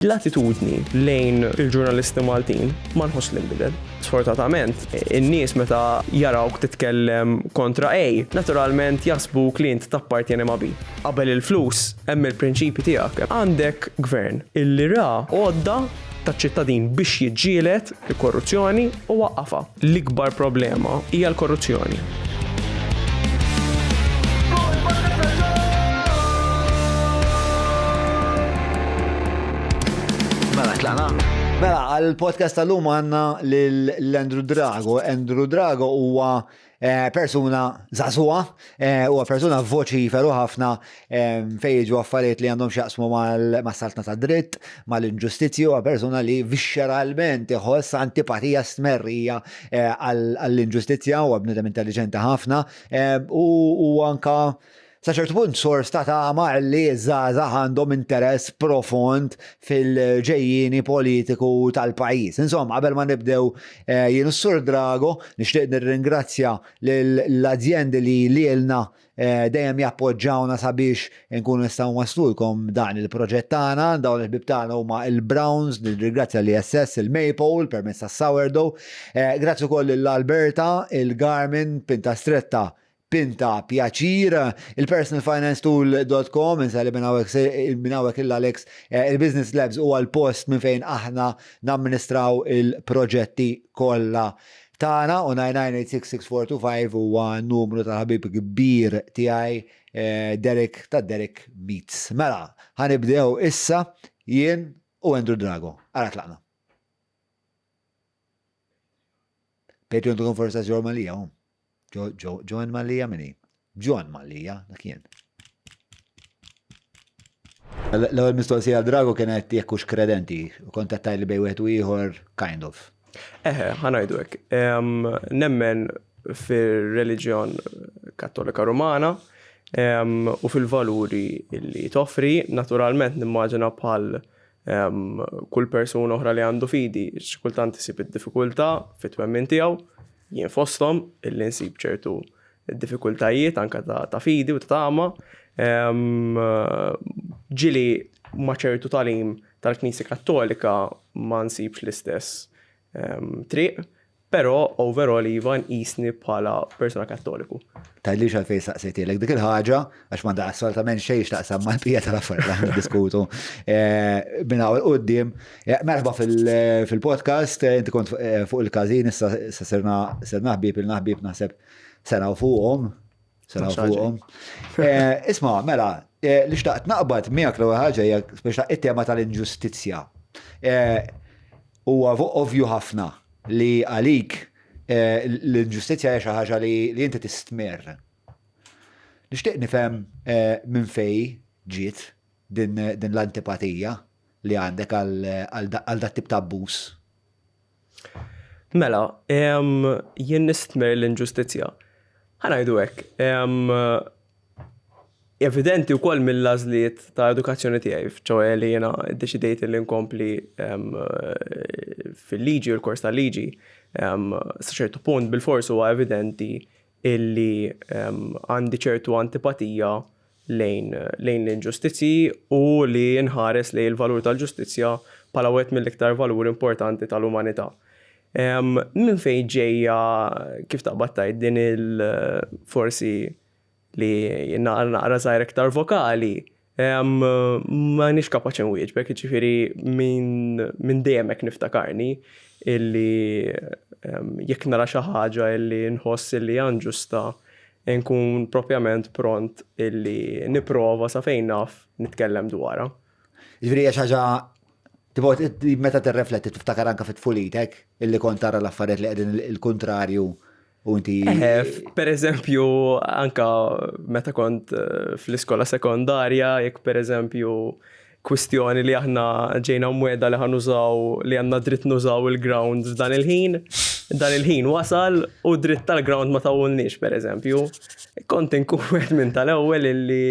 L-attitudni lejn il-ġurnalisti Maltin ma nħoss li nbidel. Sfortunatament, in-nies meta jarawk titkellem kontra A, naturalment jaħsbuk li int tappartjeni ma' B. Qabel il-flus hemm il-prinċipji tiegħek. Għandek gvern illi ra għodda taċ-ċittadin biex jiġġieled il-korruzzjoni u waqqafha. L-ikbar problema hija l-korruzzjoni. Mela, tlaqna? Mela, għal-podcast tal-lum għanna l-Andrew Drago. Andrew Drago huwa eh, persuna zazua, eh, huwa persuna voċiferu ħafna eh, fejn jiġu affarijiet li għandhom x'jaqsmu mas-saltna ta' dritt, mal-inġustizzji huwa persuna li visceralment iħoss antipatija stmerrija eh, għall-inġustizzja huwa bniedem intelliġenti ħafna eh, u anka sa ċertu punt sors ta' tama li żgħażagħ għandhom interess profond fil-ġejjieni politiku tal-pajjiż. Insomma, qabel ma nibdew eh, jien s-Sur Drago, nixtieq nirringrazzja l-azjendi li lilna dejjem jappoġġawna sabiex inkunu nistgħu nwasslulkom dan il-proġett tagħna. Dawn il-ħbieb tagħna huma il-Browns, nirringrazzja l-ISS, il-Maypole permezz tas-sourdough. Grazzi wkoll lil Alberta, il-Garmin, Pinta Stretta, Pinta Pjaċir, il-personalfinancetool.com, inselli minn hawnhekk lil Alex, il-Business Labs huwa l-post minn fejn aħna namministraw il-proġetti kollha tagħna u 9986645 huwa n-numru tal-ħabib kbir tiegħi eh, Derek ta' Derek Meets. Mela, ħanibdew issa jien u Andrew Drago. Ara tlaqna. Patreon.com forsa Joe Malija, oh. Joan Malija minni. John Malija, dak jien. L-ewwel mistoqsija għal Drago kienet jekk hux kredenti, u kont qed tgħidli bejn wieħed u ieħor kind of. Eħe, ħa ngħidu hekk. Nemmen fir-reliġjon Kattolika Rumana u fil-valuri li toffri, naturalment nimmaġina bħal kull persuna oħra li għandu fidi, xi kultant isib id-diffikultà fit-twemmin tiegħu, jien fosthom illi nsib ċertu diffikultajiet anka ta' fidi u ta' tama. Ġili ma' ċertu tagħlim tal-Knisja Kattolika ma nsibx l-istess triq, però overall iva nqisni bħala persuna Kattoliku. Tgħidlix għalfejn saqsejtilek dik il-ħaġa, għax m'għandha assolutament xejn x'taqsam mal-bqija tal-affarijiet li aħna niddiskutu eh, minn hawn 'il quddiem. Eh, merħba fil-podcast, eh, inti kont fuq il-każin, issa sirna sirna ħbieb ilna ħbieb naħseb sena u fuqhom. Sena u fuqhom. Isma', mela, li xtaqt naqbad miegħek l-ewwel ħaġa hija speċa it-tema tal-inġustizzja. Huwa ovvju ħafna li għalik l-inġustizzja hija xi ħaġa li inti tistmerr. Nixtieq nifhem minn fejn ġiet din l-antipatija li għandek għal dat-tip ta' abbuż. Mela, jien nistmerr l-inġustizzja. Ħa ngħidu hekk, Evidenti wkoll mill-għażliet ta' edukazzjoni tiegħi, ċoe li jiena ddeċidejt li nkompli fil-liġi u l-kors tal-liġi, sa ċertu punt bilfors huwa evidenti illi għandi ċertu antipatija lejn l-inġustizzji u li nħares lejn il-valur tal-ġustizzja bħala wieħed mill-iktar valuri importanti tal-umanità. Minn fejn ġejja kif taqbad tgħid din il forsi li jien naqra naqra żgħir iktar vokali, ma nix kapaċi nwieġbek, jiġifieri minn dejjem hekk niftakarni illi jekk nara xi ħaġa illi nħoss illi hija inġusta nkun propjament pront illi nipprova sa fejn naf nitkellem dwarha. Jiġifieri hija xi ħaġa tipo meta tirrefletti tiftakar anke fi tfulitek illi kont tara l-affarijiet li qegħdin il-kuntrarju U inti. Eh, per eżempju, anka meta kont eh, fl-iskola sekondarja, jekk per eżempju kwistjoni li aħna ġejna mweda li ħanużaw li għandna dritt nużaw il-ground f'dan il-ħin, dan il-ħin wasal u dritt tal-ground ma tawulniex per eżempju. Kont inkun wieħed minn tal-ewwel illi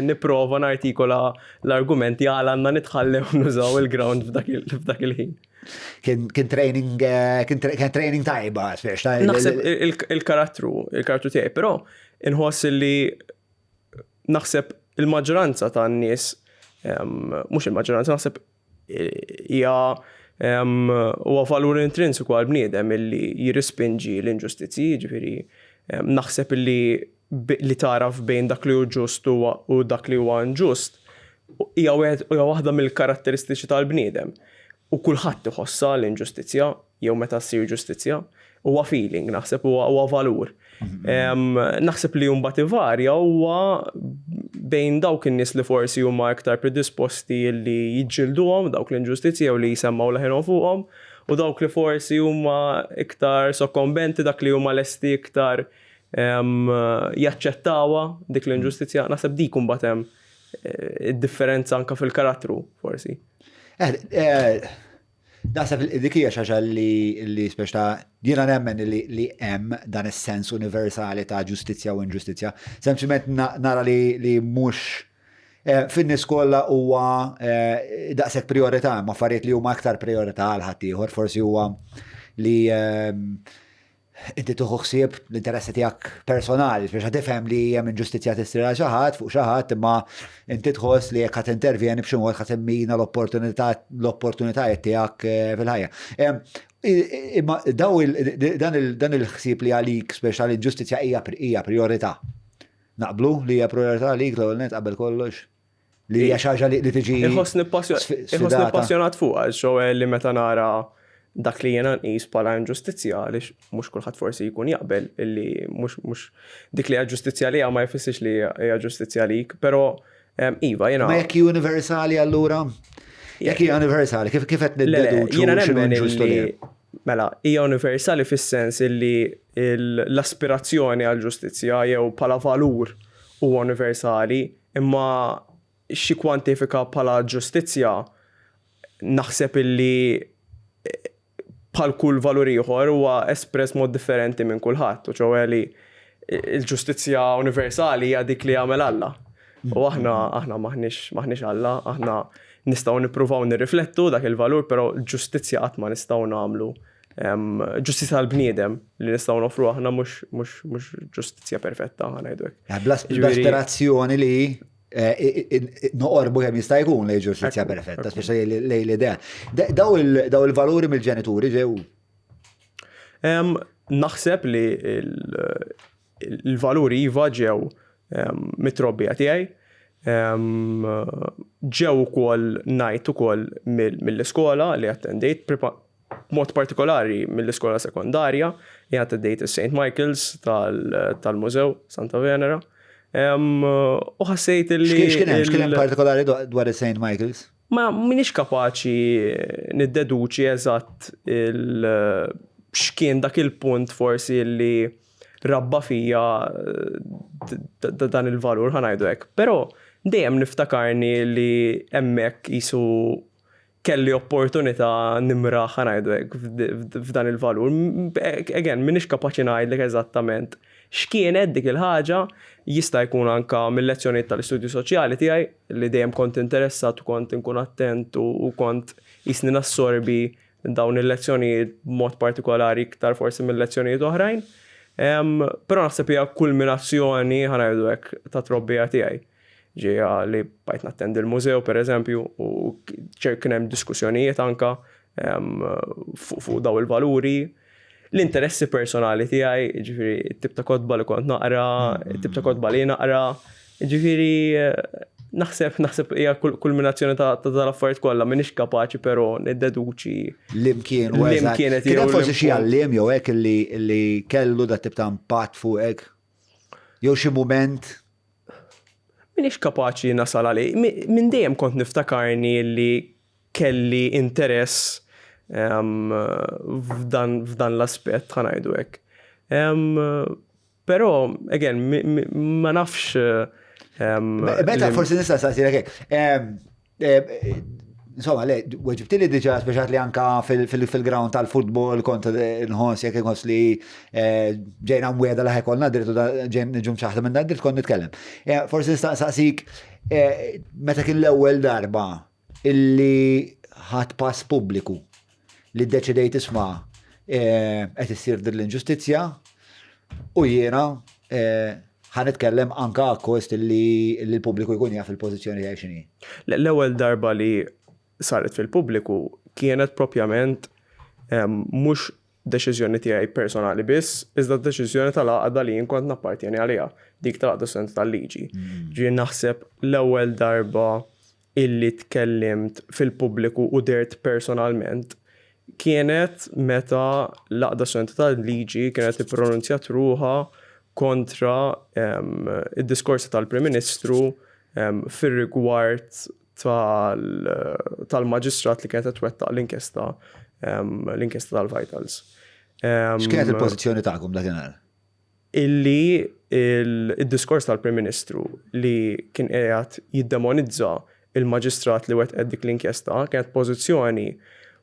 nipprova nartikola l-argumenti għal għandna nitħallew nużaw il-ground f'dak il-ħin. Kien training, eh, kien training tajba, spiex. Naħseb il-karattru, il-karattru tiegħi, però inħoss li naħseb il-maġġoranza tan-nies, mhux il-maġġoranza, naħseb Hija huwa valur intrinsiku għall-bniedem illi jirrispinġi l-inġustizzji, jiġifieri naħseb illi li tagħraf bejn dak li hu ġust u dak li huwa inġust hija waħda mill-karatteristiċi tal-bniedem. U kulħadd iħossha l-inġustizzja jew meta ssir ġustizzja. Huwa feeling naħseb huwa valur. Naħseb li mbagħad ivarja huwa bejn dawk in-nies li forsi huma iktar predisposti li jiġġilduhom dawk l-inġustizzji jew li jsemmgħu leħinhom fuqhom u dawk li forsi huma iktar sokkombenti dak li huma lesti iktar jaċċettawha dik l-inġustizzja. Naħseb dik imbagħad hemm eh, id-differenza anke fil-karattru forsi. Eh, eh, Naħseb li dik hija xi ħaġa li li spex ta' jiena nemmen li li hemm dan is-sens universali ta' ġustizzja u inġustizzja. Sempliċement nara li li mhux eh, fin-nies kollha huwa eh, daqshekk priorità, hemm affarijiet li huma aktar priorità għal ħaddieħor, forsi huwa li ehm, Inti tieħu ħsieb l-interessi tiegħek personali, biex tifhem li hemm inġustizzja tissir għal xi ħadd fuq xi ħadd, imma inti tħoss li jekk ħadd intervjeni b'xi mod ħadd immina l-opportunità l-opportunitajiet tiegħek eh, fil-ħajja. Imma daw dan il-ħsieb li għalik speċa l-inġustizzja hija priorità. Naqblu li hija priorità għalik l-ewwel nett qabel kollox? Li hija xi ħaġa li tiġi. Inħossni passjonat fuq għal xoħe li meta nara dak li jena nqis bħala inġustizzja għaliex mhux kulħadd forsi jkun jaqbel illi mhux dik li hija ġustizzja li ma jfissirx li hija ġustizzja lik, però iva jiena. Ma jekk hi universali allura? Jekk hija universali, kif kif qed niddeduċu Jiena nemmen li mela hija universali fis-sens illi l-aspirazzjoni għal ġustizzja jew bħala valur huwa universali, Imma xi kwantifika bħala ġustizzja naħseb illi bħal kull valur ieħor huwa espress mod differenti minn kulħadd u ċowe li l-ġustizzja universali hija dik li jagħmel Alla. U aħna aħna maħniex maħniex Alla, aħna nistgħu nippruvaw nirriflettu dak il-valur, però ġustizzja qatt ma nistgħu nagħmlu Ġustizzja tal-bniedem li nistgħu nofru aħna mhux ġustizzja perfetta ħa ngħidu hekk. Eh, bl-aspirazzjoni li eh, noqorbu kemm jista' jkun lejn ġustizzja perfetta, speċa lejn l-idea. Daw il-valuri mill-ġenituri ġew. Naħseb li il-valuri iva ġew mit-trobbija tiegħi. Ġew ukoll ngħid ukoll mill-iskola li attendejt, b'mod partikolari mill-iskola sekondarja li attendejt is-St. Michael's tal-Mużew Santa Venera. U ħassejt li. X'kien hemm partikolari dwar is-St. Michael's? Ma minix kapaċi niddeduċi eżatt il x'kien dak il-punt forsi li rabba fija dan il-valur ħa ngħidu hekk. Però dejjem niftakarni li hemmhekk qisu kelli opportunità nimraħ ħa ngħidu hekk f'dan il-valur. Again, minix kapaċi ngħidlek eżattament x'kienet dik il-ħaġa, jista' jkun anka mill-lezzjonijiet tal-istudju soċjali tiegħi li dejjem kont interessat u kont inkun attent u kont jisni nassorbi dawn il-lezzjonijiet b'mod partikolari iktar forsi minn lezzjonijiet oħrajn. Però naħseb hija kulminazzjoni ħa ngħidu hekk ta' trobbija tiegħi. Ġejja li bajt nattendi l-mużew pereżempju u kien hemm diskussjonijiet anka fuq daw il-valuri. L-interessi personali tiegħi, ġifieri t-tip ta' kotba li kont naqra, t-tip ta' kotba li naqra, ġifieri naħseb naħseb hija kulminazzjoni ta' tal-affarijiet kollha m'iniex kapaċi però niddeduċi. L-imkien u L-imkien Kien hemm forsi xi għalliem jew hekk li kellu dat tip ta' impatt fuqek? Jew xi mument? M'iniex kapaċi nasal għalih. Minn dejjem kont niftakarni li kelli interess f'dan l-aspett, ħa ngħidu hekk. Però, again, ma nafx. Meta forsi nista' saqsilek hekk. Insomma, le, weġibti li diġa speċat li anka fil-ground tal-futbol kont nħoss jekk inħoss li eh, ġejna mweda li ħekolna dritt u ġejn ġum ċaħda minn dan dritt kont nitkellem. Eh, forsi nista' saqsik eh, meta kien l-ewwel darba illi ħadt pass pubbliku li ddeċidejt isma' qed issir din l-inġustizzja u jiena ħa nitkellem anka akkost li l-pubbliku jkun jaf il-pożizzjoni tiegħi x'inhi. L-ewwel darba li saret fil-pubbliku kienet propjament mhux deċiżjoni tiegħi personali biss, iżda deċiżjoni tal-għaqda li jien kont nappartjeni għaliha, dik tal-Għaqda Studenti tal-Liġi. Ġifieri naħseb l-ewwel darba illi tkellimt fil-pubbliku u dehrt personalment kienet meta l-Għaqda Studenti tal-Liġi kienet ippronunzjat ruħha kontra id-diskorsi tal-Prim Ministru fir-rigward tal-maġistrat li kienet twettaq l-inkjesta l-inkjesta tal-Vitals. X'kienet il-pożizzjoni tagħkom dakinhar? Illi il-diskors tal-Prim Ministru li kien qiegħed jiddemonizza il-maġistrat li wettqet dik l-inkjesta kienet pożizzjoni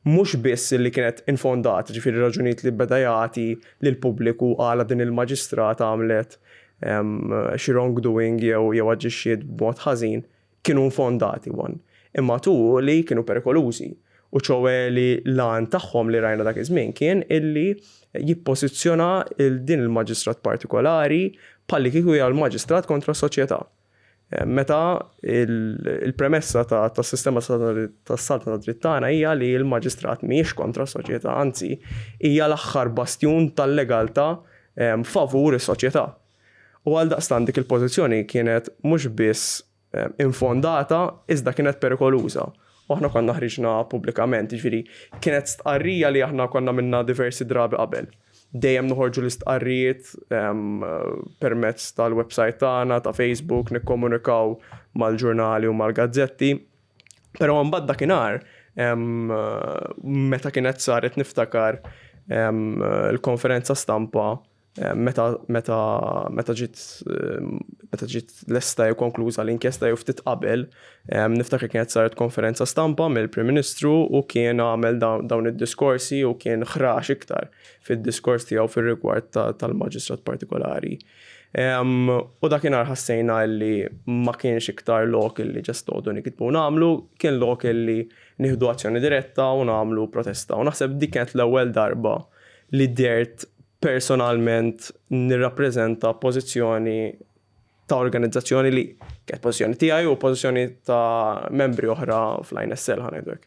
mhux biss li kienet infondata, ġifieri raġunijiet li beda jagħti lill-pubbliku għala din il-maġistrat għamlet xi wrongdoing jew jew aġixxiet b'mod ħażin, kienu infondati one, imma two li kienu perikolużi u ċoe li l-għan tagħhom li rajna dak iż-żmien kien illi jippożizzjona il din il-maġistrat partikolari bħalli kieku hija l-maġistrat kontra s-soċjetà. Meta il-premessa tas-sistema tas-saltna tad-dritt tagħna hija li l-maġistrat mhijiex kontra s-soċjetà, anzi hija l-aħħar bastjun tal-legaltà favur is-soċjetà. U għaldaqstant dik il-pożizzjoni kienet mhux biss infondata iżda kienet perikoluża. U aħna konna ħriġna pubblikament, jiġifieri kienet stqarrija li aħna konna għamilna diversi drabi qabel. Dejjem noħorġu l-istqarrijiet permezz tal-website tagħna, ta' Facebook, nikkomunikaw mal-ġurnali u mal-gazzetti. Però mbagħad dakinhar meta kienet saret niftakar il-konferenza stampa Meta meta meta ġiet meta ġiet lesta jew konkluża l-inkjesta jew ftit qabel, niftakar kienet saret konferenza stampa mill-Prim Ministru u kien għamel dawn id-diskorsi u kien ħrax iktar fid-diskors tiegħu fir-rigward tal-maġistrat partikolari. U dakinhar ħassejna li ma kienx iktar lok illi ġast noqogħdu nikitbu u nagħmlu, kien lok illi nieħdu azzjoni diretta u nagħmlu protesta. U naħseb dik kienet l-ewwel darba li dehrt personalment nirrappreżenta pożizzjoni ta' organizzazzjoni li kienet pożizzjoni tiegħi u pożizzjoni ta' membri oħra fl-INSL ħa ngħidu hekk.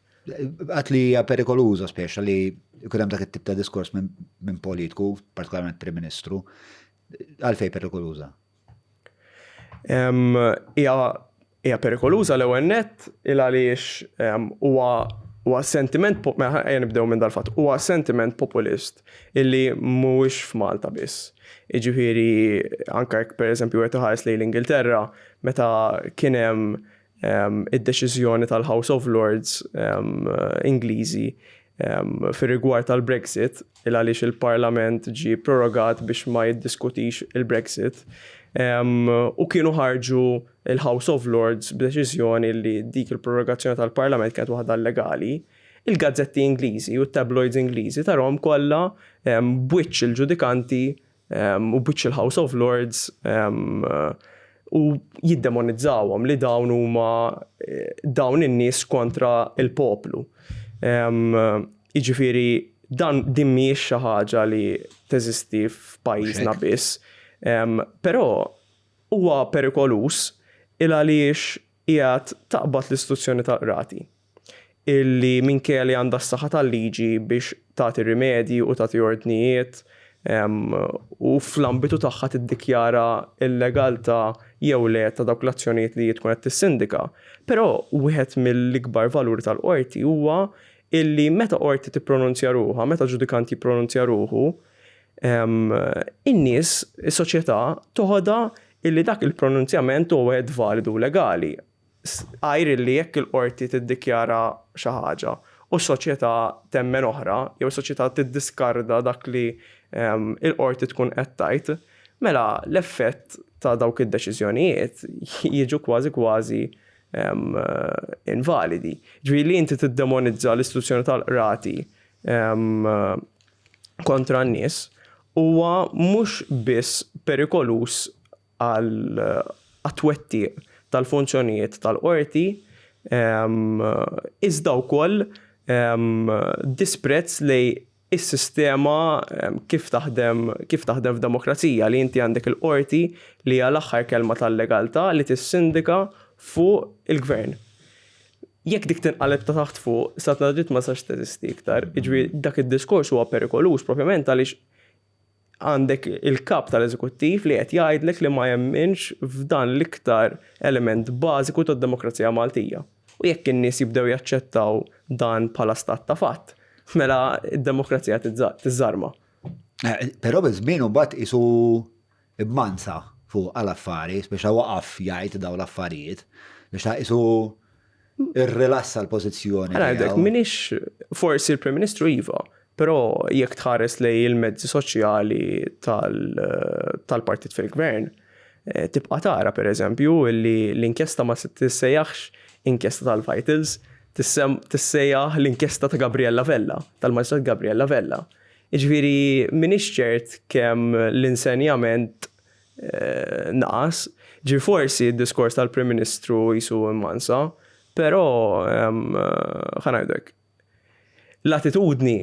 Għat li hija perikoluża speċa li jkun hemm dak it-tip ta' diskors minn politiku, partikolarment Prim Ministru, għalfejn perikoluża? Hija perikoluża l-ewwel nett il għaliex huwa huwa sentiment mela ejja nibdew minn dal-fatt, huwa sentiment populist illi mhuwiex f'Malta biss. Jiġifieri anke jekk pereżempju wieħed iħares lejn l-Ingilterra meta kien hemm id-deċiżjoni tal-House of Lords Ingliżi fir-rigward tal-Brexit, il għaliex il-Parlament ġie prorogat biex ma jiddiskutix il-Brexit, u kienu ħarġu il-House of Lords b'deċiżjoni li dik il-prorogazzjoni tal-Parlament kienet waħda illegali, il-gazzetti Ingliżi u t-tabloids Ingliżi tarahom kollha b'wiċċ il-ġudikanti u b'wiċċ il-House of Lords u jiddemonizzawhom li dawn huma eh, dawn in-nies kontra il-poplu. Jiġifieri dan din mhijiex xi ħaġa li teżisti f'pajjiżna biss. Però huwa perikoluż il għaliex qiegħed taqbad l-istituzzjoni tal-qrati illi minkejja li għandha s-saħħa tal-liġi biex tagħti rimedji u tagħti ordnijiet u fl-ambitu tagħha tiddikjara l-legaltà jew le ta' dawk l-azzjonijiet li hi tkun qed tissindika. Però wieħed mill-ikbar valuri tal-qorti huwa illi meta qorti tippronunzja ruħha, meta ġudikant jippronunzja ruħu, in-nies, is-soċjetà toħodha illi dak il-pronunzjament huwa wieħed validu u legali. Għajr illi jekk il-qorti tiddikjara xi ħaġa u s-soċjetà temmen oħra, jew is-soċjetà tiddiskarda dak li l-qorti tkun qed tgħid, mela l-effett ta' dawk id-deċiżjonijiet jiġu kważi kważi invalidi. Ġifieri li inti tiddemonizza l-istituzzjoni tal-qrati kontra n-nies huwa mhux biss perikoluż għat-twettiq tal-funzjonijiet tal-qorti, iżda wkoll disprezz lejn is-sistema kif taħdem kif taħdem f'demokrazija li inti għandek il-qorti li hija l-aħħar kelma tal-legaltà li tissindika fuq il-gvern. Jekk dik tinqaleb ta' taħt fuq, stat ta' dritt ma sax teżisti iktar. Jiġifieri dak id-diskors huwa perikoluż propjament għaliex għandek il-kap tal-eżekuttiv li qed jgħidlek li ma jemminx f'dan l-iktar element bażiku tad-demokrazija Maltija. U jekk in-nies jibdew jaċċettaw dan bħala stat ta' fatt, mela d-demokrazija tiżżarma. Eh, però biż-żmien imbagħad isu b'mansa fuq għal-affari, speċa waqaf jgħid daw l-affarijiet, biex ta' isu irrilassa l-pożizzjoni. Għandek, minix forsi l-Prim Ministru iva, però jekk tħares lej il-mezzi soċjali tal-partit fil-gvern, eh, tibqa' tara per eżempju li l-inkjesta ma tissejjaħx inkjesta tal-Vitals, tissejjaħ l-inkjesta ta' Gabriella Vella, tal-Maġistrat Gabriella Vella. Jiġifieri m'iniex ċert kemm l-insenjament eh, naqas. Ġi forsi d-diskors tal-Prim Ministru jisu immansa, però eh, ħa ngħidlek. L-attitudni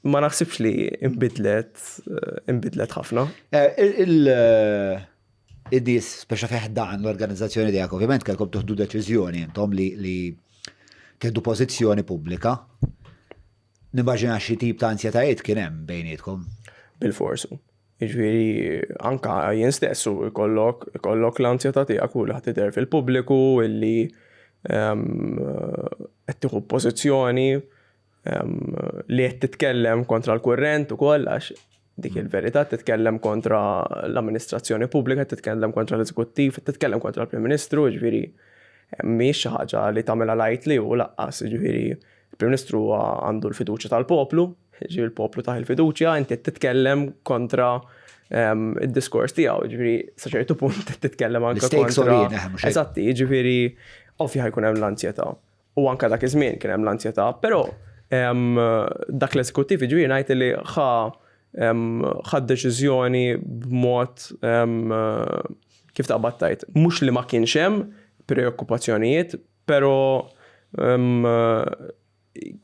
ma naħsibx li imbidlet eh, imbidlet ħafna. Il-nies speċa fi ħdan l-organizzazzjoni tiegħek, ovvjament kellkom tuħdu deċiżjoni intom li tieħdu pożizzjoni pubblika. Nimmaġina xi tip ta' ansjetajiet kien hemm bejnietkom. Bil-forsu. Jiġifieri anka jien stess u jkollok ikollok l-ansjetà tiegħek u li ħa tidher fil-pubbliku illi ehm, qed tieħu pożizzjoni ehm, li qed titkellem kontra l-kurrent ukoll għax dik il-verità titkellem kontra l-amministrazzjoni pubblika, titkellem kontra l-eżekuttiv, titkellem kontra l-Prim Ministru, ġifieri mhijiex xi ħaġa li tagħmilha lightly u laqqas, ġifieri il-Prim Ministru għandu l-fiduċja tal-poplu, ġifieri l-poplu tah il-fiduċja, inti titkellem kontra ehm, id-diskors tiegħu, ġifieri sa ċertu punt titkellem anke kontra. Eh, Eżatti, ġifieri ovvja ħajkun hemm l-ansjetà. U anke dak iż-żmien kien hemm l-ansjetà, però dak l-eżekuttiv jiġifieri ngħid li ħa ħa deċiżjoni b'mod kif taqbad tgħid, mhux li ma kienx hemm preokkupazzjonijiet, però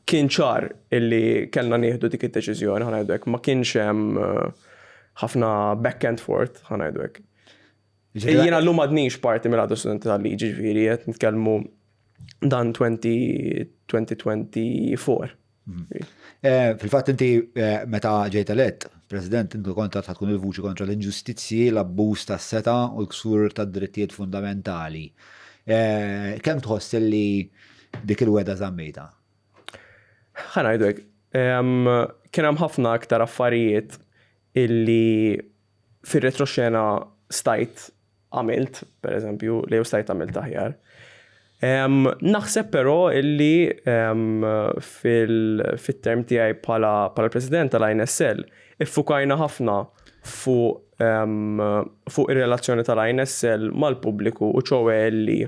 kien ċar illi kellna nieħdu dik id-deċiżjoni, ħa ngħidu hekk, ma kienx hemm ħafna back and forth, ħa ngħidu hekk. Jiena llum għadnix parti mill-għadu studenti tal-liġi ġifieri qed nitkellmu dan 2024. Eh, fil-fatt inti eh, meta ġejt elett, President, inti kont tgħid tkun il-vuċi kontra l-inġustizzji, l-abbuż tas-setgħa u l-ksur tad-drittijiet fundamentali. Eh, kemm tħoss li dik il-weda żammejta? Ħa ngħidu hekk, kien hemm ħafna aktar affarijiet illi fir-retroxena stajt għamilt, per eżempju, li jew stajt għamilt aħjar. Naħseb però illi fil-term tiegħi bħala president tal-INSL iffukajna ħafna fuq fuq ir-relazzjoni tal-INSL mal-pubbliku u ċowe illi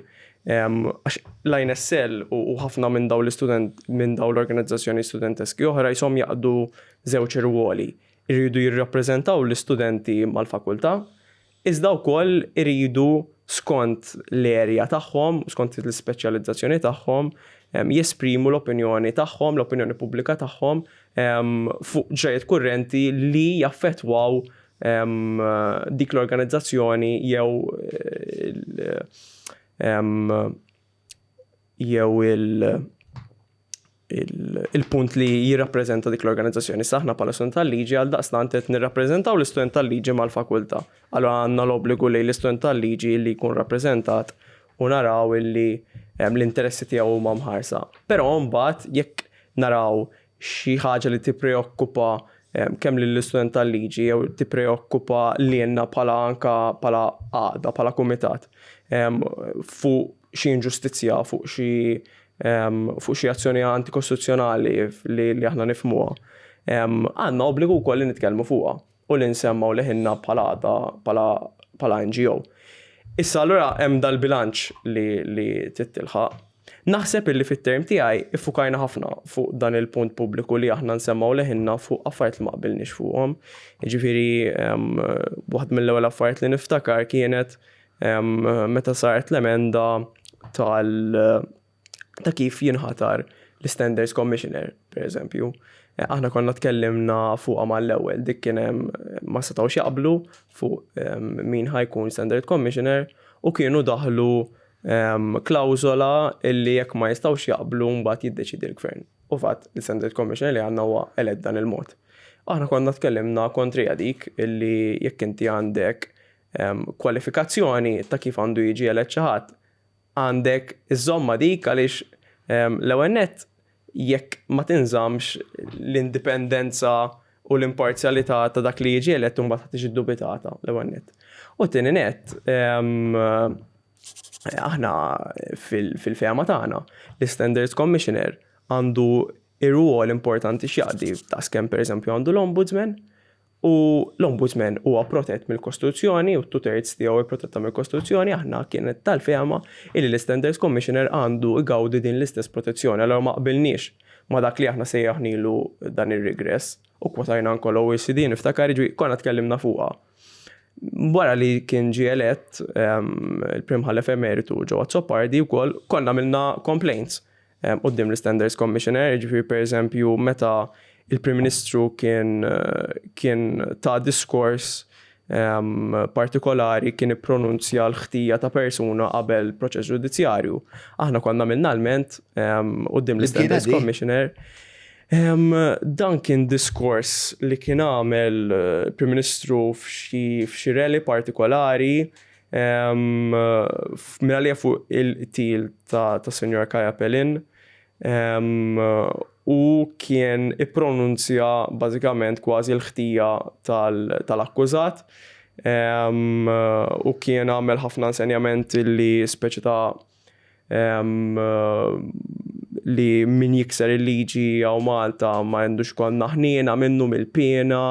għax l-INSL u ħafna minn dawn l-istudent minn dawn l-organizzazzjoni studenteski oħra jisom jaqdu żewġ irwoli. Iridu jirrappreżentaw l-istudenti mal-fakultà, iżda wkoll iridu skont l-area tagħhom, skont l-ispeċjalizzazzjoni tagħhom, jesprimu l-opinjoni tagħhom, l-opinjoni pubblika tagħhom fuq ġrajiet kurrenti li jaffettwaw dik l-organizzazzjoni jew jew il-punt li jirrappreżenta dik l-organizzazzjoni. Issa aħna bħala student tal-liġi għal daqstant qed nirrappreżentaw l-istudent tal-liġi mal-fakultà. Allura għandna l-obbligu lejn l-istudent tal-liġi li jkun rappreżentat u naraw illi l-interessi tiegħu huma mħarsa. Però mbagħad jekk naraw xi ħaġa li tippreokkupa kemm lill-istudent tal-liġi jew tippreokkupa lilna bħala anka bħala għaqda, bħala kumitat fuq xi inġustizzja, fuq xi fuq xi azzjoni antikostituzzjonali li, li aħna nifhmuha. Għandna obbligu wkoll li nitkellmu fuqha u li nsemmgħu leħinna bħala għaqda bħala bħala NGO. Issa allura hemm dal-bilanċ li, li trid tilħaq. Naħseb illi fit-term tiegħi iffukajna ħafna fuq dan il-punt pubbliku li aħna nsemmgħu leħinna fuq affarijiet li ma qbilniex fuqhom. Jiġifieri waħda mill-ewwel affarijiet li niftakar kienet meta saret l-emenda tal ta' kif jinħatar l-Standards Commissioner, per eżempju. Eh, aħna konna tkellimna fuqha mal-ewwel, dik kien hemm ma setgħux jaqblu fuq min ħajkun Standard Commissioner u kienu daħlu Klawżola illi jekk ma jistgħux jaqblu mbagħad jiddeċiedi l-gvern. U fatt il-Standard Commissioner li għandna huwa elett dan il-mod. Aħna konna tkellimna kontrija dik illi jekk inti għandek kwalifikazzjoni ta' kif għandu jiġi elett xi ħadd, għandek iżżommha dik għaliex l-ewwel nett jekk ma tinżammx l-indipendenza u l-imparzjalità ta' dak li jiġi elett imbagħad ħa tiġi ddubitata l-ewwel nett. U t-tieni nett aħna fil-fehma tagħna l-Standards Commissioner għandu ir-rwol importanti x'jaqdi daqskemm pereżempju għandu l-Ombudsman U l-Ombudsman huwa protett mill-Kostituzzjoni u t-two thirds tiegħu hi protetta mill-Kostituzzjoni, aħna kienet tal-fehma illi l-Standards Commissioner għandu jgawdi din l-istess protezzjoni. Allura ma qbilniex ma' dak li aħna sejjaħnilu dan ir-regress u kkwotajna anke l-OECD niftakar, jiġifieri konna tkellimna fuqha. Wara li kien ġie elett il-Prim Mħallef Emeritu Joe Azzopardi wkoll konna għamilna complaints quddiem l-Standards Commissioner, jiġifieri pereżempju meta il-Prim Ministru kien kien ta diskors partikolari kien ippronunzja l-ħtija ta' persuna qabel proċess ġudizzjarju. Aħna konna għamilna lment quddiem l-Standards Commissioner. Dan kien diskors li kien għamel Prim Ministru f'xi rally partikolari Minn għalija fuq il-qtil ta' Sinjora Kaja Pelin u kien ippronunzja bażikament kważi l-ħtija tal-akkużat u kien għamel ħafna insenjamenti li speċi ta' li min jikser il-liġi hawn Malta ma għandux ikollna ħniena minnu mill-piena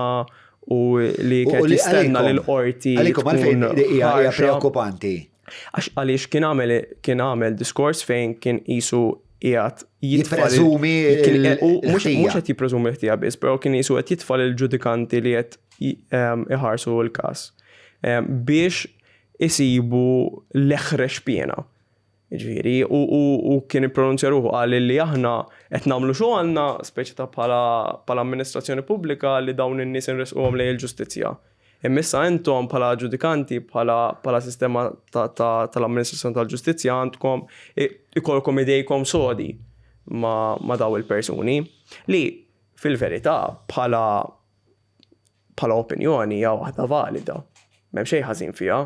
u li kien jistenna li l-qorti. Għalikom għalfejn hija preokkupanti. Għax għaliex kien għamel kien għamel diskors fejn kien qisu qiegħed jippreżumi mhux qed jippreżumi l-ħtija biss, però kien qisu qed jitfa' lill-ġudikanti li qed iħarsu l-każ biex isibu l-eħrex piena. Ġifieri, u, u, u kien ippronunzja ruħu qal li aħna qed nagħmlu xogħolna speċi ta' bħala bħala amministrazzjoni pubblika li dawn in-nies inresquhom lejn il-ġustizzja. Imma issa intom bħala ġudikanti, bħala bħala sistema tal-amministrazzjoni tal-ġustizzja għandkom ikollkom idejkom sodi ma', ma' daw il-persuni li fil-verità bħala bħala opinjoni hija waħda valida. M'hemm xejn ħażin fiha.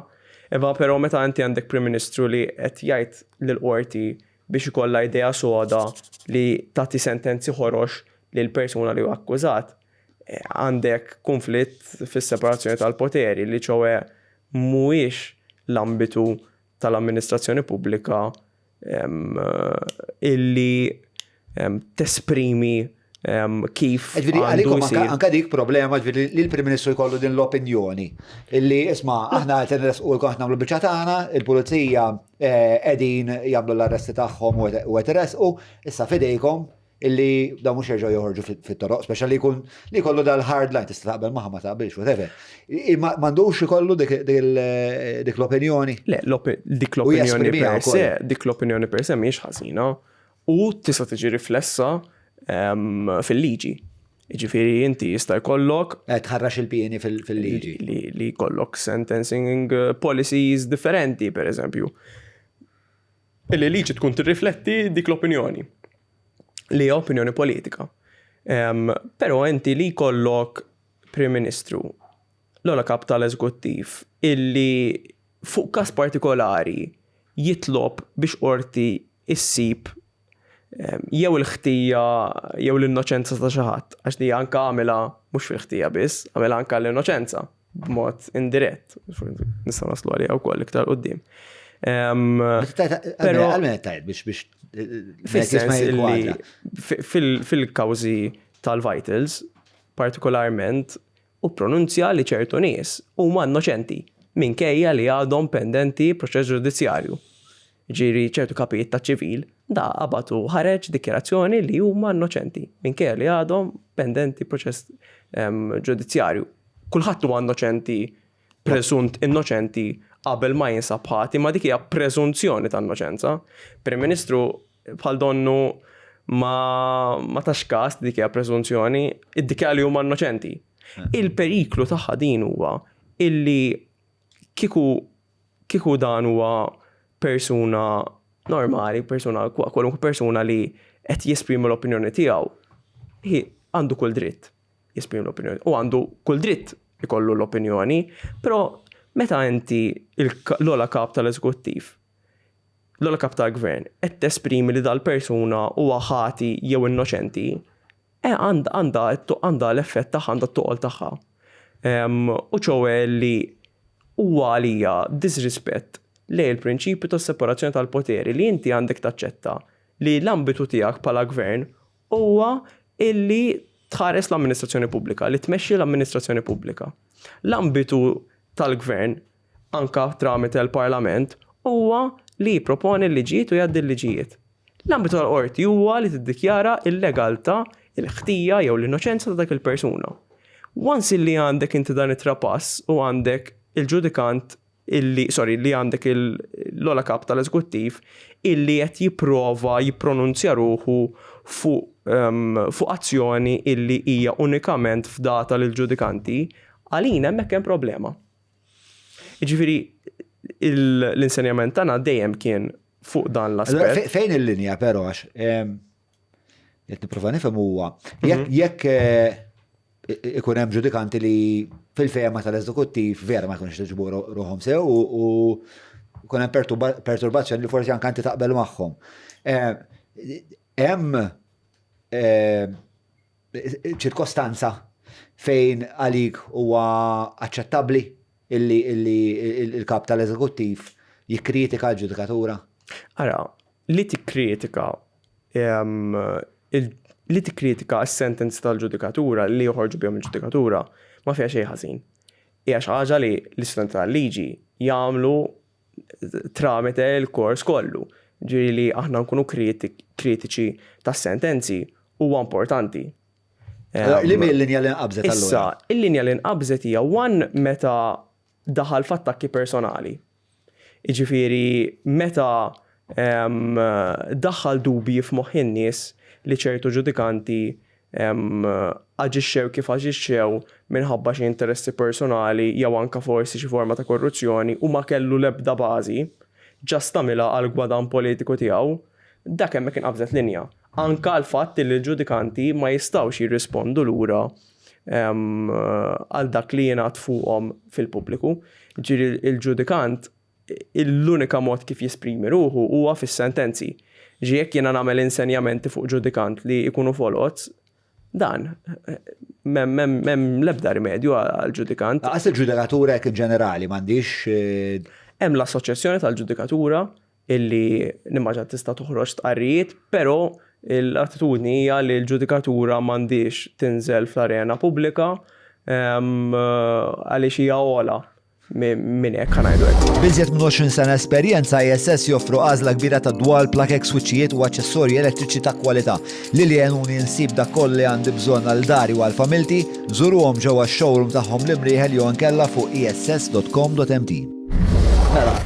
Imma però meta inti għandek Prim Ministru li qed jgħid lill-qorti biex ikollha idea soda li tagħti sentenzi ħorox lil persuna li hu akkużat, eh, għandek konflitt fis-separazzjoni tal-poteri li ċowe mhuwiex l-ambitu tal-amministrazzjoni pubblika illi tesprimi kif. Ġifieri għalikom anka dik problema ġifieri li l-Prim Ministru jkollu din l-opinjoni illi isma' aħna qed nresqu l aħna nagħmlu biċċa tagħna, il-pulizija eh, qegħdin jagħmlu l-arresti tagħhom u qed iresqu, issa fidejkom illi dawn mhux jerġgħu joħorġu fit-toroq, speċa li jkun li jkollu dal-hard line tista' taqbel magħha ma taqbilx, whatever. M'għandux ikollu dik l-opinjoni. Le, dik l-opinjoni per se, dik l-opinjoni per se mhijiex ħażina u tista' tiġi riflessa ehm, fil-liġi. Ġifieri inti jista' jkollok. Eh, tħarrax il-pieni fil-liġi. Li jkollok sentencing policies differenti, per eżempju. Illi liġi tkun tirrifletti dik l-opinjoni. Li hija opinjoni politika. Però inti li jkollok Prim Ministru, l-ogħla kap tal-eżekuttiv, illi fuq każ partikolari jitlob biex qorti issib jew il-ħtija jew l-innoċenza ta' xi ħadd, għax di anke għamilha mhux fil-ħtija biss, għamilha anke l-innoċenza b'mod indirett, nistgħu naslu għaliha wkoll iktar quddiem. Però għalmen tajt biex biex fis-sens li fil-kawżi tal-Vitals, partikolarment, u pronunzja li ċertu nies huma innoċenti minkejja li għadhom pendenti proċess ġudizzjarju. Jiġifieri ċertu kapijiet taċ-ċivil da qabad u ħareġ dikjarazzjoni li huma innoċenti minkejja li għadhom pendenti proċess ġudizzjarju. Kulħadd huwa innoċenti, preżunt innoċenti qabel ma jinsab ħati, ma dik hija preżunzjoni ta' innoċenza. Prim Ministru bħal donnu ma, ma tax każ dik hija preżunzjoni, iddikjara li huma innoċenti. Il-periklu tagħha din huwa illi kieku kieku dan huwa persuna normali, persuna, kwalunkwe persuna li qed jesprimi l-opinjoni tiegħu, għandu kull dritt jesprimi l-opinjoni u għandu kull dritt ikollu l-opinjoni, però meta inti l-ogħla kap tal-eżekuttiv, l-ogħla kap tal-gvern qed tesprimi li dal-persuna huwa ħati jew innoċenti, eh, għandha għandha l-effett tagħha, għandha t-toqol tagħha. U ċowe li huwa għalija disrispett lejn il-prinċipju tas-separazzjoni tal-poteri li inti għandek taċċetta li l-ambitu tiegħek bħala gvern huwa illi tħares l-amministrazzjoni pubblika, li tmexxi l-amministrazzjoni pubblika. L-ambitu tal-gvern anka tramite l-parlament huwa li jipproponi l-liġijiet u jgħaddi l-liġijiet. L-ambitu tal-qorti huwa li tiddikjara l-legaltà, il-ħtija jew l-innoċenza ta' dak il-persuna. Once illi għandek inti dan it-trapass u għandek il-ġudikant illi, sorry, li għandek l-ogħla kap tal-eżekuttiv illi qed jipprova jippronunzja ruħu fuq ehm, fuq azzjoni illi hija unikament fdata lill-ġudikanti, għalina hemmhekk hemm problema. Jiġifieri l-insenjament tagħna dejjem kien fuq dan l-aspett. Fejn il-linja però għax qed nipprova nifhem huwa mhm. jekk eh, ikun hemm ġudikanti li fil-fehma tal-eżekuttiv vera ma jkunx ġibu ruħhom sew u jkun hemm perturbazzjoni li forsi anke inti taqbel magħhom. Eh, hemm eh, ċirkostanza fejn għalik huwa aċċettabbli illi il-kap tal-eżekuttiv jikkritika l-ġudikatura? Ara, li tikkritika li tikkritika s-sentenzi tal-ġudikatura li joħorġu bihom il-ġudikatura ma fiha xejn ħażin. Hija xi ħaġa li l-istudenti tal-liġi jagħmlu tramite l-kors kollu. Ġifieri li aħna nkunu kritiċi tas-sentenzi huwa importanti. Li il-linja li nqabżet allura? Issa, il-linja li nqabżet hija one meta daħal f'attakki personali. Jiġifieri meta daħħal dubji f'moħħ in-nies li ċertu ġudikanti aġixxew kif aġixxew minħabba xi interessi personali jew anke forsi xi forma ta' korruzzjoni u ma kellu l-ebda bażi, just għamilha għall-gwadann politiku tiegħu, dak hemmhekk inqabżet linja. Anke għall-fatt li l-ġudikanti ma jistgħux jirrispondu lura għal dak li jingħad fuqhom fil-pubbliku. Ġifieri l-ġudikant l-unika mod kif jesprimi ruħu huwa fis-sentenzi. Ġi jekk jiena nagħmel insenjamenti fuq ġudikant li jkunu foloz, dan m'hemm l-ebda rimedju għall-ġudikant. Lanqas il-ġudikatura hekk in ġenerali m'għandhiex. Eh, hemm l-Assoċjazzjoni tal-Ġudikatura illi nimmaġina tista' toħroġ stqarrijiet, però l-attitudni hija li l-ġudikatura m'għandhiex tinżel fl-arena pubblika ehm, għaliex hija ogħla minn hekk ħa ngħidu hekk. B'iżjed minn 20 sena esperjenza, ISS joffru għażla kbira ta' dwal, plakek, swiċċijiet u aċċessorji elettriċi ta' kwalità. Lili għenuni nsib dak kollu li għandi bżonn għal dari u għal familti, żuruhom ġewwa x-showroom tagħhom l-Imrieħel jew inkella fuq iss.com.mt. Mela,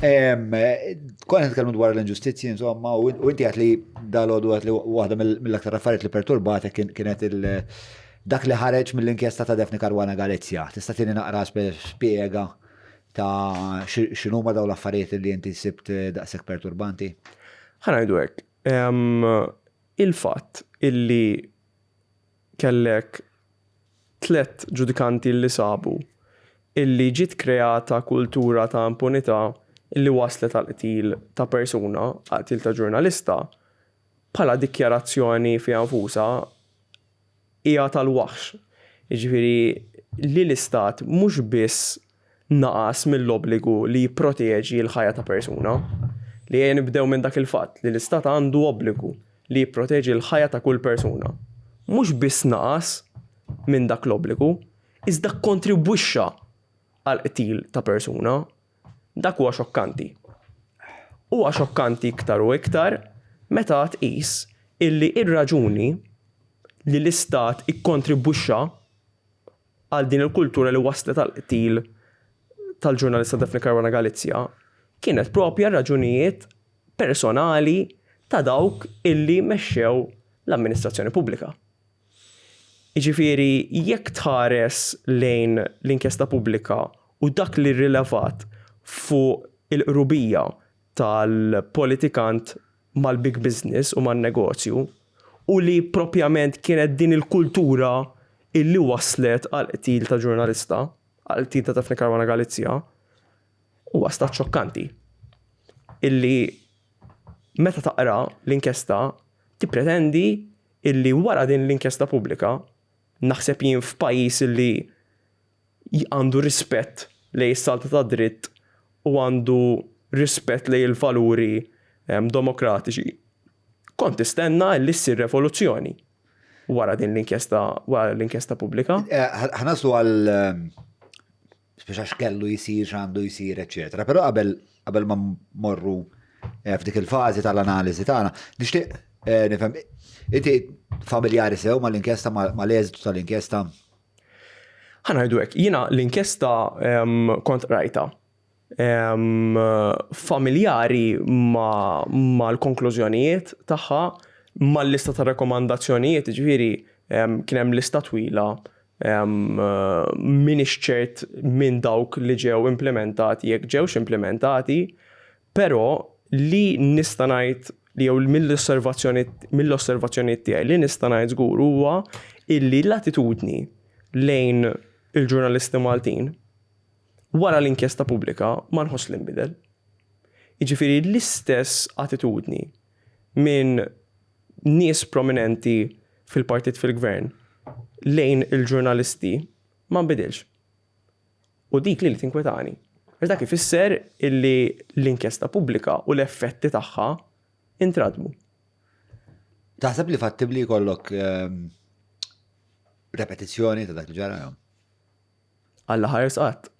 konna nitkellmu dwar l-inġustizzji, insomma, u inti għat li dal-għodu għat li waħda mill-aktar affarijiet li perturbatek kienet il- Dak li ħareġ mill-inkjesta ta' Daphne Caruana Galizia, tista' tini naqra spjega ta' x'inhuma dawn l-affarijiet li inti sibt daqshekk perturbanti? Ħa ngħidu hekk, il-fatt illi kellek tlett ġudikanti li sabu illi ġiet kreata kultura ta' impunità illi wasslet għall-qtil ta' persuna, għall-qtil ta' ġurnalista, bħala dikjarazzjoni fiha nfusha hija tal-waħx. Jiġifieri li l-Istat mhux biss naqas mill-obbligu li jipproteġi l-ħajja ta' persuna, li ejja nibdew minn dak il-fatt li l-Istat għandu obbligu li jipproteġi l-ħajja ta' kull persuna. Mhux biss naqas minn dak l-obbligu, iżda kkontribwixxa għall-qtil ta' persuna. Dak huwa xokkanti. Huwa xokkanti iktar u iktar meta tqis illi r-raġuni li l-Istat ikkontribwixxa għal din il-kultura li wasslet għall-qtil tal-ġurnalista Daphne Caruana Galizia kienet propja raġunijiet personali ta' dawk illi mexxew l-amministrazzjoni pubblika. Jiġifieri jekk tħares lejn l-inkjesta pubblika u dak li rrilevat fuq il-qrubija tal-politikant mal-big business u man-negozju u li propjament kienet din il-kultura illi waslet għall-qtil ta' ġurnalista, għall-qtil ta' Daphne Caruana Galizia, huwa stat xokkanti. Illi meta taqra l-inkjesta tippretendi illi wara din l-inkjesta pubblika, naħseb jien f'pajjiż illi għandu rispett lejn is-saltna tad-dritt u għandu rispett lejn il-valuri demokratiċi, kont tistenna li ssir revoluzzjoni wara din l-inkjesta wara l-inkjesta pubblika. Eh, ħanaslu għal speċa x'kellu jsir, x'għandu jsir, eċetera. Però qabel qabel ma morru eh, f'dik il-fażi tal-analiżi tagħna, nixtieq eh, nifhem inti familjari sew mal-inkjesta mal-eżitu tal-inkjesta? Ħa ngħidu hekk, jiena l-inkjesta kont qrajtha. Familjari mal-konklużjonijiet tagħha, mal-lista ta' rakkomandazzjonijiet, jiġifieri kien hemm lista twila, m'iniex ċert minn dawk li ġew implimentati jekk ġewx implimentati, però li nista' ngħid li jew mill-osservazzjonijiet tiegħi li nista' ngħid żgur huwa illi l-attitudni lejn il-ġurnalisti Maltin wara l-inkjesta pubblika ma nħoss li nbidel. Jiġifieri l-istess attitudni minn nies prominenti fil-partit fil-gvern lejn il-ġurnalisti ma nbidilx. U dik lili tinkwetani. Għax dak ifisser illi l-inkjesta pubblika u l-effetti tagħha intradmu. Taħseb li fattibbli jkollok ehm, repetizzjoni ta' dak li ġara jew? Alla ħares qatt.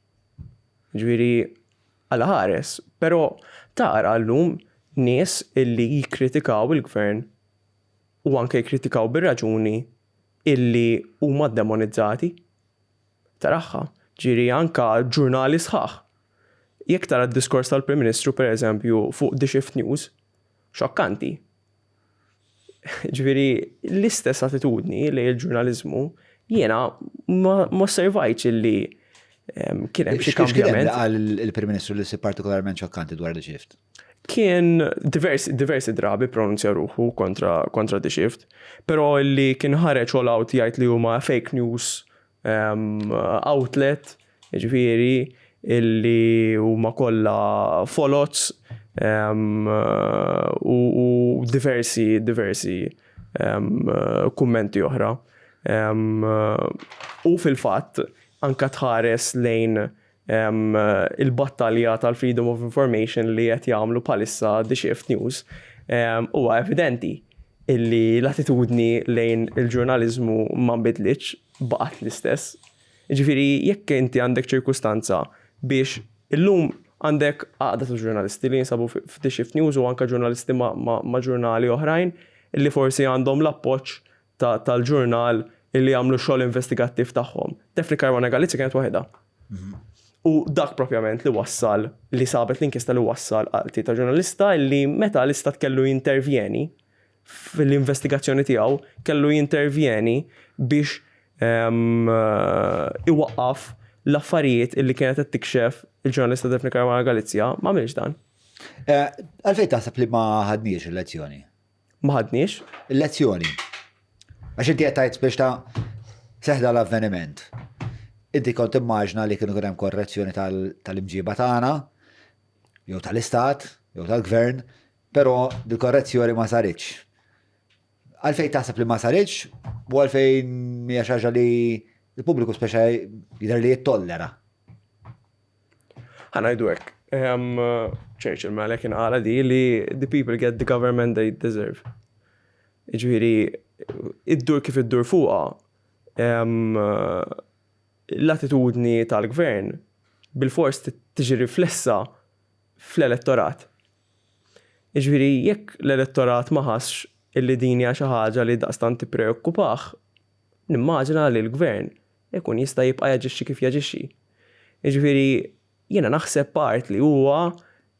Ġifieri Alla ħares, però tara llum nies illi jikkritikaw il-gvern u anke jikkritikaw bir-raġuni illi huma ddemonizzati. Taraha, ġieri anka ġurnali sħaħ. Jekk tara d-diskors tal-Prim Ministru per eżempju fuq The Shift News, xokkanti. Ġifieri l-istess attitudni lejn il-ġurnaliżmu jiena ma osservajtx illi kien hemm xi kambjament. Qal il-Prim Ministru li si partikolarment xokkanti dwar The Shift? Kien diversi, diversi drabi pronunzja ruħu kontra, kontra The Shift, pero li kien ħareġ all out jgħid li huma fake news um, outlet, ġifieri illi huma kollha folots um, u, u diversi, diversi um, kummenti oħra. Um, u fil-fatt anka tħares lejn il-battalja tal-Freedom of Information li qed jagħmlu bħalissa The Shift News, huwa evidenti illi l-attitudni lejn il-ġurnaliżmu ma nbidlitx, baqgħet l-istess. Jiġifieri jekk inti għandek ċirkustanza biex illum għandek għaqda ta' ġurnalisti li jinsabu f'The Shift News u anke ġurnalisti ma' ġurnali oħrajn illi forsi għandhom l-appoġġ tal-ġurnal illi jagħmlu x-xogħol investigattiv tagħhom. Daphne Caruana Galizia kienet waħedha. U dak propjament li wassal li sabet l-inkjesta li wassal għal ta' ġurnalista li meta l-istat kellu jintervjeni fil-investigazzjoni tiegħu kellu jintervjeni biex ehm, iwaqqaf l-affarijiet illi kienet qed tikxef il-ġurnalista Daphne Caruana Galizia ma għamilx dan. Eh, għalfejn taħseb li ma ħadniex il-lezzjoni? Ma ħadniex. Il-lezzjoni. Għax inti qed tgħid biex ta' seħda l-avveniment. Inti kont immaġna li kienu hemm korrezzjoni tal-imġiba tagħna, jew tal-istat, jew tal-gvern, però dil-korrezzjoni ma saritx. Għalfejn taħseb li ma saritx u għalfejn hija xi ħaġa li l-pubbliku speċa jidher li jittollera. Ħa ngħidu hekk. Churchill mela kien qala di li the people get the government they deserve. Jiġifieri iddur kif iddur fuqha l-attitudni tal-gvern bilfors tiġi riflessa fl-elettorat. Jiġifieri jekk l-elettorat ma ħassx illi din hija xi ħaġa li daqstant tippreokkupah, nimmaġina li l-gvern ikun jista' jibqa' jaġixxi kif jaġixxi. Jiġifieri jiena naħseb part li huwa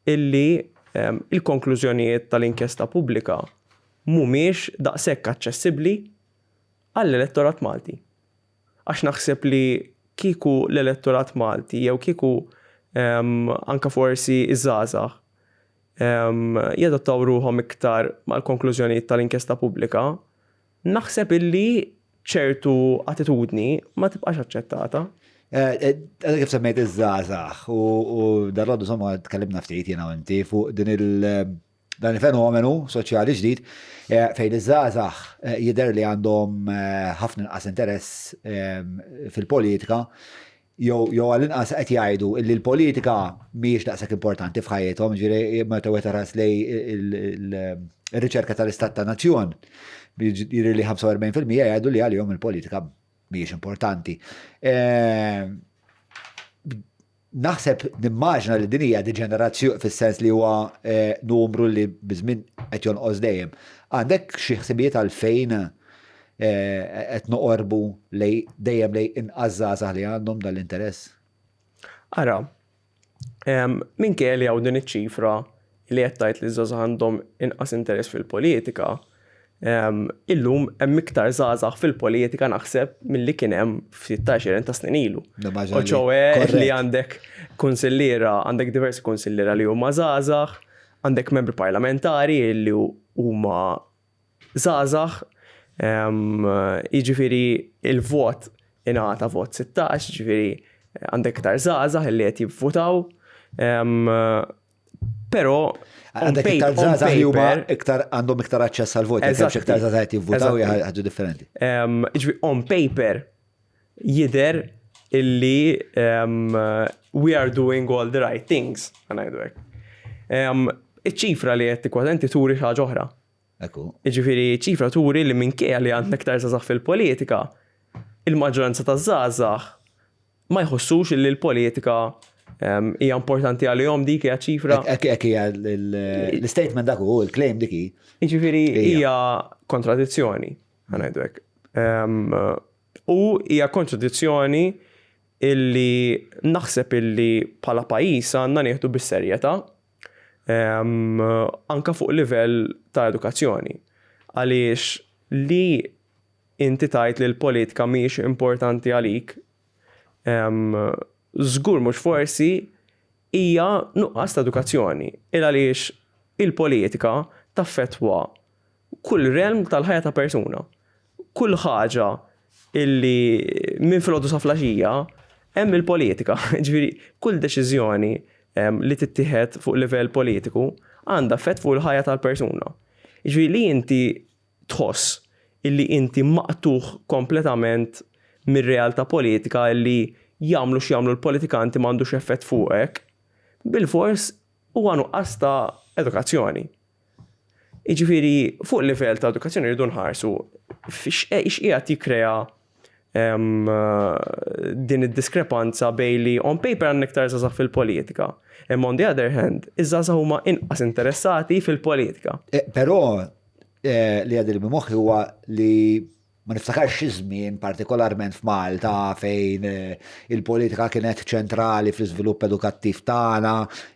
illi l-konklużjonijiet tal-inkjesta pubblika mhumiex daqshekk aċċessibbli għall-elettorat Malti. Għax naħseb li kieku l-elettorat Malti jew kieku anke forsi ż-żgħażagħ. Jadattaw ruħhom iktar mal-konklużjonijiet tal-inkjesta pubblika, naħseb illi ċertu attitudni ma tibqax aċċettata. Għadha kif semmejt iż-żgħażagħ u dalgħodu insomma tkellimna ftit jiena u inti fuq din il- dan il-fenomenu soċjali ġdid fejn iż-żgħażagħ jidher li għandhom ħafna inqas interess fil-politika jew jew għall-inqas qed jgħidu li l-politika mhijiex daqshekk importanti f'ħajjithom, ġifieri meta wieħed iħares lejn ir-riċerka tal-Istat ta' Nazzjon, jidher li 45% jgħidu li għalihom il-politika mhijiex importanti. Ehm, naħseb nimmaġna li din hija deġenerazzjoni fis-sens li huwa eh, numru li biżmien qed jonqos dejjem. Għandek xi ħsibijiet għalfejn qed noqorbu lej dejjem lej inqas żgħażagħ li għandhom dan l-interess? Ara, minkejja li hawn din iċ-ċifra li qed tgħid li ż-żgħażagħ għandhom inqas interess fil-politika, illum hemm iktar żgħażagħ fil-politika naħseb milli kien hemm ftit ta' għexieren ta' snin ilu. U ċowe li għandek kunsilliera, għandek diversi kunsilliera li huma żgħażagħ, għandek membri parlamentari li huma żgħażagħ, jiġifieri il-vot ingħata vot 16, jiġifieri għandek iktar żgħażagħ li qed jivvutaw. Però għandek iktar żgħażagħ li huma iktar għandhom iktar aċċess għal vot, jekk iktar żgħażagħ qed jivvutaw hija ħaġa differenti. Jiġifieri on paper jidher illi we are doing all the right things, ħa ngħidu hekk. Iċ-ċifra li qed tikkwota inti turi xi ħaġa oħra. Ekku. Jiġifieri ċifra turi li minkejja li għandna iktar żgħażagħ fil-politika, il-maġġoranza taż-żgħażagħ ma jħossux li l-politika hija importanti għalihom dik hija ċifra. Hekk hija l-statement dak hu, il-claim dik hi. Jiġifieri hija kontradizzjoni, ħa ngħidu hekk. U hija kontradizzjoni illi naħseb illi bħala pajjiż għandna nieħdu bis-serjetà anka fuq livell ta' edukazzjoni. Għaliex li inti tgħid li l-politika mhijiex importanti għalik, żgur mhux forsi hija nuqqas ta' edukazzjoni. Il għaliex il-politika taffettwa kull realm tal-ħajja ta' persuna. Kull ħaġa illi minn filgħodu sa flaxija hemm il-politika. Ġifieri kull deċiżjoni li tittieħed fuq livell politiku għandha effett fuq il-ħajja tal-persuna. Ġifieri li inti tħoss illi inti maqtugħ kompletament mir-realtà politika illi jagħmlu x'jagħmlu l-politikanti m'għandux effett fuqek, bilfors huwa nuqqas ta' edukazzjoni. Jiġifieri fuq livell ta' edukazzjoni rridu nħarsu x'qiegħed jikkrea din id-diskrepanza bejn li on paper għandna iktar żgħażagħ fil-politika, imma on the other hand, iż-żgħażagħ huma inqas interessati fil-politika. Eh, però eh, li għadil moħħi huwa li ma niftakarx xi żmien partikolarment f'Malta fejn eh, il-politika kienet ċentrali fl-iżvilupp edukattiv tagħna,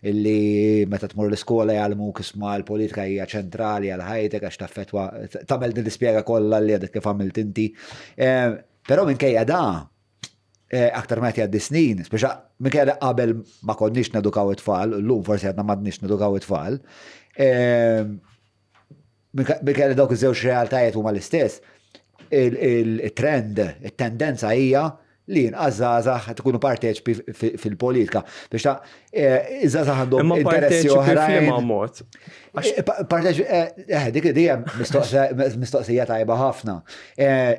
illi meta tmur l-iskola jgħallmuk isma' l-politika hija ċentrali għal ħajtek għax taffettwa tagħmel din l-ispjega kollha li għadek kif għamilt inti. Eh, però minkejja da, eh, aktar ma qed jgħaddi snin, speċa minkejja li qabel ma konniex nedukaw it-tfal, llum forsi għadna m'għadniex nedukaw it-tfal, Minkejja li dawk iż-żewġ realtajiet huma l-istess, il-trend, it-tendenza hija li inqas żgħażagħ qed ikunu parteċipi fil-politika. Biex ta' eh, iż-żgħażagħ għandhom interessi oħrajn. mod. Eh, parteċipi, eh, dik hija mistoqsija tajba ħafna.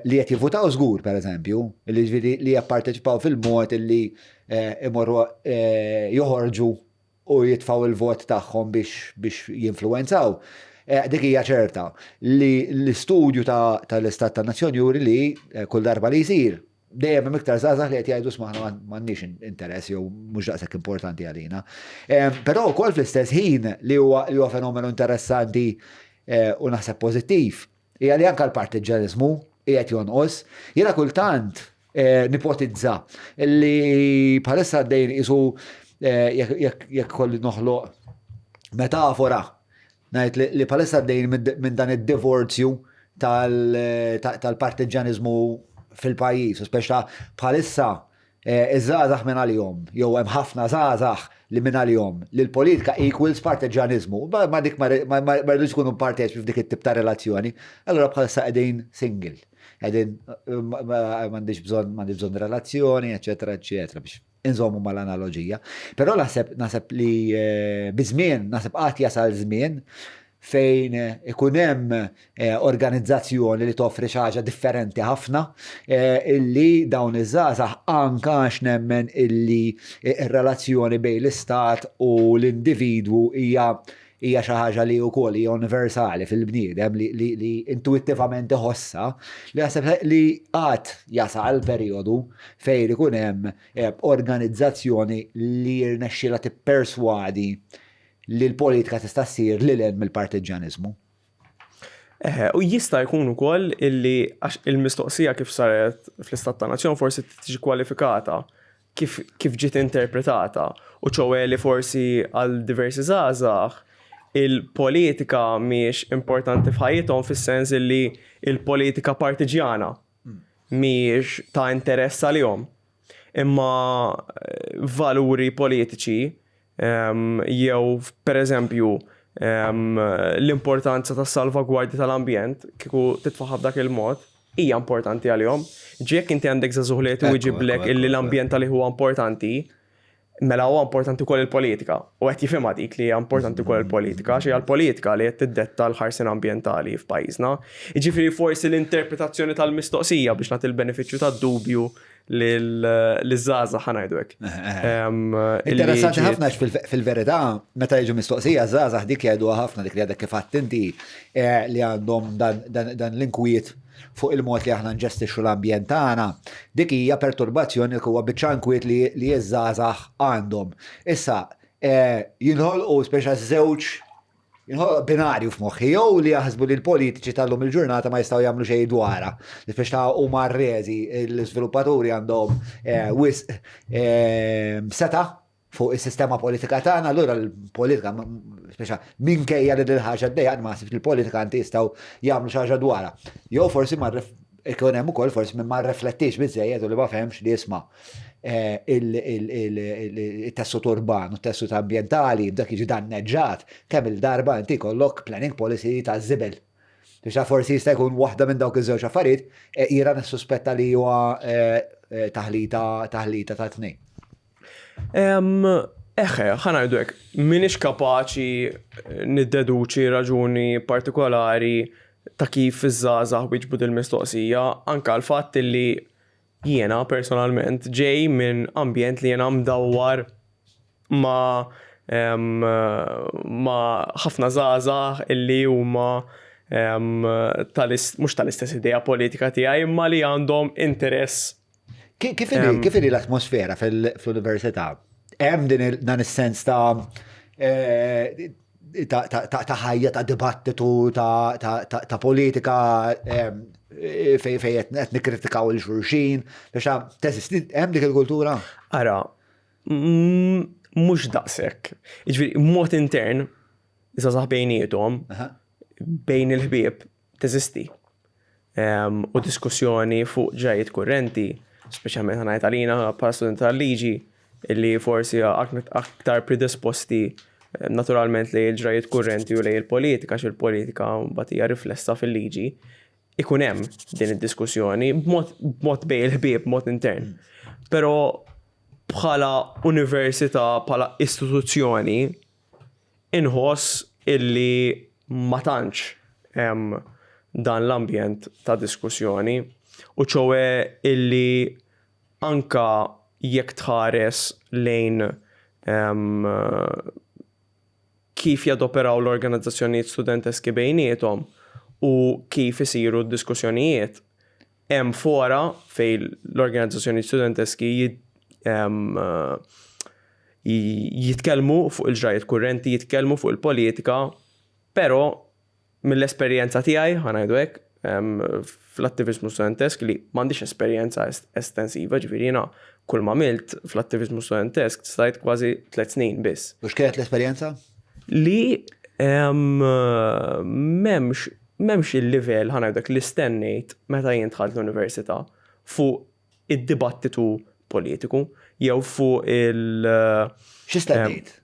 Li qed jivvutaw żgur, pereżempju, li ġifieri li japparteċipaw fil-mod li imorru joħorġu u jitfgħu l-vot tagħhom biex biex jinfluwenzaw. Eh, dik hija ċerta li l-istudju tal-Istat tan-Nazzjon juri li eh, kull darba li jsir dejjem hemm iktar żgħażagħ li qed jgħidu smaħna m'għandniex interess jew mhux daqshekk importanti għalina. Eh, però wkoll fl-istess ħin li huwa li huwa fenomenu interessanti u naħseb pożittiv hija li anke l-partiġġjaniżmu qiegħed jonqos. Jiena kultant eh, nipotizza li bħalissa għaddejn isu eh, jekk kolli noħloq metafora ngħid li bħalissa għaddejn minn dan id-divorzju tal-partiġġjaniżmu fil-pajjiż, speċa bħalissa. Iż-żgħażagħ minn għalihom, jew hemm ħafna żgħażagħ li minn għalihom li l-politika equals partiġġjaniżmu. Ma dik ma rridux ikunu parteċipi f'dik it-tip ta' relazzjoni. Allura bħalissa qegħdin single. Qegħdin m'għandix bżonn m'għandix bżonn relazzjoni, eċetera, eċetera, biex inżommu mal-analoġija. Però naħseb naħseb li biż-żmien, naħseb qatt jasal żmien fejn ikun hemm organizzazzjoni li toffri xi ħaġa differenti ħafna illi dawn iż-żgħażagħ anke għax nemmen illi r-relazzjoni bejn l-istat u l-individwu hija hija xi ħaġa li wkoll hija universali fil-bniedem li, li, li intuittivament iħossha, li naħseb li għad jasal perjodu fejn ikun hemm organizzazzjoni li jirnexxilha tipperswadi li l-politika tista' ssir lil hinn mill-partiġġjaniżmu. Eħe, u jista' jkun ukoll illi għax il-mistoqsija kif saret fl-Istat ta' Nazzjon forsi tiġi kwalifikata kif, kif ġiet interpretata u ċowe li forsi għal diversi żgħażagħ il-politika mhijiex importanti f'ħajjithom fis-sens illi il-politika partiġjana mhijiex ta' interess għalihom. Imma valuri politiċi jew pereżempju l-importanza tas-salvagwardja tal-ambjent kieku titfaħħa b'dak il-mod hija importanti għalihom. Ġi jekk inti għandek żagħżugħ li qed iwiġiblek illi l-ambjent għalih huwa importanti, mela huwa importanti wkoll il-politika. U qed jifhimha dik li hija importanti wkoll il-politika, għax hija l-politika li qed tiddetta l-ħarsien ambjentali f'pajjiżna. Jiġifieri forsi l-interpretazzjoni tal-mistoqsija biex nagħti l-benefiċċju tad-dubju liż-żgħażagħ ħa ngħidu hekk. Interessanti ħafna fil-verità meta jiġu mistoqsija żgħażagħ dik jgħiduha ħafna dik li għadek kif għedt inti eh, li għandhom dan l-inkwiet fuq il-mod li aħna nġestixxu l-ambjent tagħna, dik hija perturbazzjoni li huwa biċċa inkwiet li ż-żgħażagħ għandhom. Issa, eh, jinħolqu speċa żewġ Inħoloq binarju f'moħħi jew li jaħsbu li l-politiċi tal-lum il-ġurnata ma jistgħu jagħmlu xejn dwarha. Li biex ta' huma rreżi l-iżviluppaturi għandhom eh, wisq eh, seta' fuq is-sistema politika tagħna, allura l-politika speċa minkejja li dil-ħaġa ddejjaq ma li l-politikanti jistgħu jagħmlu xi ħaġa dwarha. Jew forsi ma ikun hemm ukoll forsi min ma rreflettix biżejjed u li ma fehemx li jisma' eh, il-tessut urban u t-tessut ambjentali b'dak jiġi danneġġat kemm il-darba inti jkollok planning policy ta' żibel. Biex forsi jista' jkun waħda minn dawk iż-żewġ affarijiet, eh, jiena nissuspetta li huwa eh, taħlita taħlita ta' tnejn. Eħe, ħa ngħidu hekk, m'iniex kapaċi niddeduċi raġuni partikolari ta' kif iż-żgħażagħ wieġbu dil-mistoqsija, anke l-fatt li jiena personalment ġej minn ambjent li jiena mdawwar ma' ma' ħafna żgħażagħ illi huma mhux tal-istess idea politika tiegħi imma li għandhom interess Kif inhi l-atmosfera fl-università? Hemm din dan is-sens ta' eh, ta' ħajja, ta' dibattitu, ta' politika eh, fej fej qed nikkritikaw il xulxin, biex teżisti hemm dik il-kultura? Ara, mhux daqshekk. Jiġifieri mod intern, żgħażagħ bejniethom, bejn il-ħbieb, teżisti. U diskussjoni fuq ġrajiet kurrenti, speċjalment ħa ngħid għalina bħala studenti tal-liġi, illi forsi aktar predisposti naturalment lejn il-ġrajiet kurrenti u lejn il-politika, għax il-politika mbagħad hija riflessa fil-liġi, ikun hemm din id-diskussjoni b'mod bejn il-ħbieb, b'mod intern. Però bħala università, bħala istituzzjoni, Inħoss illi ma tantx hemm dan l-ambjent ta' diskussjoni u ċoe illi anka jekk tħares lejn kif jadoperaw l-organizzazzjonijiet studenteski bejniethom u kif isiru d-diskussjonijiet, Hemm fora fejn l-organizzazzjonijiet studenteski jitkellmu fuq il-ġrajiet kurrenti, jitkellmu fuq il-politika, però mill-esperjenza tiegħi, ħa ngħidu hekk, fl-attiviżmu studentesk li m'għandix esperjenza estensiva, ġifieri jiena kull ma għamilt fl-attiviżmu studentesk stajt kważi tliet snin biss. U x'kienet l-esperjenza? Li m'hemmx M'hemmx il-livell, ħa ngħidlek, li stennejt meta jien dħalt l-università fuq id-dibattitu politiku jew fuq il- Xi stennejt?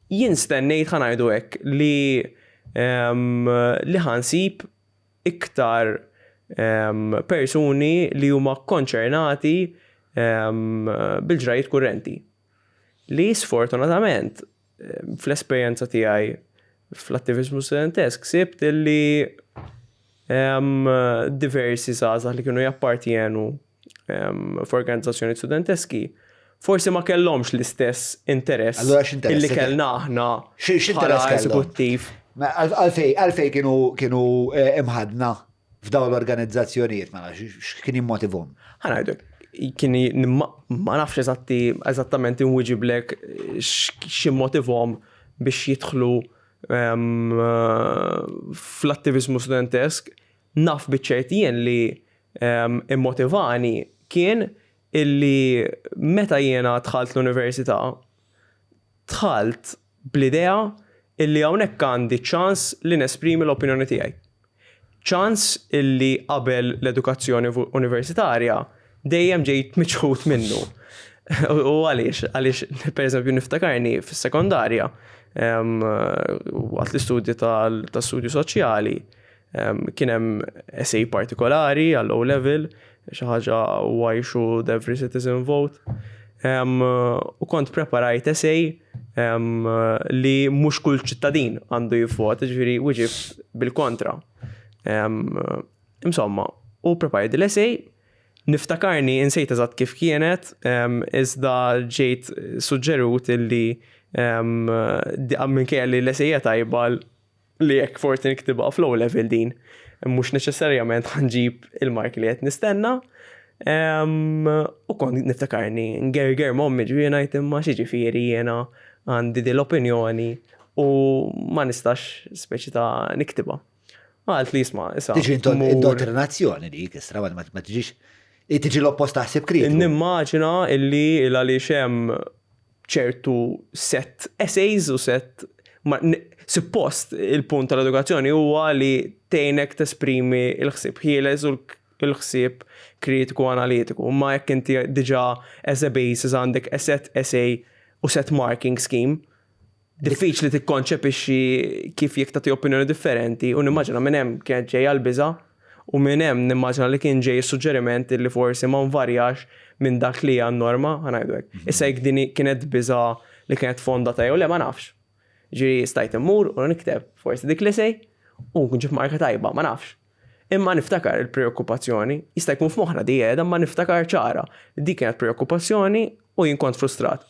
Jien stennejt ħa ngħidu hekk li li ħa nsib iktar persuni li huma konċernati bil-ġrajiet kurrenti. Li sfortunatament fl-esperjenza tiegħi fl-attiviżmu studentesk sibt li diversi żgħażagħ li kienu jappartjenu f'organizzazzjoni studenteski forsi ma kellhomx l-istess interess illi kellna aħna bħala eżekuttiv. Għalfej, għalfej kienu kienu eh, imħadna f'dawn l-organizzazzjonijiet, ma nafx, x'kien jimmotivhom? Ħa ngħidlek, kien ma nafx eżatti eżattament inwiġiblek x'immotivhom biex jidħlu ehm, fl-attiviżmu studentesk, naf biċ-ċert jien li ehm, immotivani kien illi meta jiena dħalt l-università, dħalt bl-idea illi hawnhekk għandi ċans li nesprimi l-opinjoni tiegħi. Ċans illi qabel l-edukazzjoni universitarja dejjem ġejt miċħud minnu. U għaliex? Għaliex, per eżempju, niftakarni fis-sekondarja, waqt l-istudji tal-studju soċjali, kien hemm essay partikolari għall-O level, xi ħaġa why should every citizen vote. U kont preparajt essay li mhux kull ċittadin għandu jivvota, ġifieri wieġibt bil-kontra. Insomma, u preparajt l-essay, niftakarni insejt eżatt kif kienet, iżda ġejt suġġerut illi minkejja li l-essay hija tajba li jekk forsi niktibha fl-O level din, mhux neċessarjament ħanġib il-mark li qed nistenna. U kont niftakarni ngerger m'ommi ġifieri ngħid imma xi ġifieri jiena għandi din l-opinjoni u ma nistax speċi ta' niktibha. Għalt li jisma' issa. Tiġi indottrinazzjoni dik, istra ma tiġix tiġi l-oppost ta' ħsieb kritiku. Nimmaġina illi għaliex hemm ċertu set essays u set suppost il-punt tal-edukazzjoni huwa li tgħinek tesprimi l-ħsieb ħieles u l-ħsieb kritiku analitiku. Ma jekk inti diġà as a basis għandek a set essay u set marking scheme, diffiċli tikkonċepixxi kif jekk tagħti opinjoni differenti u nimmaġina minn hemm kienet ġejja l-biża' u minn hemm nimmaġina li kien ġej is-suġġeriment li forsi ma nvarjax minn dak li hija n-norma, ħa ngħidu hekk. Mhm. Issa jekk din kienet biża' li kienet fondata jew le ma nafx. Ġieri stajt immur u nikteb forsi dik l-essay u nġib marka tajba, ma nafx. Imma niftakar il-preokkupazzjoni, jista' jkun f'moħħna di qiegħda, imma niftakar ċara. Dik kienet preokkupazzjoni u jien kont frustrat.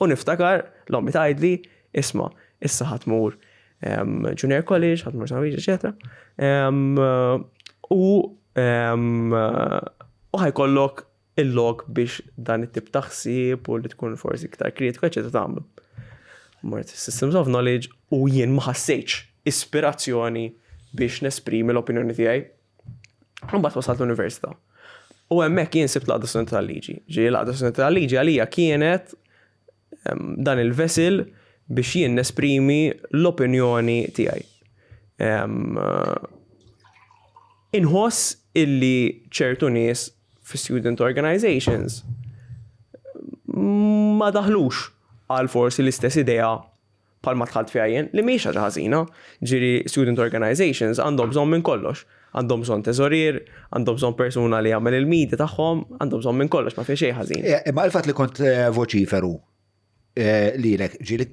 U niftakar l-ommi tgħidli, isma' issa ħa tmur junior college, ħa tmur San eċetera. U u ħajkollok il-lok biex dan it-tip ta' ħsieb u li tkun forsi iktar kritiku, eċetera tagħmlu. Mort Systems of Knowledge u jien ma ħassejtx ispirazzjoni biex nesprimi l-opinjoni tiegħi. Mbagħad wasalt l-università. U hemmhekk jien sibt l-għaqda studenti tal-liġi. Ġieli l-għaqda studenti tal-liġi għalija kienet dan il-vessel biex jien nesprimi l-opinjoni tiegħi. Inħoss illi ċertu nies fi student organizations ma daħlux għal forsi l-istess idea bħal ma dħalt fiha jien, li mhijiex ħaġa ħażina. Ġieli student organizations għandhom bżonn minn kollox. Għandhom bżonn teżorier, għandhom bżonn persuna li jagħmel il-media tagħhom, għandhom bżonn minn kollox, ma fih xejn ħażin. Eh, imma il-fatt li kont eh, voċiferu eh, lilek, ġieli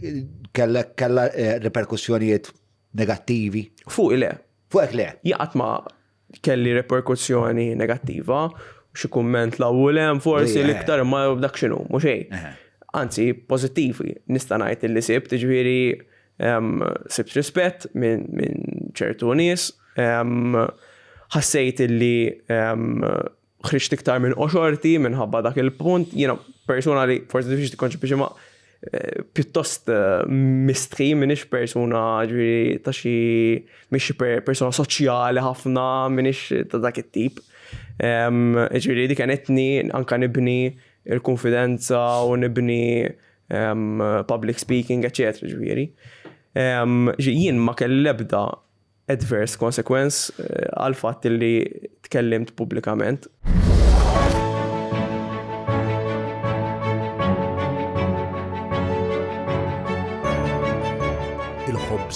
kellek kella reperkussjonijiet negattivi? Fuq le. Fuqek le. Jaqat ma kelli reperkussjoni negattiva, xi kumment la u lem forsi l-iktar ma dak xinu, mhux xejn. Anzi, pożittivi, nista' ngħid li sibt, ġifieri sibt rispett minn ċertu nies, ħassejt li ħriġt iktar minn qoxorti minħabba dak il-punt, jiena persuna li forsi diffiċli tikkonċepixxi ma eh, pjuttost eh, mistħi minix persuna ġifieri ta' xi mhix persuna soċjali ħafna minix ta' dak it-tip. Ġifieri dik għenitni anka nibni il-konfidenza u nibni public speaking, eccetera, ġifieri. Jien ma kelli l-ebda adverse consequence eh, għal fatt li tkellimt pubblikament.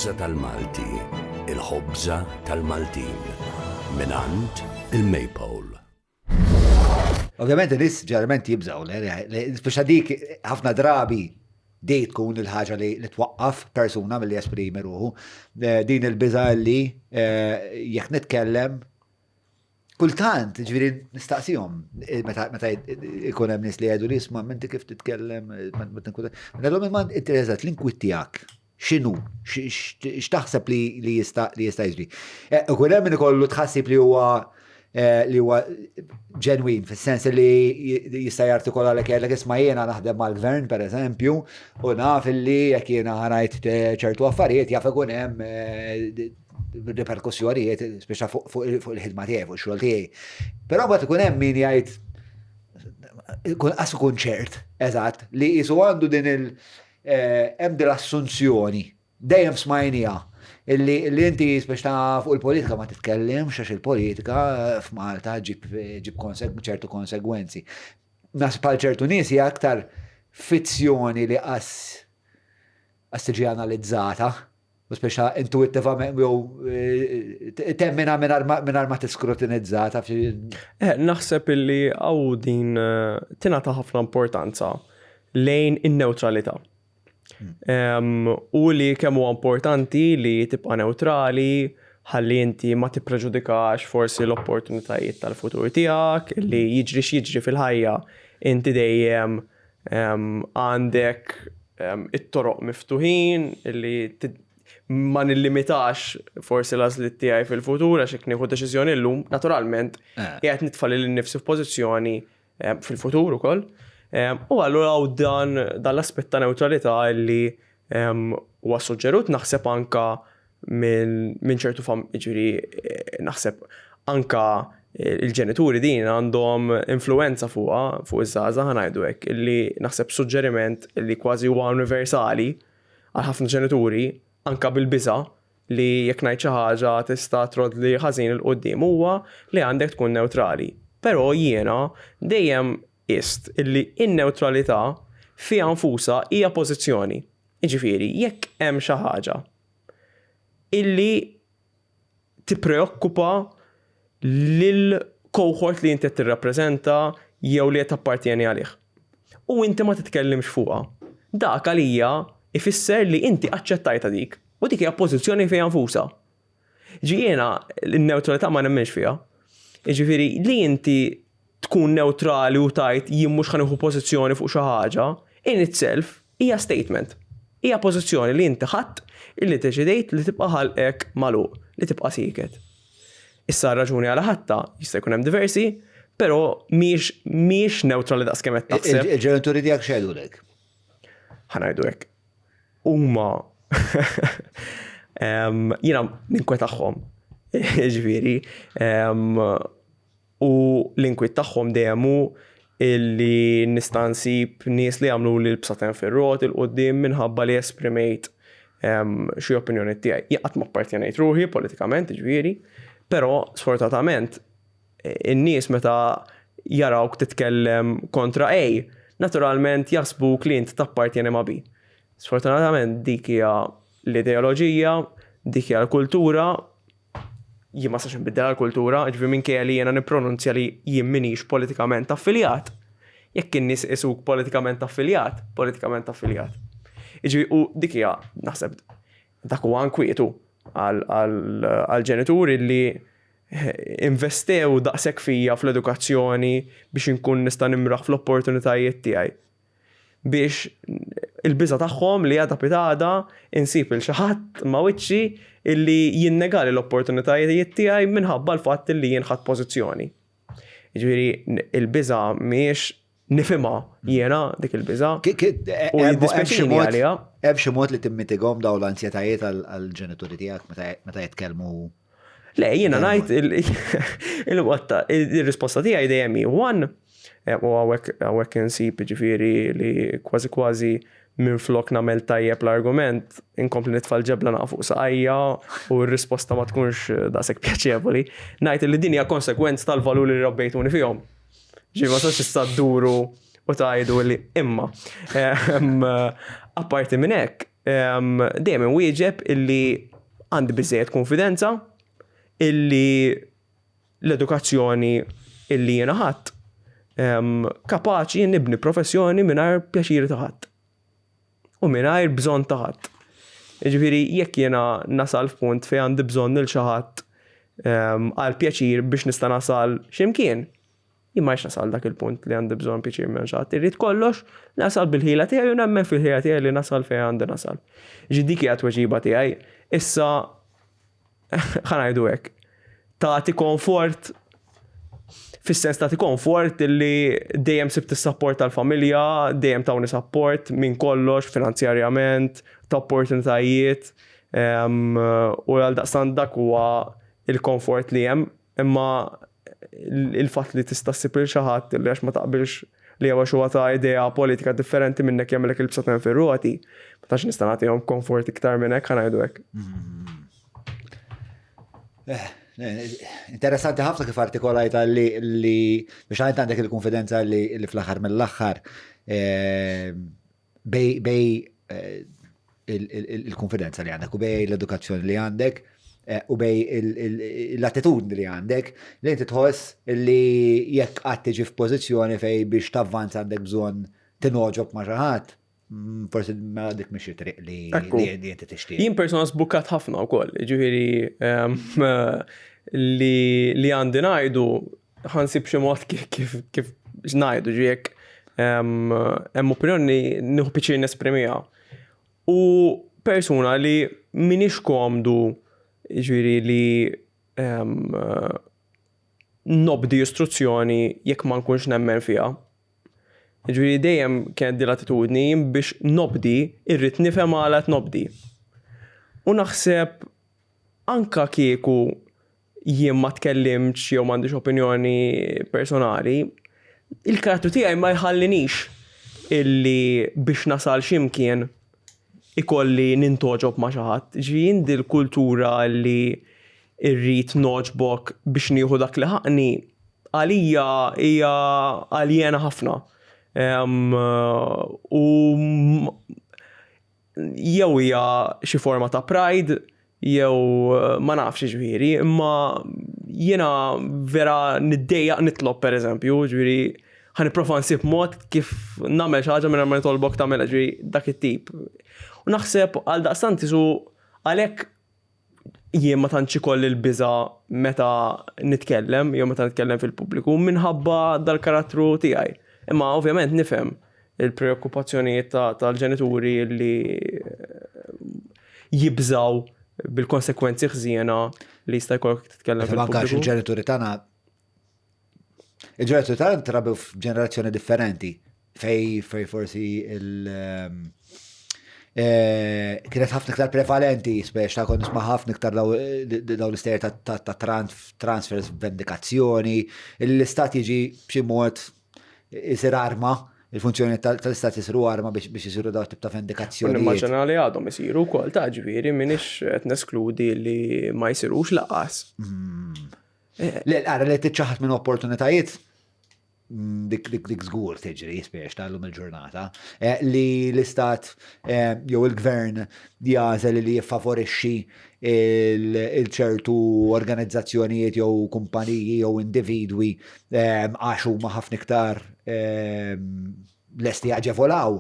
Il-ħobża tal-Malti, il-ħobża tal-Maltin. Mingħand il-Maypole. Ovvjament in-nies ġeneralment jibżgħu, speċa dik ħafna drabi di tkun il-ħaġa li twaqqaf persuna milli jesprimi ruħu. Eh, din il-biża li eh, jekk nitkellem Kultant, ġifieri nistaqsihom eh, meta meta ikun hemm nies li jgħidu li isma' inti kif titkellem, eh, ma tinkun. Ngħidilhom imma inti eżatt l-inkwiet tiegħek x'inhu, x'taħseb li jista' li jista' jiġri. Eh, ikun hemm min ikollu tħassib li huwa li huwa ġenwin, fis-sens li jista' jartikola lek jgħidlek isma' jiena naħdem mal-gvern pereżempju, u naf li jekk jiena ħanajt ċertu affarijiet jaf ikun hemm riperkussjonijiet, speċa fuq il-ħidma tiegħi, fuq ix-xogħol tiegħi. Però mbagħad ikun hemm min jgħid ikun qas ikun ċert, eżatt, li jisu għandu din il- eh, hemm din l-assunzjoni dejjem smajnija illi li inti speċa fuq il-politika ma titkellimx għax il-politika eh, f'Malta ġib ġib ċertu konsegwenzi. Naħseb għal ċertu nies hija aktar fizzjoni li qas qas tiġi analizzata U speċa intuittivament jew eh, temmina mingħajr ma tiskrutinizza taf Eh, naħseb illi għaw din eh, tingħata ħafna importanza lejn in-neutralità. Hmm. U li kemm huwa importanti li tibqa' neutrali, ħalli inti ma tippreġudikax forsi l-opportunitajiet tal-futur tiegħek, li jiġri x'jiġri fil-ħajja inti dejjem għandek it-toroq miftuħin li ma nillimitax forsi l-għażliet tiegħi fil-futur għax jekk nieħu deċiżjoni llum, naturalment eh. qiegħed nitfa' lil innifsi f'pożizzjoni fil-futur ukoll. U allura hawn dan l-aspett ta' newtralità li huwa suġġerut naħseb anka minn ċertu fam, ġifieri eh, naħseb anka il-ġenituri din għandhom influenza fuqha, fuq iż-żgħażagħ ħa ngħidu hekk, illi naħseb suġġeriment li kważi huwa universali għal ħafna ġenituri, anka bil-biża' li jekk ngħid xi ħaġa tista' troddli ħażin 'il quddiem huwa li għandek tkun newtrali. Però jiena dejjem qist illi n-newtralità fiha nfusha hija pożizzjoni. Jiġifieri jekk hemm xi ħaġa illi tippreokkupa lil cohort li inti qed tirrappreżenta jew li qed tappartjeni għalih. U inti ma titkellimx fuqha. Dak għalija ifisser li inti aċċettajtha dik. U dik hija pożizzjoni fiha nfusha. Ġi jiena n-newtralità ma nemminx fiha. Jiġifieri li inti tkun newtrali u tgħid jien mhux ħa nieħu pożizzjoni fuq xi ħaġa, in itself hija statement. Hija pożizzjoni li inti ħadt illi ddeċidejt li tibqa' ħalqek magħluq, li tibqa' sieket. Issa r-raġuni għala ħadtha jista' jkun hemm diversi, però mhijiex mhijiex newtrali daqskemm qed taħseb. Il-ġenituri tiegħek x'għedulek? Ħa ngħidu hekk. Huma jiena ninkwetahom. Jiġifieri, U l-inkwiet tagħhom dejjem hu illi nista' nsib nies li jagħmluli l-bsaten fir-roti 'l quddiem minħabba li esprimejt xi opinjoni tiegħi. Jien qatt ma appartjenejt ruħi politikament, jiġifieri, però sfortunatament in-nies meta jarawk titkellem kontra A, naturalment jaħsbuk li int tappartjeni ma' B. Sfortunatament dik hija l-ideoloġija, dik hija l-kultura, jien ma nistax nbiddel l-kultura, ġifieri minkejja li jiena nippronunzja li jien minix politikament affiljat, jekk in-nies isuk politikament affiljat, politikament affiljat. Ġifieri u dik hija naħseb dak huwa nkwiet għal-ġenituri li investew daqshekk fija fl-edukazzjoni biex inkun nista' nimraħ fl-opportunitajiet tiegħi. biex il-biża' tagħhom li għada pitgħada insib 'il xi ħadd ma' wiċċi illi jinnegali l-opportunitajiet tiegħi minħabba l-fatt illi jien ħadt pożizzjoni. Jiġifieri il-biża' mhijiex nifhimha jiena dik il-biża' u jiddispjaċini għaliha. Hemm xi mod li timmitigahom dawn l-ansjetajiet għall-ġenituri tiegħek meta jitkellmu? Le, jiena ngħid il-risposta tiegħi dejjem hi one, eh, u hawnhekk insib ġifieri li kważi kważi minn flok nagħmel tajjeb l-argument, inkompli nitfa' l-ġebla naqa' fuq saqajja u r-risposta ma tkunx daqshekk pjaċevoli. Ngħid li din hija konsekwenza tal-valuri li rabbejtuni fihom. Ġi ma sax issa dduru u tgħidu li imma. Apparti minn hekk, Dejjem inwieġeb illi għandi biżejjed konfidenza illi l-edukazzjoni illi jiena ħadd kapaċi nibni professjoni mingħajr pjaċiri ta' ħadd. U mingħajr bżonn ta' ħadd. Jiġifieri jekk jiena nasal f'punt fejn għandi bżonn lil xi ħadd għal pjaċir biex nista' nasal x'imkien, jien ma nasal dak il-punt li għandi bżonn pjaċir minn xi ħadd. Irrid kollox nasal bil-ħila tiegħi u nemmen fil-ħila tiegħi li nasal fejn għandi nasal. Ġi dik hija tweġiba tiegħi. Issa ħa ngħidu hekk, tagħti komfort fis-sens tagħti komfort li dejjem sibt is-sapport tal-familja, dejjem tawni sapport minn kollox finanzjarjament, ta' opportunitajiet, u għal daqstant dak huwa il-komfort li hemm, imma il-fatt li tista' ssib lil xi ħadd li għax ma taqbilx li jew għax huwa ta' idea politika differenti minnek jagħmellek il-bsaten fir-roti, ma tantx nista' nagħtihom komfort iktar minn hekk ħa ngħidu hekk. Eh, interessanti ħafna kif artikolajta li li biex għajt għandek il-konfidenza li fl-aħħar mill-aħħar eh, bej bej eh, il-konfidenza li għandek u bej l-edukazzjoni li għandek eh, u bej l-attitudni li għandek li inti tħoss li jekk qatt tiġi f'pożizzjoni fej biex tavvanza għandek bżonn tinogħġob ma' xi ħadd, mm, forsi mela dik mhix triq li inti tixtieq. Jien persona sbukkat ħafna wkoll, ġifieri ehm, li għandi ngħidu ħansib xi mod kif kif ngħidu ġi jekk hemm opinjoni nieħu piċir nesprimiha. U persuna li minix komdu ġifieri li nobdi istruzzjoni jekk ma nkunx nemmen fiha. Ġifieri dejjem kienet din l-attitudni biex nobdi irrid nifhem għala qed nobdi. U naħseb anka kieku jien ma tkellimtx jew m'għandix opinjoni personali, il-karattru tiegħi ma jħallinix illi biex nasal x'imkien ikolli nintogħġob ma' xi ħadd. Ġifieri jien dil-kultura li rrid nogħġbok biex nieħu dak li ħaqqni, għalija hija aljena ħafna. U jew hija xi forma ta' pride jew ma nafx ġifieri, imma jiena vera niddejjaq nitlob pereżempju, ġifieri ħa nipprova nsib mod kif nagħmel xi ħaġa mingħajr ma nitolbok tagħmilha ġifieri dak it-tip. U naħseb għaldaqstant isu għalhekk jien ma tantx ikolli l-biża' meta nitkellem jew meta nitkellem fil-pubbliku minħabba dal-karattru tiegħi. Imma ovvjament nifhem il-preokkupazzjonijiet tal-ġenituri li jibżaw bil-konsekwenzi ħżiena li jista' jkollok titkellem fil-pubbliku. Anke il-ġenituri tagħna il-ġenituri tagħna trabew f'ġenerazzjoni differenti fej fej forsi il- ehm, eh, kienet ħafna iktar prevalenti, spex ta' kont nisma' ħafna iktar daw l-istejjer ta' transfers vendikazzjoni, l-istat jiġi b'xi mod isir arma, il-funzjoni tal-istat jisiru arma biex isiru daw tip ta' vendikazzjoni. Nimmaġina li għadhom isiru wkoll ta' ġifieri minix qed neskludi li ma jsirux laqas. Mm. Eh, le, għara li tiċċaħat minn opportunitajiet mm, dik dik dik żgur tiġri spiex tal-lum il-ġurnata, eh, li l-istat eh, jew il-gvern jagħżel li jiffavorixxi il-ċertu organizzazzjonijiet jew kumpaniji jew individwi ehm, għax huma ħafna iktar ehm, lesti jaġevolaw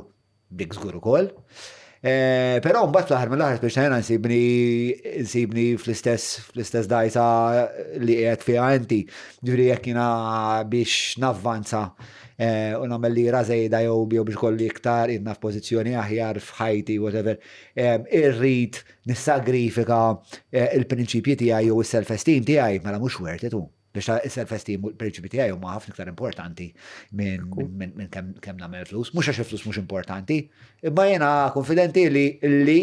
dik żgur ukoll. Eh, però mbagħad fl-aħħar mill-aħħar biex jiena nsibni nsibni fl-istess fl-istess dajsa li qiegħed fiha inti. Ġifieri jekk jiena biex navvanza eh, u nagħmel lira żejda jew biex kolli iktar inna f'pożizzjoni aħjar f'ħajti whatever, eh, irrid nissagrifika il-prinċipji tiegħi jew is-self-esteem tiegħi, mela mhux worth it hu. Biex is-self-esteem u l-prinċipji tiegħi huma ħafna iktar importanti minn kemm nagħmel flus. Mhux għax il-flus mhux importanti, imma jiena konfidenti li li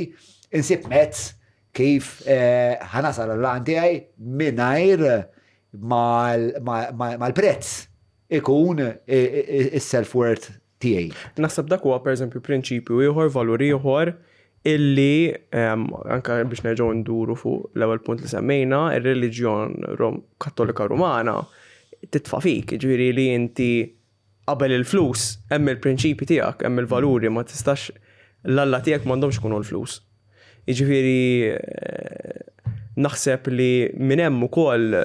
insib mezz kif eh, ħanasal l-għan tiegħi mingħajr mal-prezz ikun is-self-worth tiegħi. Naħseb dak huwa pereżempju prinċipju ieħor, valur ieħor illi anka biex nerġgħu nduru fuq l-ewwel punt li semmejna, ir-reliġjon Kattolika Rumana titfa' fik, jiġifieri li inti qabel il-flus hemm il-prinċipji tiegħek, hemm il-valuri, ma tistax L-alla tiegħek m'għandhomx ikunu l-flus. Jiġifieri naħseb li minn hemm ukoll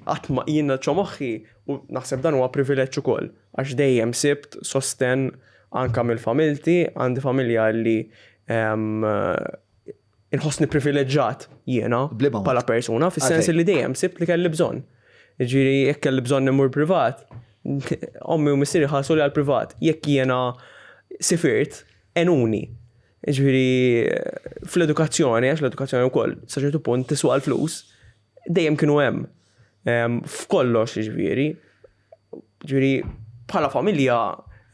qatt ma jiena ġo moħħi u naħseb dan huwa privileġġ ukoll għax dejjem sibt sostenn anke mill-familti, għandi familja li inħossni privileġġat jiena bħala persuna, fis-sens li dejjem sibt li kelli bżonn. Ġifieri jekk kelli bżonn immur privat, ommi u missieri ħallsu li għal-privat. Jekk jiena sifirt, għenuni. Ġifieri fl-edukazzjoni, għax l-edukazzjoni wkoll sa ċertu punt tiswa l-flus, dejjem kienu hemm. F'kollox ġifieri. Ġifieri bħala familja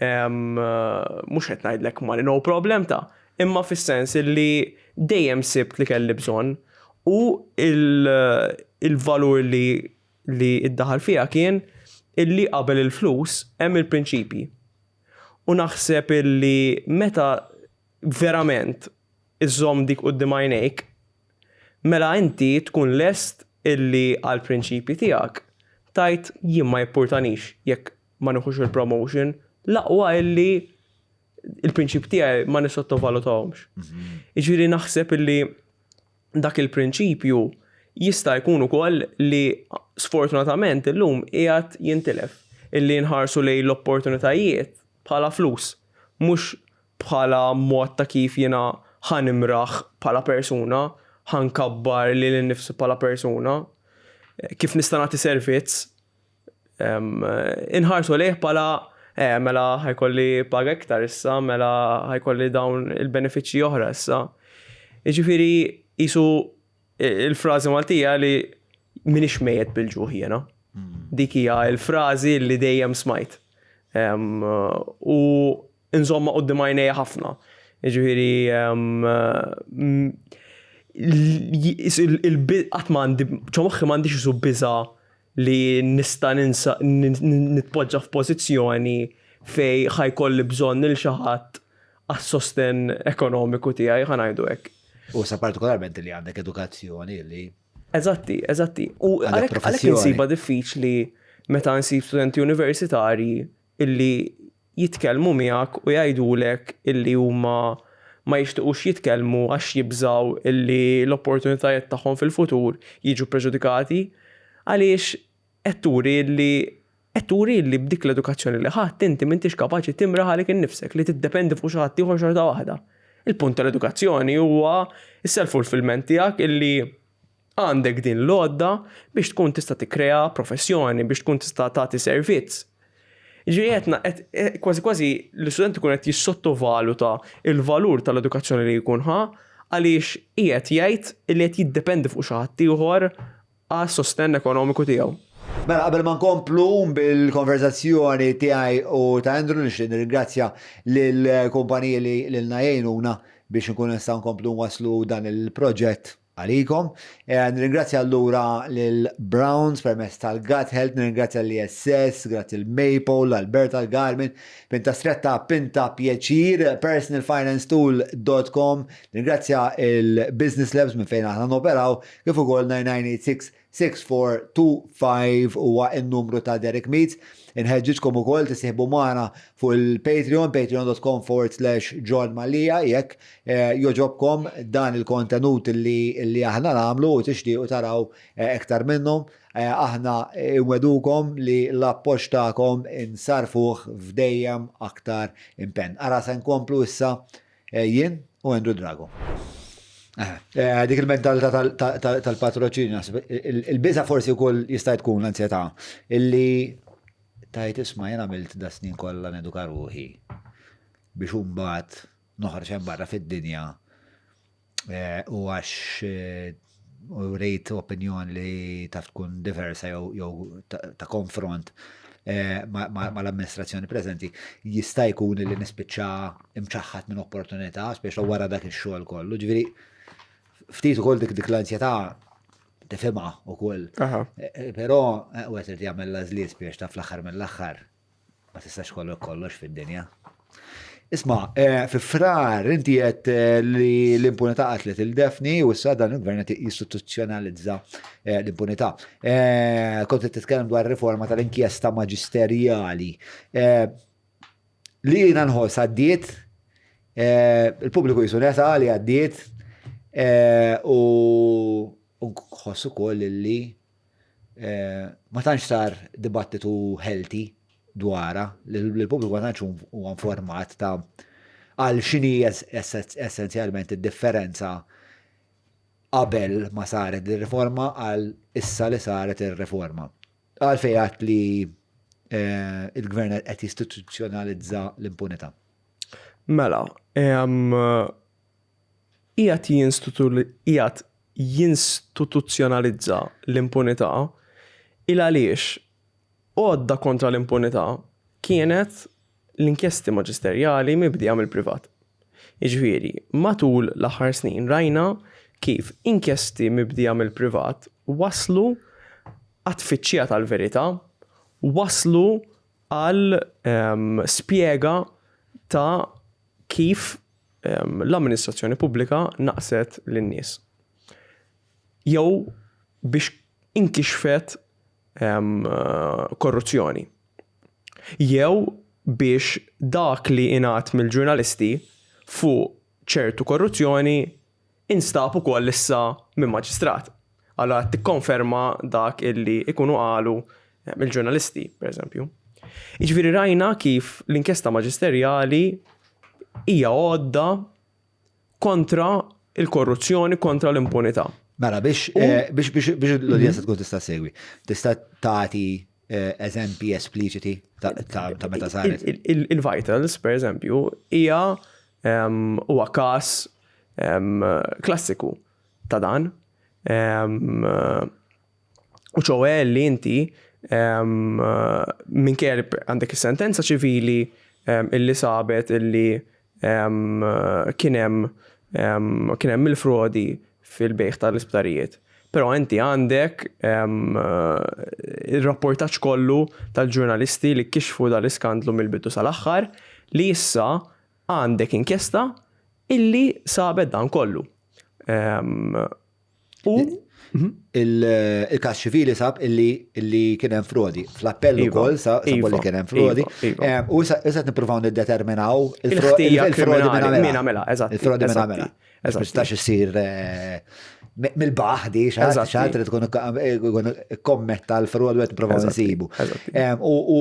mhux qed ngħidlek money no problem ta' imma fis-sens li dejjem sibt li kelli bżonn u il-valur li li iddaħal fija kien illi qabel il-flus hemm il-prinċipji. U naħseb illi meta verament iżżomm dik quddiem għajnejk, mela inti tkun lest illi għall-prinċipji tiegħek tgħid jien ma jippurtanix jekk ma nieħux il-promotion, l-aqwa illi il-prinċipji tiegħi ma nissottovalutahomx. Jiġifieri naħseb illi dak il-prinċipju jista' jkun ukoll li sfortunatament illum qiegħed jintilef, illi nħarsu lejn l-opportunitajiet bħala flus, mhux bħala mod ta' kif jiena ħa nimraħ bħala persuna, ħa nkabbar lili nnifsi bħala persuna, kif nista' nagħti servizz. Inħarsu lejh bħala eh, mela ħajkolli paga iktar issa, mela ħajkolli dawn il-benefiċċji oħra issa. Jiġifieri qisu il-frażi Maltija li minix mejjet bil-ġuħ jiena. Dik hija l-frażi li dejjem smajt. U nżommha quddiem għajnejja ħafna. Jiġifieri qatt m'għandi, ġo moħħi m'għandix isu biża' li nista' ninsa nitpoġġa f'pożizzjoni fejn ħa jkolli bżonn lil xi ħadd għas-sostenn ekonomiku tiegħi, ħa ngħidu hekk. U sa partikolarment li għandek edukazzjoni li. Eżatti, eżatti. U għalhekk insibha diffiċli meta nsib studenti universitarji illi jitkellmu miegħek u jgħidulek illi huma ma jixtiqux jitkellmu għax jibżgħu illi l-opportunitajiet tagħhom fil-futur jiġu ppreġudikati għaliex qed turi illi qed turi illi b'dik l-edukazzjoni li ħadt inti m'intix kapaċi timraħ għalik innifsek li tiddependi fuq xi ħadd ieħor xorta waħda. Il-punt tal-edukazzjoni huwa s-self-fulfillment tiegħek illi Għandek din l-għodda biex tkun tista' tikkrea professjoni, biex tkun tista' tagħti servizz. Jiġifieri qed eh, kważi kważi l-istudent ikun qed jissottovaluta il-valur tal-edukazzjoni li jkun ħa għaliex qiegħed jgħid li qed jiddependi fuq xi ħadd ieħor għas-sostenn ekonomiku tiegħu. Mela qabel ma nkomplu bil-konverzazzjoni tiegħi u ta' Andrew nixtieq nirringrazzja lill-kumpaniji li lilna jgħinuna biex nkunu nistgħu nkomplu nwasslu dan il-proġett għalikom. Eh, nirringrazzja allura lil Browns permezz tal-Gut Health, nirringrazzja l-ISS, grazzi l-Maple, l-Alberta, l-Garmin, Pinta Stretta, Pinta Pjaċir, personalfinancetool.com, nirringrazzja il-Business Labs minn fejn aħna noperaw, kif ukoll 9986 6425 huwa n-numru ta' Derek Meets. Inħeġġiġkom ukoll tisieħbu magħna fuq il-Patreon, patreon.com forward slash John Mallia, jekk eh, joġobkom dan il-kontenut li, li aħna nagħmlu u tixtiequ taraw eh, iktar minnhom. Eh, aħna inwedukom li l-appoġġ tagħkom insarfuh f'dejjem aktar impenn. Ara se nkomplu issa Jien u Andrew Drago. Dik il-mentalità tal-patroċinju, il-biża forsi wkoll jista' tkun l-ansjetà illi tajt isma' jien għamilt da snin kollha neduka ruħi biex imbagħad noħroġ hemm barra fid-dinja u għax u rejt opinjon li taf tkun diversa jew ta' konfront eh, mal-amministrazzjoni preżenti, jista' jkun li nispiċċa imċaħħat minn opportunità, speċa wara dak ix-xogħol kollu. Ġifieri ftit ukoll dik dik l-ansjetà tifhimha ukoll. Eh, eh, però u qed jagħmel l-għażliet biex ta' fl-aħħar mill-aħħar Ma tistax kollok kollox fid-dinja. Isma, eh, fi frar inti qed eh, li l-impunità qatlet il-Defni u issa dan il-gvern qed jistituzzjonalizza eh, l-impunità. Kont qed titkellem dwar riforma tal-inkjesta maġisterjali. Li jiena nħoss għaddiet Il-pubbliku jisu nesa li għaddiet u nħoss ukoll li ma tantx sar dibattitu healthy dwarha, li l-pubbliku ma tantx huwa informat ta' għal x'inhi essenzjalment id-differenza qabel ma saret ir-riforma għal issa li saret ir-riforma. Għalfejn għedt li il-gvern qed jistituzzjonalizza l-impunità? Mela, qiegħed qiegħed jinstituzzjonalizza l-impunità il għaliex għodda kontra l-impunità kienet l-inkjesti maġisterjali mibdija mill-privat. Jiġifieri, matul l-aħħar snin rajna kif inkjesti mibdija mill-privat waslu għat-tfittxija tal-verità, waslu għal spjega ta' kif l-amministrazzjoni pubblika naqset lin-nies. Jew biex inkixfet korruzzjoni. Jew biex dak li ingħad mill-ġurnalisti fuq ċertu korruzzjoni instab ukoll issa minn maġistrat. Allura qed tikkonferma dak illi ikunu qalu mill-ġurnalisti, pereżempju. Jiġifieri rajna kif l-inkjesta maġisterjali hija għodda kontra il-korruzzjoni, kontra l-impunità. Mela biex eh, biex biex biex l-udjenza tkun tista' segwi, tista' tagħti eh, eżempji espliċiti ta' meta saret. Il-Vitals, per eżempju, hija ehm, huwa każ ehm, klassiku ta' dan. Ehm, u ċowe li inti minkejja li għandek is-sentenza ċivili illi sabet illi kien hemm kien hemm il-frodi fil-bejgħ tal-isptarijiet. Però inti għandek ir-rapportaġġ kollu tal-ġurnalisti li kixfu dal-iskandlu mill-bidu sal-aħħar li issa għandek inkjesta illi sabet dan kollu. U mhm. il-każ ċivili sab illi kien hemm frodi. Fl-appell iva, ukoll sab li iva, kien hemm frodi. Iva, eh, u issa qed nippruvaw niddeterminaw il-frodi minn għamela. Eżatt. Il-frodi minn għamela. Ma tistax issir eh, mill-baħ di xaħat li tkun eh, kommetta l-frodi u qed nippruvaw nsibu. U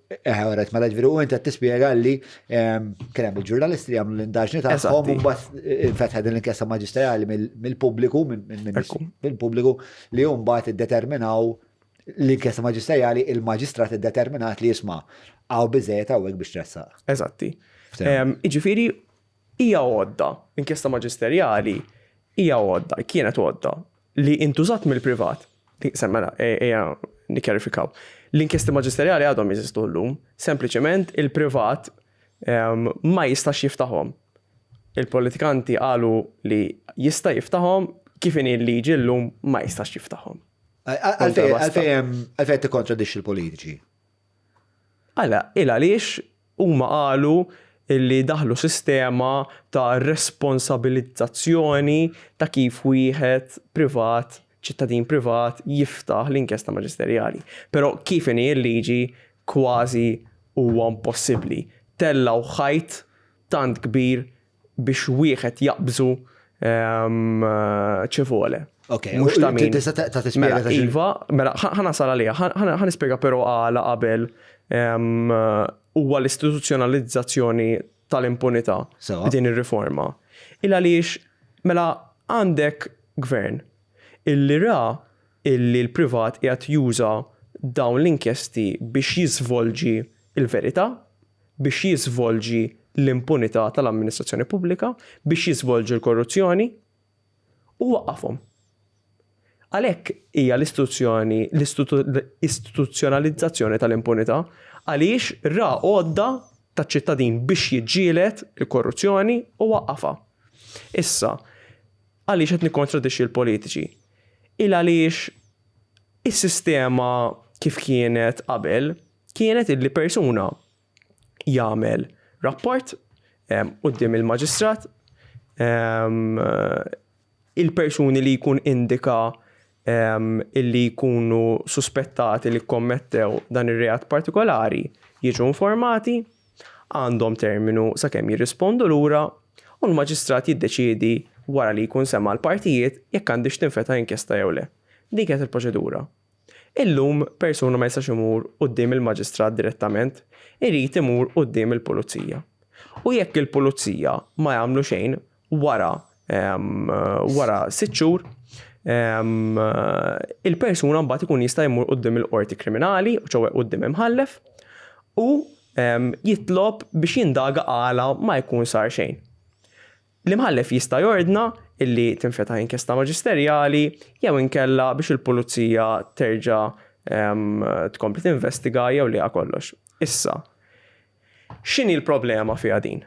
Għoret, mela ġviri, u inti tispjega li kien hemm il-ġurnalisti li għamlu l-indaġni tagħhom u mbagħad eh, fetħet din l-inkjesta maġisterjali mill-pubbliku mill-pubbliku li mbagħad iddeterminaw l-inkjesta maġisterjali il-maġistrat iddeterminat li jisma' għaw biżejjed hawnhekk biex tressaq. Eżatti. Jiġifieri hija għodda, l-inkjesta maġisterjali hija għodda, kienet għodda li intużat mill-privat, mela, ejja nikkjarifikaw. L-inkjesti maġisterjali għadhom jeżistu llum, sempliċement il-privat ehm, ma jistax jiftaħhom. Il-politikanti qalu li jista' jiftaħhom, kif inhi l-liġi llum ma jistax jiftaħhom. Għalfejn tikkontradixxi l-politiċi? Għala, il għaliex huma qalu li daħlu sistema ta' responsabilizzazzjoni ta' kif wieħed privat, ċittadin privat jiftaħ l-inkjesta maġisterjali. Però kif inhi l-liġi kważi huwa impossibbli. Tellgħu ħajt tant kbir biex wieħed jaqbżu ehm, ċivole. Ok, mhux ta' min. Tista' ta' tispjega mela, Iva, mela ħa nasal għaliha, ħa nispjega però għala qabel ehm, huwa l-istituzzjonalizzazzjoni tal-impunità b'din ir-riforma. Il għaliex mela għandek gvern illi ra illi l-privat qiegħed juża dawn l-inkjesti biex jiżvolġi l-verità, biex jiżvolġi l-impunità tal-amministrazzjoni pubblika, biex jiżvolġi l-korruzzjoni, u waqqafhom. Għalhekk hija l-istituzzjoni, l-istituzzjonalizzazzjoni tal-impunità, għaliex ra għodda taċ-ċittadin biex jiġġieled il-korruzzjoni u waqqafha. Issa, għaliex qed nikkontradixxi l-politiċi? Il għaliex is-sistema kif kienet qabel kienet illi persuna jagħmel rapport quddiem il-maġistrat, il-persuni li jkun indika illi jkunu suspettati li kkommettew dan ir-reat partikolari jiġu informati. Għandhom terminu sakemm jirrispondu lura u l-maġistrat jiddeċiedi wara li jkun sema' l-partijiet jekk għandhiex tinfetaħ inkjesta jew le. Din kienet il-proċedura. Illum persuna ma jistax imur quddiem il-maġistrat direttament, irid imur quddiem il-pulizija. U jekk il-pulizija ma jagħmlu xejn wara wara sitt xhur, il-persuna mbagħad ikun jista' jmur quddiem il-qorti kriminali, ċowe quddiem imħallef, u jitlob biex jindaga għala ma jkun sar xejn. L-imħallef jista' jordna illi tinfetaħ inkjesta maġisterjali jew inkella biex il-pulizija terġa' tkompli tinvestiga jew li kollox. Issa, x'inhi l-problema fiha din?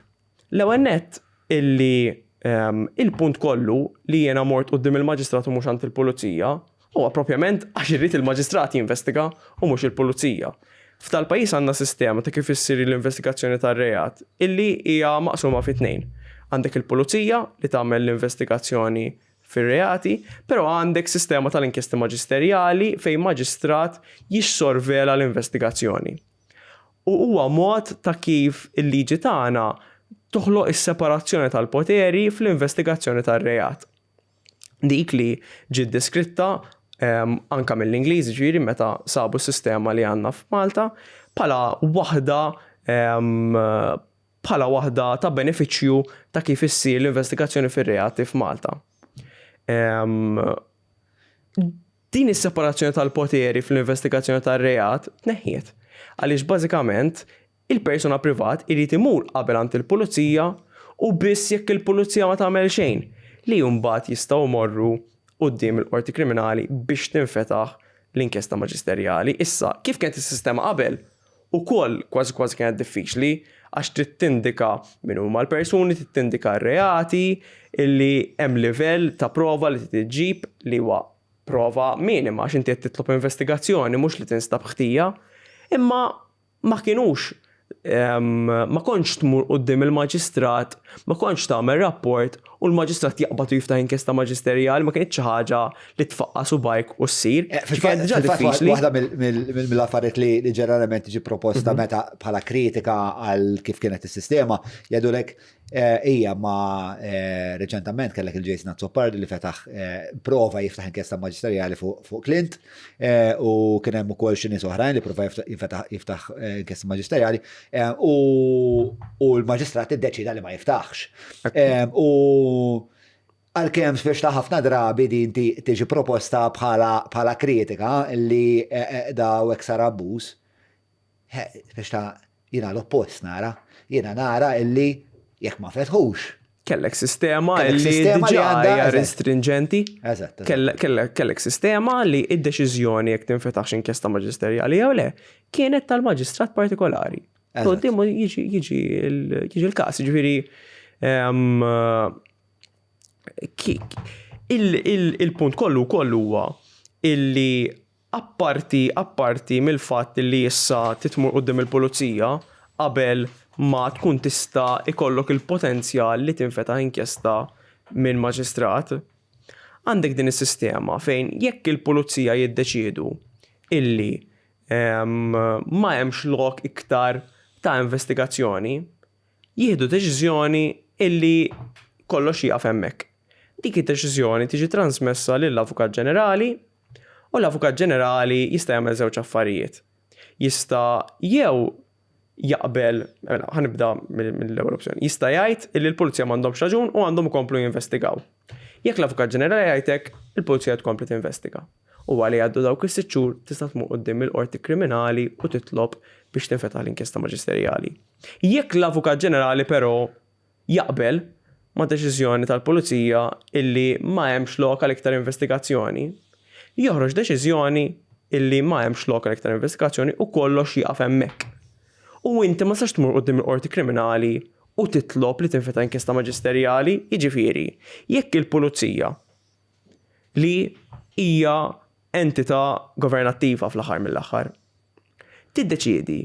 L-ewwel nett illi il-punt kollu li jiena mort quddiem il-maġistrat u mhux għand il-pulizija huwa propjament għax irrid il-maġistrat jinvestiga u mhux il-pulizija. F'dal-pajjiż għandna sistema ta' kif issir l-investigazzjoni tar-reat illi hija maqsuma fi tnejn. Għandek il-pulizija li tagħmel l-investigazzjoni fir-reati, però għandek sistema tal-inkjesti maġisterjali fejn maġistrat jissorvela l-investigazzjoni. U huwa mod ta' kif il-liġi tagħna toħloq is-separazzjoni tal-poteri fl-investigazzjoni tar-reat. Dik li ġiet deskritta anka mill-Ingliżi ġifieri meta sabu s-sistema li għandna f'Malta bħala waħda bħala waħda ta' benefiċċju ta' kif issir l-investigazzjoni fir-reati f'Malta. Din is-separazzjoni tal-poteri fl-investigazzjoni tar-reat tneħħiet għaliex bażikament il-persuna privat irid imur qabel għand il-pulizija u biss jekk il-pulizija ma tagħmel xejn li mbagħad jistgħu jmorru quddiem il-Qorti Kriminali biex tinfetaħ l-inkjesta maġisterjali. Issa, kif kienet is-sistema qabel, ukoll kważi kważi kienet diffiċli għax trid tindika min huma l-persuni, trid tindika r-reati, illi hemm livell ta' prova li trid iġġib li huwa prova minima għax inti qed titlob investigazzjoni mhux li tinstab ħtija. Imma ma kinux ma kontx tmur quddiem il-maġistrat, ma kontx tagħmel rapport u l-maġistrat jaqbad u jiftaħ inkjesta maġisterjali, ma kienx xi ħaġa li tfaqqa' subgħajk u ssir. Eh, fil-fatt diġà diffiċli. Waħda mill-affarijiet li ġeneralment tiġi proposta mhm. meta bħala kritika għal kif kienet is-sistema, jgħidulek Ija, ma reċentament kellek il-Jason Azzopardi li fetaħ prova jiftaħ inkjesta maġisterjali fuq Clint u kien hemm ukoll xi nies oħrajn li prova jiftaħ inkjesta maġisterjali u l-maġistrat iddeċida li ma jiftaħx. U għalkemm biex ta' ħafna drabi din tiġi proposta bħala kritika li daw hekk sar abbuż. Biex ta' jiena l-oppost nara. Jiena nara illi jekk ma fetħux. Kellek sistema li diġà hija restringenti. Eżatt. Kellek sistema li id-deċiżjoni jekk tinfetaħx inkjesta maġisterjali jew le kienet tal-maġistrat partikolari. Quddiemu jiġi l-każ, jiġifieri ehm, il-punt kollu kollu huwa illi Apparti apparti mill-fatt li issa trid tmur quddiem il-pulizija qabel ma tkun tista' jkollok il-potenzjal li tinfetaħ inkjesta minn maġistrat, għandek din is-sistema fejn jekk il-pulizija jiddeċiedu illi ma hemmx lok iktar ta' investigazzjoni, jieħdu deċiżjoni illi kollox jieqaf hemmhekk. Dik id-deċiżjoni tiġi transmessa lill-Avukat Ġenerali u l-Avukat Ġenerali jista' jagħmel żewġ affarijiet. Jista' jew jaqbel, mela, ħa nibda mill-ewwel opzjoni, jista' jgħid illi l-pulizija m'għandhomx raġun u għandhom ikomplu jinvestigaw. Jekk l-Avukat Ġenerali jgħid hekk, il-pulizija tkompli tinvestiga. U wara li jgħaddu dawk is-sitt xhur tista' tmur quddiem il-Qorti Kriminali u titlob biex tinfetaħ l-inkjesta maġisterjali. Jekk l-Avukat Ġenerali però jaqbel ma' deċiżjoni tal-Pulizija illi ma hemmx lok għal iktar investigazzjoni, joħroġ deċiżjoni illi ma hemmx lok għal iktar investigazzjoni u kollox jieqaf hemmhekk. U inti ma tistax tmur quddiem il-Qorti Kriminali u titlob li tinfetaħ inkjesta maġisterjali, jiġifieri, jekk il-Pulizija li hija entità governattiva fl-aħħar mill-aħħar, tiddeċiedi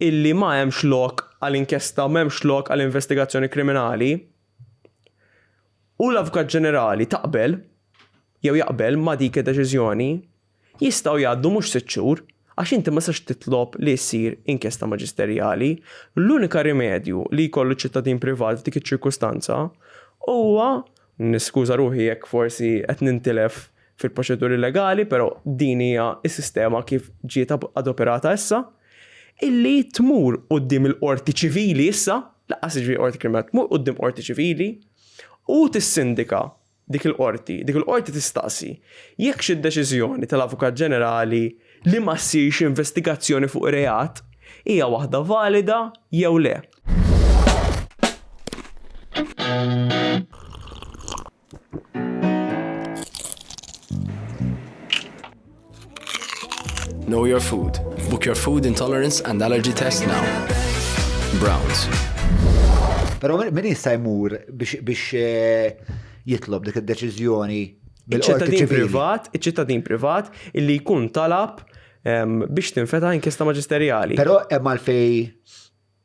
illi ma hemmx lok għal inkjesta, ma hemmx lok għal investigazzjoni kriminali, u l-Avukat Ġenerali taqbel jew jaqbel ma' dik id-deċiżjoni, jistgħu jgħaddu mhux sitt xhur, Għax inti ma tistax titlob li ssir inkjesta maġisterjali. L-unika rimedju li jkollu ċittadin privat f'dik iċ-ċirkustanza huwa, niskuża ruħi jekk forsi qed nintilef fil-proċeduri legali, però din hija s-sistema kif ġiet adoperata issa, illi tmur quddiem il-qorti ċivili issa, lanqas jiġifieri qorti kriminali, tmur quddiem qorti ċivili u tissindika dik il-qorti, dik il-qorti tistaqsi jekk xi deċiżjoni tal-Avukat Ġenerali li ma ssirx investigazzjoni fuq reat hija waħda valida jew le. Know your food. Book your food intolerance and allergy test now. Browns. Pero min jista' jmur biex eh, jitlob dik id-deċiżjoni bil-qorti privat, iċ-ċittadin privat illi jkun talab ehm, biex tinfeta inkjesta maġisterjali. Però hemm għalfej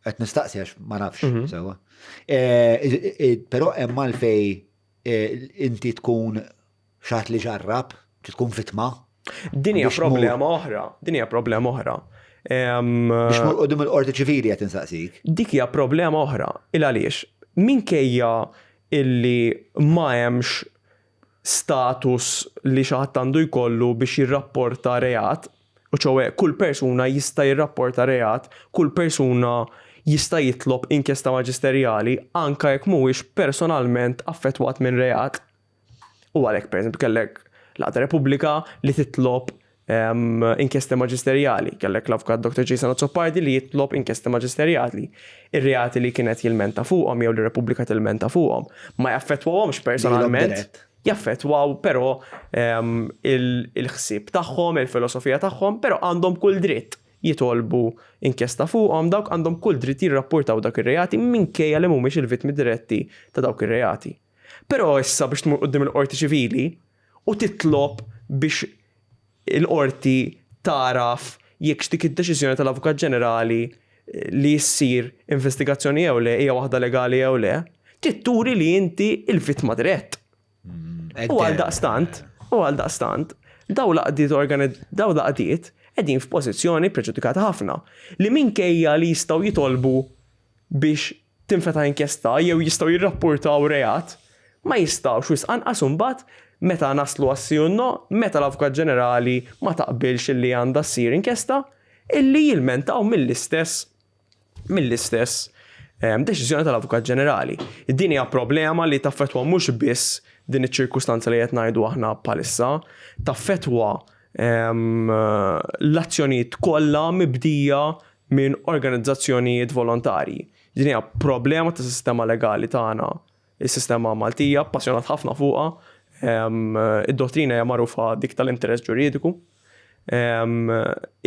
qed nistaqsi għax ma nafx mhm. sewwa. Eh, eh, però hemm għalfej inti tkun xaħat li ġarrab, tkun vittma. Din hija problema oħra, din hija problema oħra. Biex mur qudiem il-qorti ċivili qed insaqsik. Dik hija problema oħra, il għaliex minkejja illi ma hemmx status li xi ħadd għandu jkollu biex jirrapporta reat, u ċowe kull persuna jista' jirrapporta reat, kull persuna jista' jitlob inkjesta maġisterjali anka jekk mhuwiex personalment affettwat minn reat. U għalhekk pereżempju kellek l-Għaqda Repubblika li titlob ehm, inkjesti maġisterjali, kellek l-avukat Dr. Jason Azzopardi li jitlob inkjesti maġisterjali. Ir-reati li kienet jilmenta fuqhom jew li Repubblika tilmenta fuqhom ma jaffettwahomx personalment. Jaffettwaw però ehm, il-ħsieb tagħhom, il-filosofija tagħhom, però għandhom kull dritt jitolbu inkjesta fuqhom, dawk għandhom kull dritt jirrapportaw dak ir-reati minkejja li mhumiex il-vittmi diretti ta' dawk ir-reati. Però issa biex tmur quddiem il-qorti ċivili u titlob biex il-qorti tagħraf jekk dik id-deċiżjoni tal-Avukat Ġenerali li ssir investigazzjoni jew le hija waħda legali jew le, trid turi li inti l-vittma dirett. U għaldaqstant, u għaldaqstant, daw l-għaqdiet daw l-għaqdiet qegħdin f'pożizzjoni preġudikata ħafna li minkejja li jistgħu jitolbu biex tinfetaħ inkjesta jew jistgħu jirrappurtaw reat, ma jistgħux wisq anqas imbagħad meta naslu għas-sì u n-no, meta l-Avukat Ġenerali ma taqbilx illi għandha ssir inkjesta, illi jilmentaw mill-istess mill-istess ehm, deċiżjoni tal-Avukat Ġenerali. Din hija problema li taffettwa mhux biss din iċ-ċirkustanza li qed ngħidu aħna bħalissa, taffettwa ehm, l-azzjonijiet kollha mibdija minn organizzazzjonijiet volontarji. Din hija problema ta' sistema legali tagħna, is-sistema Maltija, appassjonat ħafna fuqha. Id-dottrina hija magħrufa dik tal-interess ġuridiku,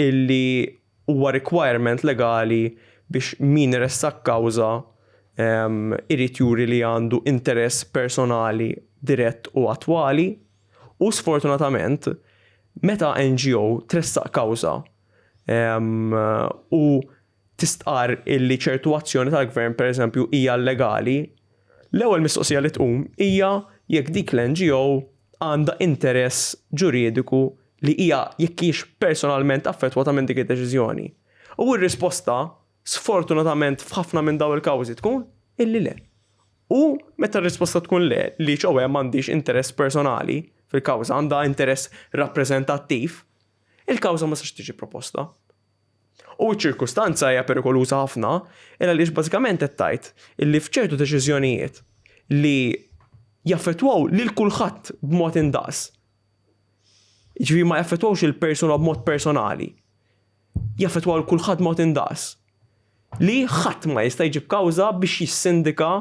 illi huwa requirement legali biex min iressaq kawża irid juri li għandu interess personali dirett u attwali u sfortunatament meta NGO tressaq kawża u tistqarr illi ċertu azzjoni tal-gvern pereżempju hija llegali, l-ewwel mistoqsija li tqum hija jekk dik l-NGO għandha interess ġuridiku li hija jekk hijiex personalment affettwata minn dik id-deċiżjoni. U r-risposta, sfortunatament f'ħafna minn dawn il-kawżi tkun illi le. U meta r-risposta tkun le, li ċowe m'għandhiex interess personali fil-kawża, għandha interess rappreżentattiv, il-kawża ma tistax tiġi proposta. U ċ-ċirkustanza hija perikoluża ħafna, il għaliex bażikament qed tgħid illi f'ċertu deċiżjonijiet li jaffettwaw lil kulħadd b'mod indaqs. Jiġifieri ma jaffettwawx il-persuna b'mod personali. Jaffettwaw lil kulħadd b'mod indaqs. Li ħadd ma jista' jġib kawża biex jissindika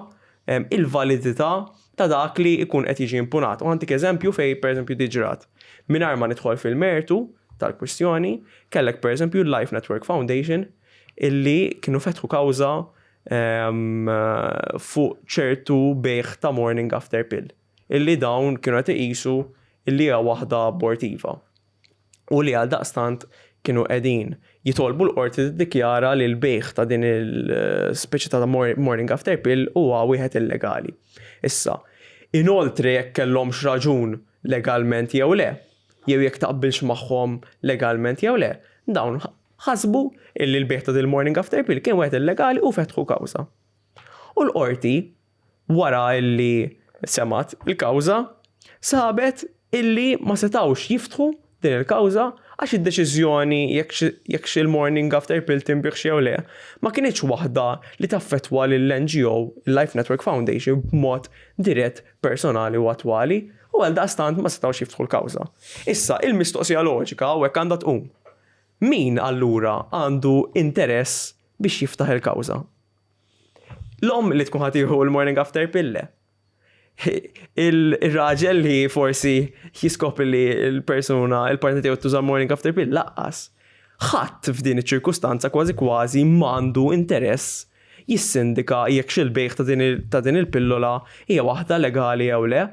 il-validità ta' dak li jkun qed jiġi impunat. U ħantik eżempju fejn pereżempju di ġrat. Mingħajr ma nidħol fil-mertu tal-kwistjoni, kellek pereżempju l-Life Network Foundation illi kienu fetħu kawża fuq ċertu bejgħ ta' morning after pill illi dawn kienu qed iqisu illi hija waħda abortiva. U li għaldaqstant kienu qegħdin jitolbu l-qorti tiddikjara li l-bejgħ ta' din il-speċi ta' morning after pill huwa wieħed illegali. Issa, inoltre jekk kellhomx raġun legalment jew le, jew jekk taqbilx magħhom legalment jew le, Dawn ħasbu illi l-bejgħ ta' dil-morning after pill kien wieħed illegali u fetħu kawża. U l-qorti wara illi semgħet il-kawża sabet illi ma setgħux jiftħu din il-kawża għax id-deċiżjoni jekk il-morning after pill tinbiegħx jew le ma kinitx waħda li taffettwa lill-NGO, il-Life Network Foundation, b'mod dirett, personali u attwali u għaldaqstant ma setgħux jiftħu l-kawża. Issa, il-mistoqsija loġika hawnhekk għandha tqum. Min allura għandu interess biex jiftaħ il-kawża? L-omm li tkun ħa tieħu l-morning after pill le. Il-raġel li forsi jiskopri li l-persuna, il-partner tiegħu tuża morning after pill laqqas. Ħadd f'din iċ-ċirkustanza kważi kważi m'għandu interess jissindika jekk xi l-bejgħ ta' din il-pillola hija waħda legali jew le.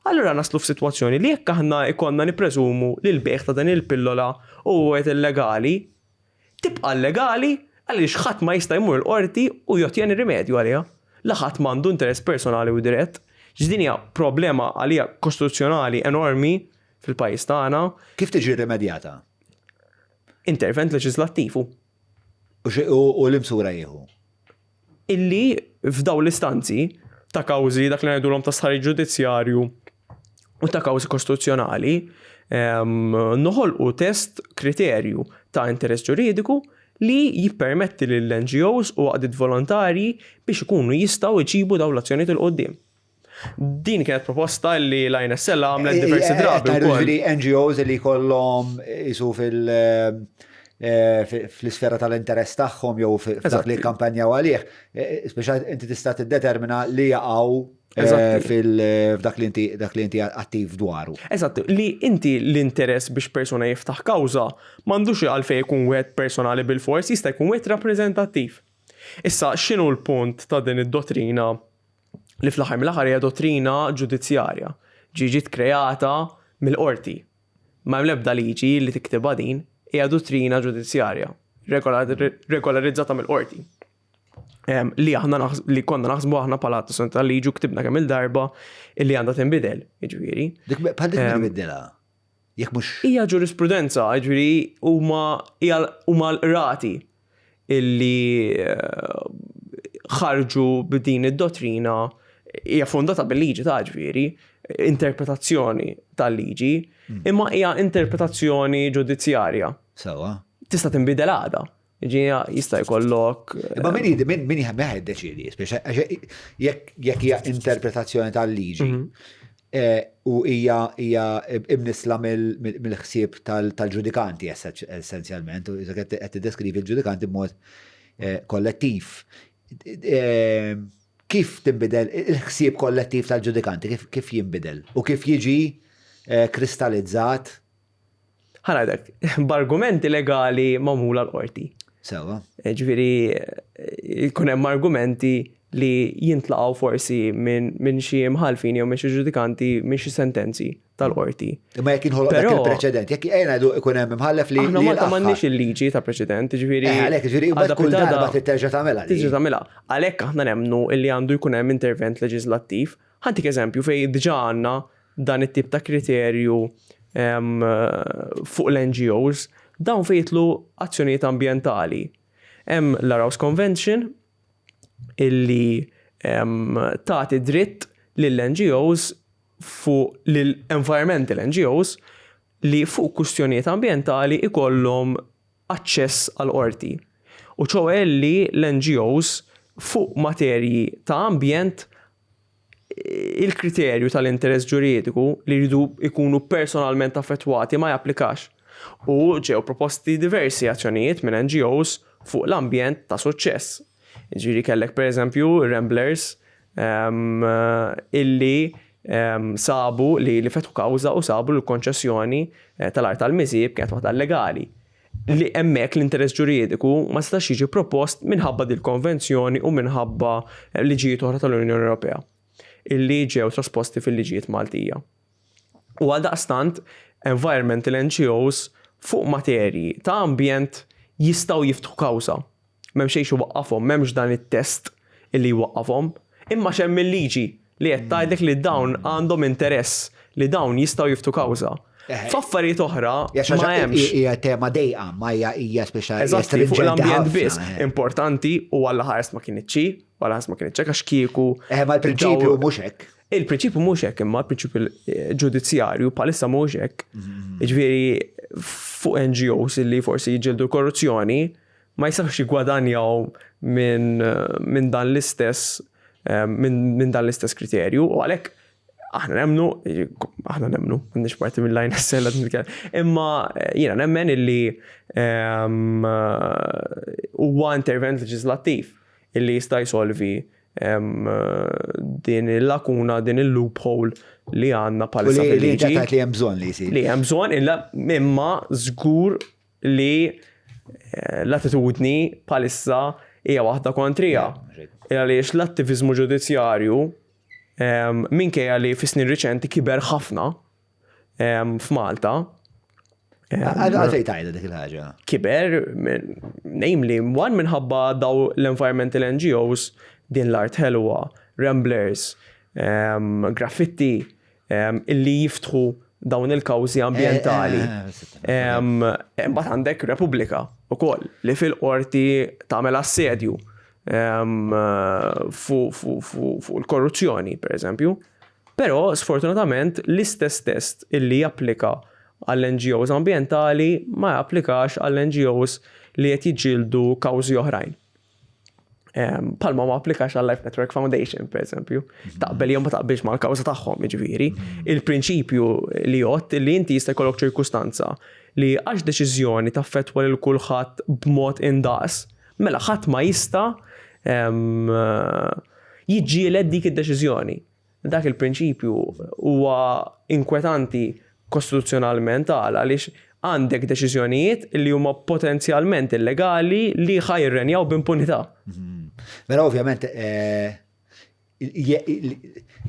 Allura naslu f'sitwazzjoni li jekk aħna ikollna nippreżumu li l-bejgħ ta' din il-pillola huwa wieħed illegali, tibqa' illegali għaliex ħadd ma jista' jmur il-qorti u jottjeni rimedju għaliha. La ħadd m'għandu interess personali u dirett. X'din hija problema għalija kostituzzjonali enormi fil-pajjiż tagħna. Kif tiġi rimedjata? Intervent leġislattiv. U l-imsura jieħu? Illi f'dawn l-istanzi ta' kawżi dak li ngħidulhom ta' stħarriġ ġudizzjarju u ta' kawżi kostituzzjonali, noħolqu test kriterju ta' interess ġuridiku li jippermetti lill-NGOs u għaqdiet volontarji biex ikunu jistgħu jġibu dawn l-azzjonijiet 'il quddiem. Din kienet proposta li l-INSL għamlet eh, diversi eh, drabi. Ġifieri NGOs li jkollhom isu fil- eh, fl-isfera tal-interess tagħhom jew f'dak li kampanjaw għalih, speċa inti tista' tiddetermina li jaqgħu fil-dak li inti dak li inti attiv dwaru. Eżatt, li inti l-interess biex persuna jiftaħ kawża m'għandux għalfejn jkun wieħed personali bil-fors, jista' jkun wieħed rappreżentattiv. Issa, x'inhu l-punt ta' din id-dottrina li fl-aħħar mill-aħħar hija dottrina ġudizzjarja, ġi ġiet kreata mill-qorti. Ma hemm l-ebda liġi li tiktibha din, hija dottrina ġudizzjarja, regolarizzata mill-qorti. Li aħna li konna naħsbu aħna bħala Associazzjoni tal-Liġi u ktibna kemm il-darba illi għandha tinbidel, jiġifieri. Dik bħal dik tinbidilha. Jekk mhux. Hija ġurisprudenza, jiġifieri huma huma l-qrati illi eh, ħarġu b'din id-dottrina hija fondata bil-liġi ta' ġifieri, interpretazzjoni tal-liġi, hmm. imma hija interpretazzjoni ġudizzjarja. Sewa. Tista' tinbidel għada. Ġija jista' jkollok. Imma min jid min min jiddeċiedi, jekk hija interpretazzjoni tal-liġi. Mhm. Eh, u hija hija imnisla mill-ħsieb tal-ġudikanti essenzjalment, u qed tiddeskrivi l-ġudikanti b'mod eh, kollettiv. Eh, kif tinbidel il-ħsieb kollettiv tal-ġudikanti, kif jinbidel u kif jiġi kristallizzat Ħa ngħidlek, b'argumenti legali magħmula l-qorti. Sewa. Eh, ġifieri eh, jkun hemm argumenti li jintlaqgħu forsi minn min xi imħalfin jew minn xi ġudikanti minn xi sentenzi tal-qorti. Imma jekk inħoloq dak il-preċedent, jekk ejja ngħidu ikun hemm imħallef li. Aħna Malta m'għandniex il-liġi ta' preċedent, ġifieri. Eh, għalhekk ġifieri mbagħad kull darba trid terġa' tagħmilha. Terġa' tagħmilha. Għalhekk aħna nemmnu li għandu jkun hemm intervent leġislattiv. Ħa ntik eżempju fejn diġà għandna dan it-tip ta' kriterju fuq l-NGOs, dawn fejn jidħlu azzjonijiet ambjentali. Hemm l-Aarhus Convention illi tagħti dritt lill-NGOs fuq lill-environmental NGOs li fuq kwistjonijiet ambjentali ikollhom aċċess għall-qorti. U ċoe li l-NGOs fuq materji ta' ambjent il-kriterju tal-interess ġuridiku li jridu jkunu personalment affettwati ma japplikax. U ġew proposti diversi azzjonijiet minn NGOs fuq l-ambjent ta' suċċess. Ġifieri kellek pereżempju Ramblers ehm, illi ehm, sabu li li fetħu kawża u sabu l-konċessjoni eh, tal-art tal-miżieb kienet waħda legali. Li hemmhekk l-interess ġuridiku ma setax jiġi propost minħabba dil-konvenzjoni u minħabba liġijiet oħra tal-Unjoni Ewropea illi ġew trasposti fil-liġijiet Maltija. U għaldaqstant, environmental NGOs fuq materji ta' ambjent jistgħu jiftħu kawża. M'hemm xejn xi waqqafhom, m'hemmx dan it-test illi jwaqqafhom, imma x'hemm il-liġi li qed tgħidlek li dawn għandhom interess li dawn jistgħu jiftħu kawża. F'affarijiet oħra ma hemmx. Hija tema dejqa, ma hija hija speċa. Eżatt, fuq l-ambjent biss importanti u għalla ħares ma kienitx, għalla ħares ma kienitx għax kieku. Eh, ma l-prinċipju mhux hekk. Il-prinċipju mhux hekk imma l-prinċipju eh, ġudizzjarju bħalissa mhux hekk. Mhm. Jiġifieri fuq NGOs li forsi jiġġieldu l-korruzzjoni ma jistgħux jiggwadanjaw minn min dan l-istess eh, minn dan l-istess kriterju u għalhekk aħna nemmnu, aħna nemmnu, m'għandniex parti mill-INSL imma eh, jiena nemmen illi ehm, huwa intervent leġislattiv illi jista' jsolvi ehm, din il-lakuna, din il-loophole li għandna bħalissa fil-liġi. Li hemm bżonn li jsir. Li hemm bżonn imma żgur li eh, l-attitudni bħalissa hija waħda kontrija. Għaliex l-attivizmu ġudizzjarju minkejja li fi snin riċenti kiber ħafna f'Malta. Għalfej tajda dik il-ħaġa? Kiber, namely, one minħabba daw l-environmental NGOs, din l-art ħelwa, ramblers, graffiti, illi jiftħu dawn il-kawżi ambjentali. Imbagħad għandek Repubblika ukoll li fil-qorti tagħmel assedju fuq il-korruzzjoni, per eżempju. Però sfortunatament l-istess test illi japplika għall-NGOs ambjentali ma japplikax għall-NGOs li qed jiġġieldu kawżi oħrajn. Palma ma applikax għal Life Network Foundation, per eżempju. Mhm. Taqbel jew ma taqbilx mal-kawża tagħhom, jiġifieri. Mhm. Il-prinċipju li jgħod li inti jista' jkollok ċirkustanza li għax deċiżjoni taffettwa lil kulħadd b'mod indaqs, mela ħadd ma jista' jiġġieled dik id-deċiżjoni. Dak il-prinċipju huwa inkwetanti kostituzzjonalment għala għaliex għandek deċiżjonijiet li huma potenzjalment illegali li ħa jirrenjaw b'impunità. Mhm. Mela ovvjament eh,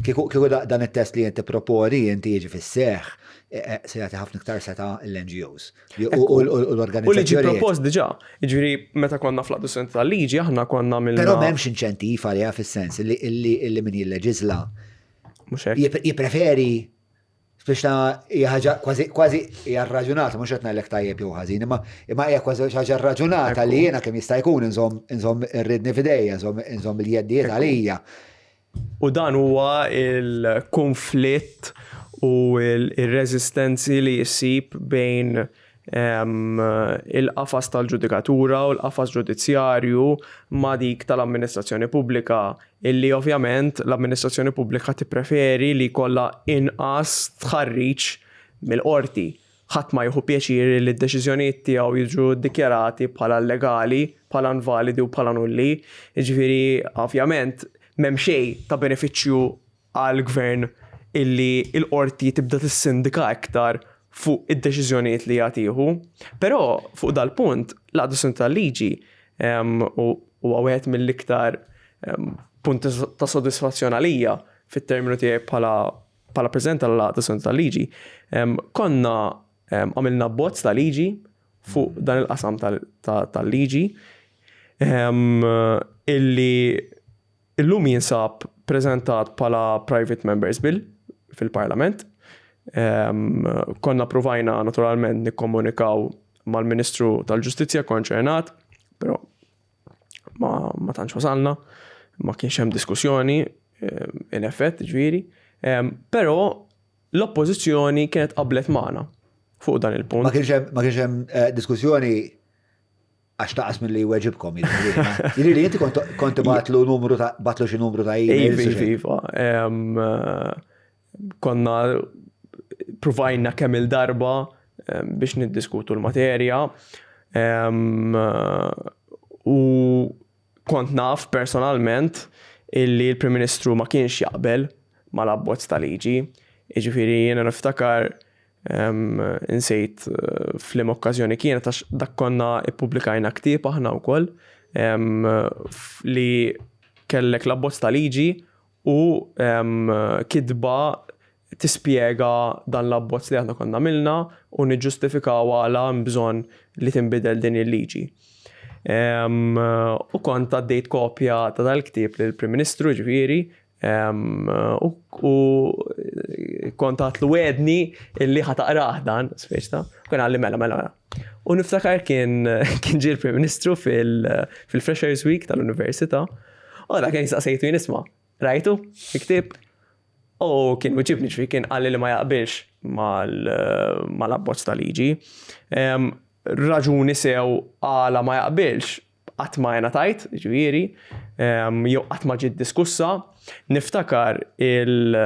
kieku dan it-test li inti proponi inti jiġi fis-seħ eh, eh, se jagħti ħafna iktar seta' l-NGOs. U l-organizzazzjoni. U li ġi propost diġà. Jiġifieri meta konna fl-adozzjoni tal-liġi aħna konna mill. Però m'hemmx inċentiv għaliha fis-sens li min jilleġiżla. Mhux hekk. Jippreferi biex ta' hija ħaġa kważi kważi hija rraġunata, mhux qed ngħidlek tajjeb jew ħażin, imma imma hija kważi xi ħaġa rraġunata li jiena kemm jista' jkun inżomm inżomm irridni f'idejja, inżomm inżomm il-jeddijiet għalija. U dan huwa il-konflitt u il-reżistenzi li jsib bejn il-qafas tal-ġudikatura u l-qafas ġudizzjarju ma' dik tal-amministrazzjoni pubblika, illi ovvjament l-amministrazzjoni pubblika tippreferi li jkollha inqas tħarriġ mill-qorti. Ħadd ma jieħu pjaċir li d-deċiżjonijiet tiegħu jiġu ddikjarati bħala illegali, bħala invalidi u bħala nulli. Jiġifieri, ovvjament, m'hemm xejn ta' benefiċċju għall-gvern illi l-qorti tibda tissindika iktar fuq id-deċiżjonijiet li hija tieħu. Però fuq dal-punt, l-adozzjoni tal-liġi huwa wieħed mill-iktar punti ta' sodisfazzjon għalija fit-terminu tiegħi bħala bħala President tal-Għaqda tal-Liġi, konna għamilna abbozz ta' liġi fuq dan il-qasam tal-liġi illi illum jinsab preżentat bħala Private Members Bill fil-Parlament. Konna provajna naturalment nikkomunikaw mal-Ministru tal-Ġustizzja konċernat, però ma, ma tantx wasalna, ma kienx hemm diskussjoni eh, in effett, ġifieri. Però l-oppożizzjoni kienet qablet magħna fuq dan il-punt. Ma kienx hemm eh, diskussjoni għax taqas mill-li weġibkom. Jiġifieri li inti kont batlu numru ta' batlu xi numru ta' emails. Iva, iva. Eh, Konna provajna kemm il-darba biex niddiskutu l-materja u kont naf personalment illi l-Prim Ministru ma kienx jaqbel mal-abbozz ta' liġi. Jiġifieri jiena niftakar insejt eh, f'liema okkażjoni kienet għax dak konna ippubblikajna ktieb aħna wkoll li kellek l-abbozz ta' liġi u kitba tispjega dan l-abbozz li aħna konna għamilna u niġġustifikaw għala hemm bżonn li tinbidel din il-liġi. U kont għaddejt kopja ta' dal-ktieb lill-Prim Ministru ġifieri, U kont għatlu wedni illi ħa taqrah dan, speċi ta' kien għalli mela, mela, mela. U niftakar kien kien ġie l-Prim Ministru fil-Freshers Week tal-Università, u dak kien saqsejtu jien isma' rajtu il-ktieb? U kien wiġibni ġifieri kien qalli li ma jaqbilx mal-abbozz ta' liġi. Raġuni sew għala ma jaqbilx qatt ma ngħatajt, ġifieri, jew qatt ma ġiet diskussa. Niftakar il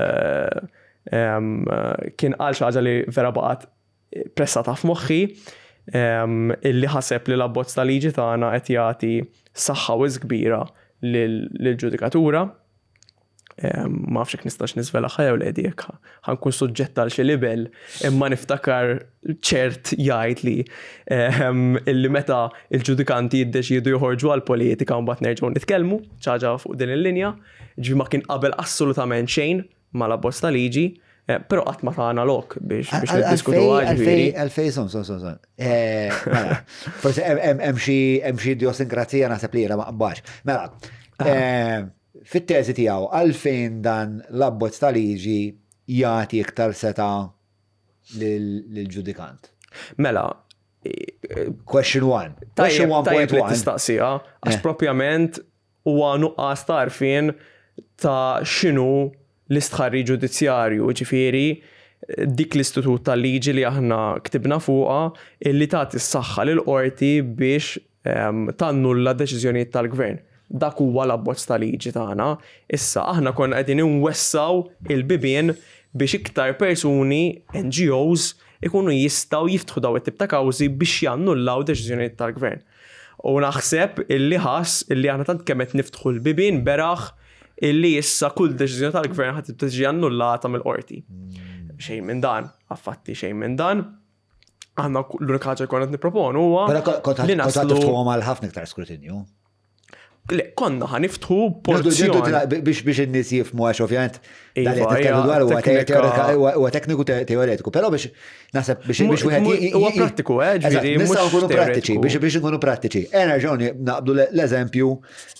kien qal xi ħaġa li vera baqgħet pressata f'moħħi, illi ħaseb li l-abbozz ta' liġi tagħna qed jagħti saħħa wisq kbira lill-ġudikatura. Ma nafx jekk nistax niżvelaha jew le jekk ħankun suġġett għal xi libel, imma niftakar ċert jgħid li illi meta il-ġudikanti jiddeċiedu joħorġu għall-politika mbagħad nerġgħu nitkellmu ċaġa fuq din il-linja, ġifieri ma kien qabel assolutament xejn mal-abbozz ta' liġi, eh, però qatt ma tagħna lok biex biex niddiskutuha ġifieri. Għalfej, son, son, son, son. Eh, mela, forsi hemm xi idiosinkrazija naħseb li jiena ma qbax. Mela, eh, Fit-teżi tiegħu għalfejn dan l-abbozz ta' liġi jagħti iktar setgħa lill-ġudikant? Mela, Question one. Question 1.1. Tistaqsiha, għax eh. propjament huwa nuqqas ta' għarfien ta' x'inhu l-istħarriġ ġudizzjarju, ġifieri dik l-istitut tal-liġi li aħna ktibna fuqha illi tagħti s-saħħa lill-qorti biex tannulla deċiżjonijiet tal-gvern. Dak huwa l-abbozz ta' liġi tagħna. Issa aħna konna qegħdin inwessgħu il-bibien biex iktar persuni, NGOs, ikunu jistgħu jiftħu daw it-tip ta' kawżi biex jannullaw deċiżjonijiet tal-gvern. U naħseb illi ħass illi aħna tant kemm qed niftħu l-bibien beraħ illi issa kull deċiżjoni tal-gvern ħa tibda tiġi annullata mill-qorti. Xejn minn dan, affatti xejn minn dan. Aħna l-unika ħaġa li konna qed nipproponu huwa li naslu. Kont għal ħafna iktar skrutinju. Le, konna ħa niftħu porzjon. Biex biex in-nies jifhmu għax ovvjament dan li qed dwar huwa tekniku teoretiku, però biex naħseb biex biex wieħed huwa prattiku, eh, ġifieri nistgħu nkunu prattiċi, biex biex nkunu prattiċi. E nerġgħu naqbdu l-eżempju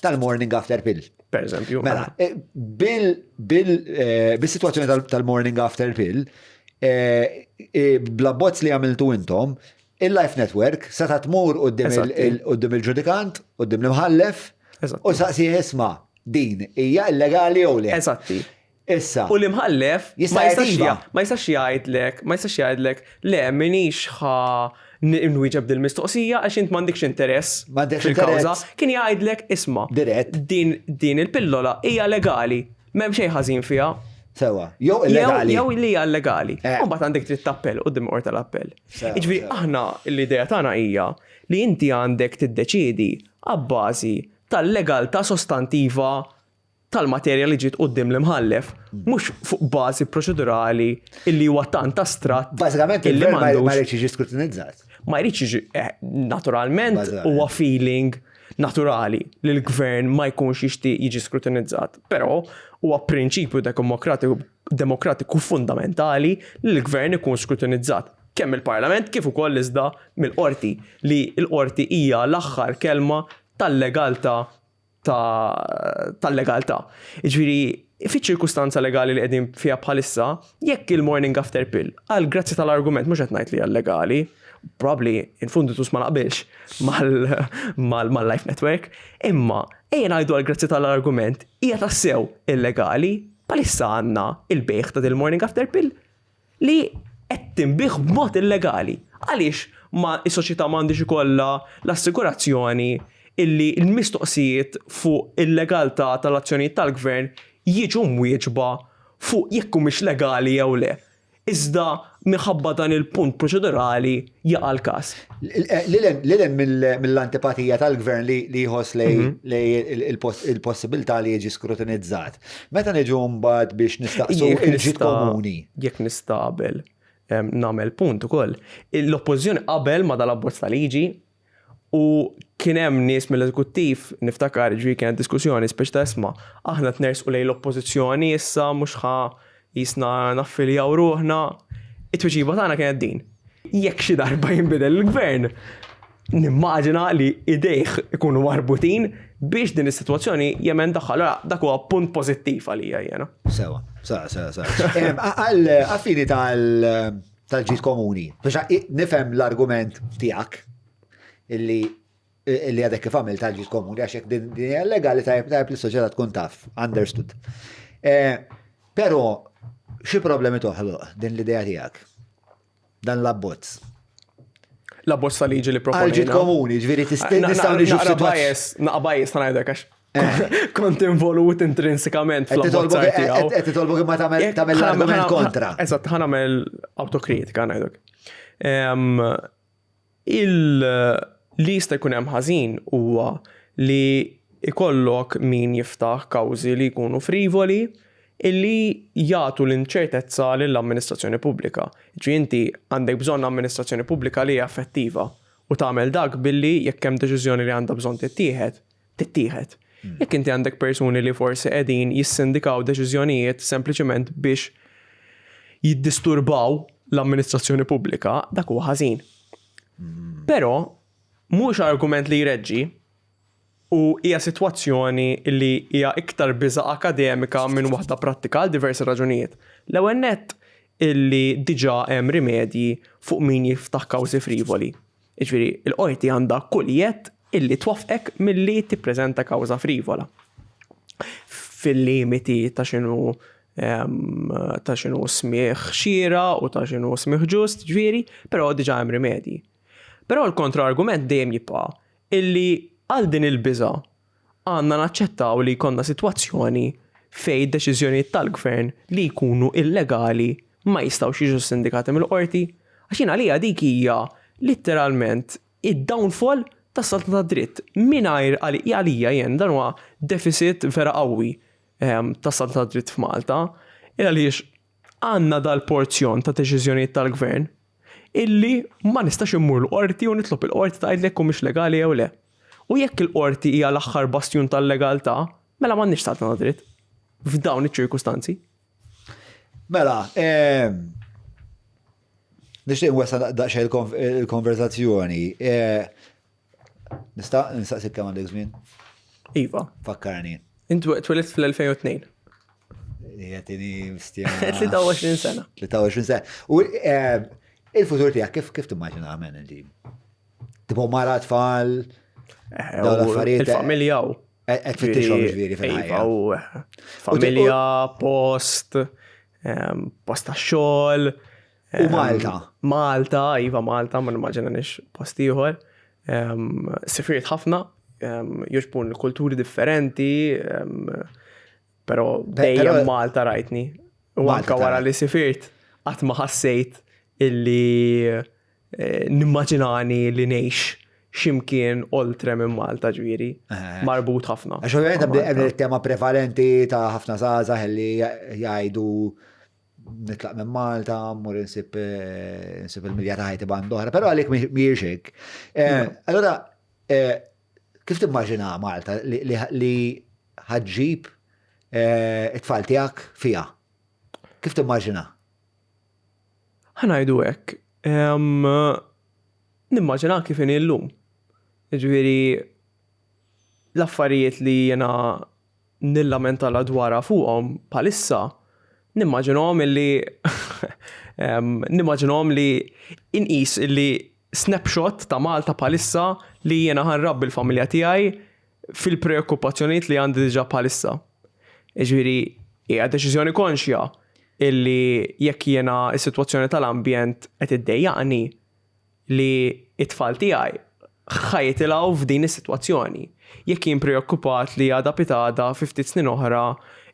tal-morning after pill. Per eżempju. Mela, eh, bil bil eh, bis-sitwazzjoni tal-morning after pill, eh, bl-abbozz li għamiltu intom, Il-Life Network seta' tmur quddiem il-ġudikant, quddiem l-imħallef, u saqsih isma' din hija illegali jew le. Eżatti. Issa. U l-imħallef ma jistax jgħidlek, ma jistax jgħidlek, le minix ħa nwieġeb dil-mistoqsija għax int m'għandekx interess fil-kawża. Kien jgħidlek isma' din il-pillola hija legali. M'hemm xejn ħażin fiha. Sewa. Jew illegali. Jew li hija illegali. Eh. U mbagħad għandek dritt appell quddiem qorti tal-appell. Jiġifieri aħna l-idea tagħna hija li inti għandek tiddeċiedi abbażi tal-legaltà sostantiva tal-materja li ġiet quddiem l-imħallef, mhux fuq bażi proċedurali illi huwa tant astratt. Bażikament illi ma jridx jiġi skrutinizzat. Ma jridx jiġi eh, naturalment huwa feeling naturali li l-gvern ma jkunx jixtieq jiġi skrutinizzat, però huwa prinċipju demokratiku demokratiku fundamentali li l-gvern ikun skrutinizzat kemm mill-Parlament kif ukoll iżda mill-qorti li l-qorti hija l-aħħar kelma tal-legaltà tal-legaltà. Jiġifieri fiċ-ċirkustanza legali li qegħdin fiha bħalissa, jekk il-morning after pill, għal grazzi tal-argument mhux qed ngħid li hija legali, probably in funditus ma naqbilx mal-Life Network, imma ejja ngħidu għal grazzi tal-argument hija tassew illegali, bħalissa għandna il-bejgħ ta' dil-morning after pill li qed tinbiegħ b'mod illegali. Għaliex ma is-soċjetà m'għandhiex ikollha l-assigurazzjoni illi l-mistoqsijiet fuq il-legaltà tal-azzjonijiet tal-gvern jiġu mwieġba fuq jekk humiex legali jew le. Iżda minħabba dan il-punt proċedurali jaqa' l-każ. Lil hemm mill-antipatija tal-gvern li jħoss lejn il-possibilità li jiġi skrutinizzat. Meta niġu mbagħad biex nistaqsu il-ġid komuni. Jekk nista' qabel nagħmel punt ukoll. L-oppożizzjoni qabel ma dal-abbozz ta' liġi u kien hemm nies mill-eżekuttiv niftakar ġifieri kienet diskussjoni speċi ta' isma' aħna qed nersqu lejn l-oppożizzjoni issa mhux ħa jisna naffiljaw ruħna. It-tweġiba tagħna kienet din. Jekk xi darba jinbidel il-gvern, nimmaġina li idejh ikunu marbutin. biex din is-sitwazzjoni jemendaha. Allura dak huwa punt pożittiv għalija jiena. Sewa, sewa, sewa, sewa. Għal fini tal-ġid komuni, biex nifhem l-argument tiegħek illi illi għadek kif għamil tal-ġid komuni għax jekk din hija legali tajjeb tajjeb li s-soċjetà tkun taf, understood. Eh, però xi problemi toħloq din l-idea tiegħek? Dan l-abbozz. L-abbozz ta' liġi li proponejna. Għal-ġid komuni, ġifieri nistgħu niġu f'sitwazzjoni. Naqa' bias ta' ngħidlek għax eh. kont involut intrinsikament fl-abbozzar tiegħu. Qed titolbok imma tagħmel l-argument kontra. Eżatt, ħa nagħmel autokritika ngħidlek. Il li jista' jkun hemm ħażin huwa li ikollok min jiftaħ kawżi li jkunu frivoli illi jagħtu l-inċertezza lill-amministrazzjoni pubblika. Ġifieri inti għandek bżonn amministrazzjoni pubblika li hija effettiva u tagħmel dak billi jekk hemm deċiżjoni li għandha bżonn tittieħed, tittieħed. Jekk inti għandek persuni li forsi qegħdin jissindikaw deċiżjonijiet sempliċement biex jiddisturbaw l-amministrazzjoni pubblika, dak huwa ħażin. Però mhux argument li jreġġi u hija sitwazzjoni li hija iktar biża' akademika minn waħda prattika għal diversi raġunijiet. L-ewwel nett illi diġà hemm rimedji fuq min jiftaħ kawżi frivoli. Jiġifieri, il-qorti għandha kull jedd illi twaffqek milli tippreżenta kawża frivola. Fil-limiti ta' x'inhu ta' x'inhu smigħ xieraq u ta' x'inhu smigħ ġust, ġifieri, però diġà hemm rimedji. Però l-kontra-argument dejjem jibqa' illi għal din il-biża' għandna naċċettaw li jkollna sitwazzjoni fejn deċiżjonijiet tal-gvern li jkunu illegali ma jistgħux jiġu sindikati mill-qorti? Għax jien għalija dik hija litteralment id-downfall tas-saltna tad-dritt. Mingħajr għalija jien dan huwa deficit vera qawwi ehm, tas-saltna tad-dritt f'Malta, il għaliex għandna dal-porzjon ta' deċiżjonijiet tal-gvern illi ma nistax immur l-qorti u nitlob il-qorti tgħidli jekk humiex legali jew le. U jekk il-qorti hija l-aħħar bastjun tal-legaltà, mela m'għandniex saltna ta' dritt f'dawn iċ-ċirkustanzi. Mela, ehm, nixtieq nwessa daqsxejn il-konverzazzjoni. Eh, nista' nistaqsik kemm għandek żmien? Iva. Fakkarni. Int twelidt fl-2002. Jgħatini mstja. 23 sena. 23 sena. U eh, il-futur tiegħek kif kif timmaġina għamen inti? Tipo mara tfal, eh, dawn l-affarijiet. Il-familja u. Eh, qed fittixhom ġifieri fil-ħajja. Iva, familja, post, post ta' xogħol. U Malta. Malta, iva Malta, ma nimmaġinanix post ieħor. Sifirt ħafna, jogħġbun kulturi differenti, pero dejjem Malta rajtni. U anka wara li sifirt, qatt ma ħassejt illi eh, nimmaġinani li ngħix ximkien oltre minn Malta ġviri, eh. marbut ħafna. Għax ovvjament hemm il-tema prevalenti ta' ħafna żgħażagħ li jgħidu nitlaq minn Malta, mmur insib eh, insib il-milja ta' ħajti band oħra, però għalik mhijiex hekk. Eh, allora, eh, kif timmaġina Malta li ħaġġib it-tfal tiegħek fiha? Kif timmaġina? Ħanajdu hekk. Nimmaġina kif inhi llum. Ġifieri l-affarijiet li jiena nillamentala dwarha fuqhom bħalissa, nimmaġinhom illi nimmaġinhom li inqis illi snapshot ta' Malta bħalissa li jiena ħa nrabbi l-familja tiegħi fil-preokkupazzjonijiet li għandi diġà bħalissa. Jiġifieri hija deċiżjoni konxja illi jekk jiena s-sitwazzjoni tal-ambjent qed iddejjaqni, li t-tfal tiegħi ħa jitilgħu f'din is-sitwazzjoni. Jekk jien preokkupat li għada pitgħada fi ftit snin oħra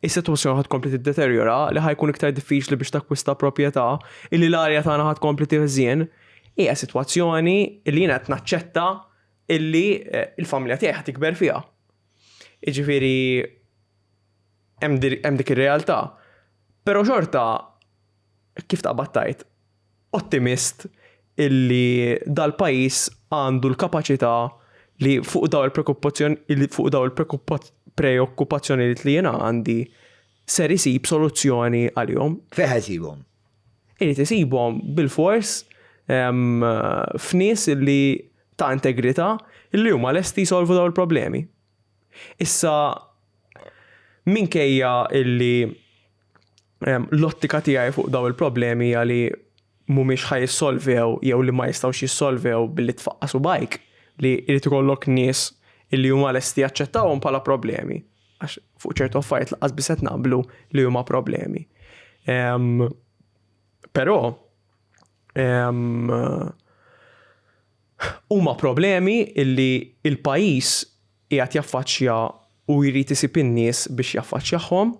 is-sitwazzjoni ħa tkompli tiddeterjora, li ħa jkun iktar diffiċli biex takkwista proprjetà, illi l-arja tagħna ħa tkompli tiħżien, hija sitwazzjoni li jiena qed naċċetta illi eh, il-familja tiegħi ħa tikber fiha. Jiġifieri hemm dik ir-realtà. Però xorta kif taqbad tgħid, ottimist illi dal-pajjiż għandu l-kapaċità li fuq daw il-preokkupazzjoni fuq daw il-preokkupazzjonijiet li jiena għandi ser isib soluzzjoni għalihom. Fejn ħa jsibhom? Irid isibhom bilfors f'nies li ta' integrità li huma lesti jsolvu daw il-problemi. Issa minkejja illi l-ottika tiegħi fuq daw il-problemi hija li mhumiex ħa jissolvew jew li ma jistgħux jissolvew billi tfaqqa' subgħajk, li jrid ikollok nies illi huma lesti jaċċettawhom bħala problemi. Għax fuq ċertu affarijiet lanqas biss qed naqblu li huma problemi. Però huma problemi illi il-pajjiż qiegħed jaffaċċja u jrid isib in-nies biex jaffaċċjahom.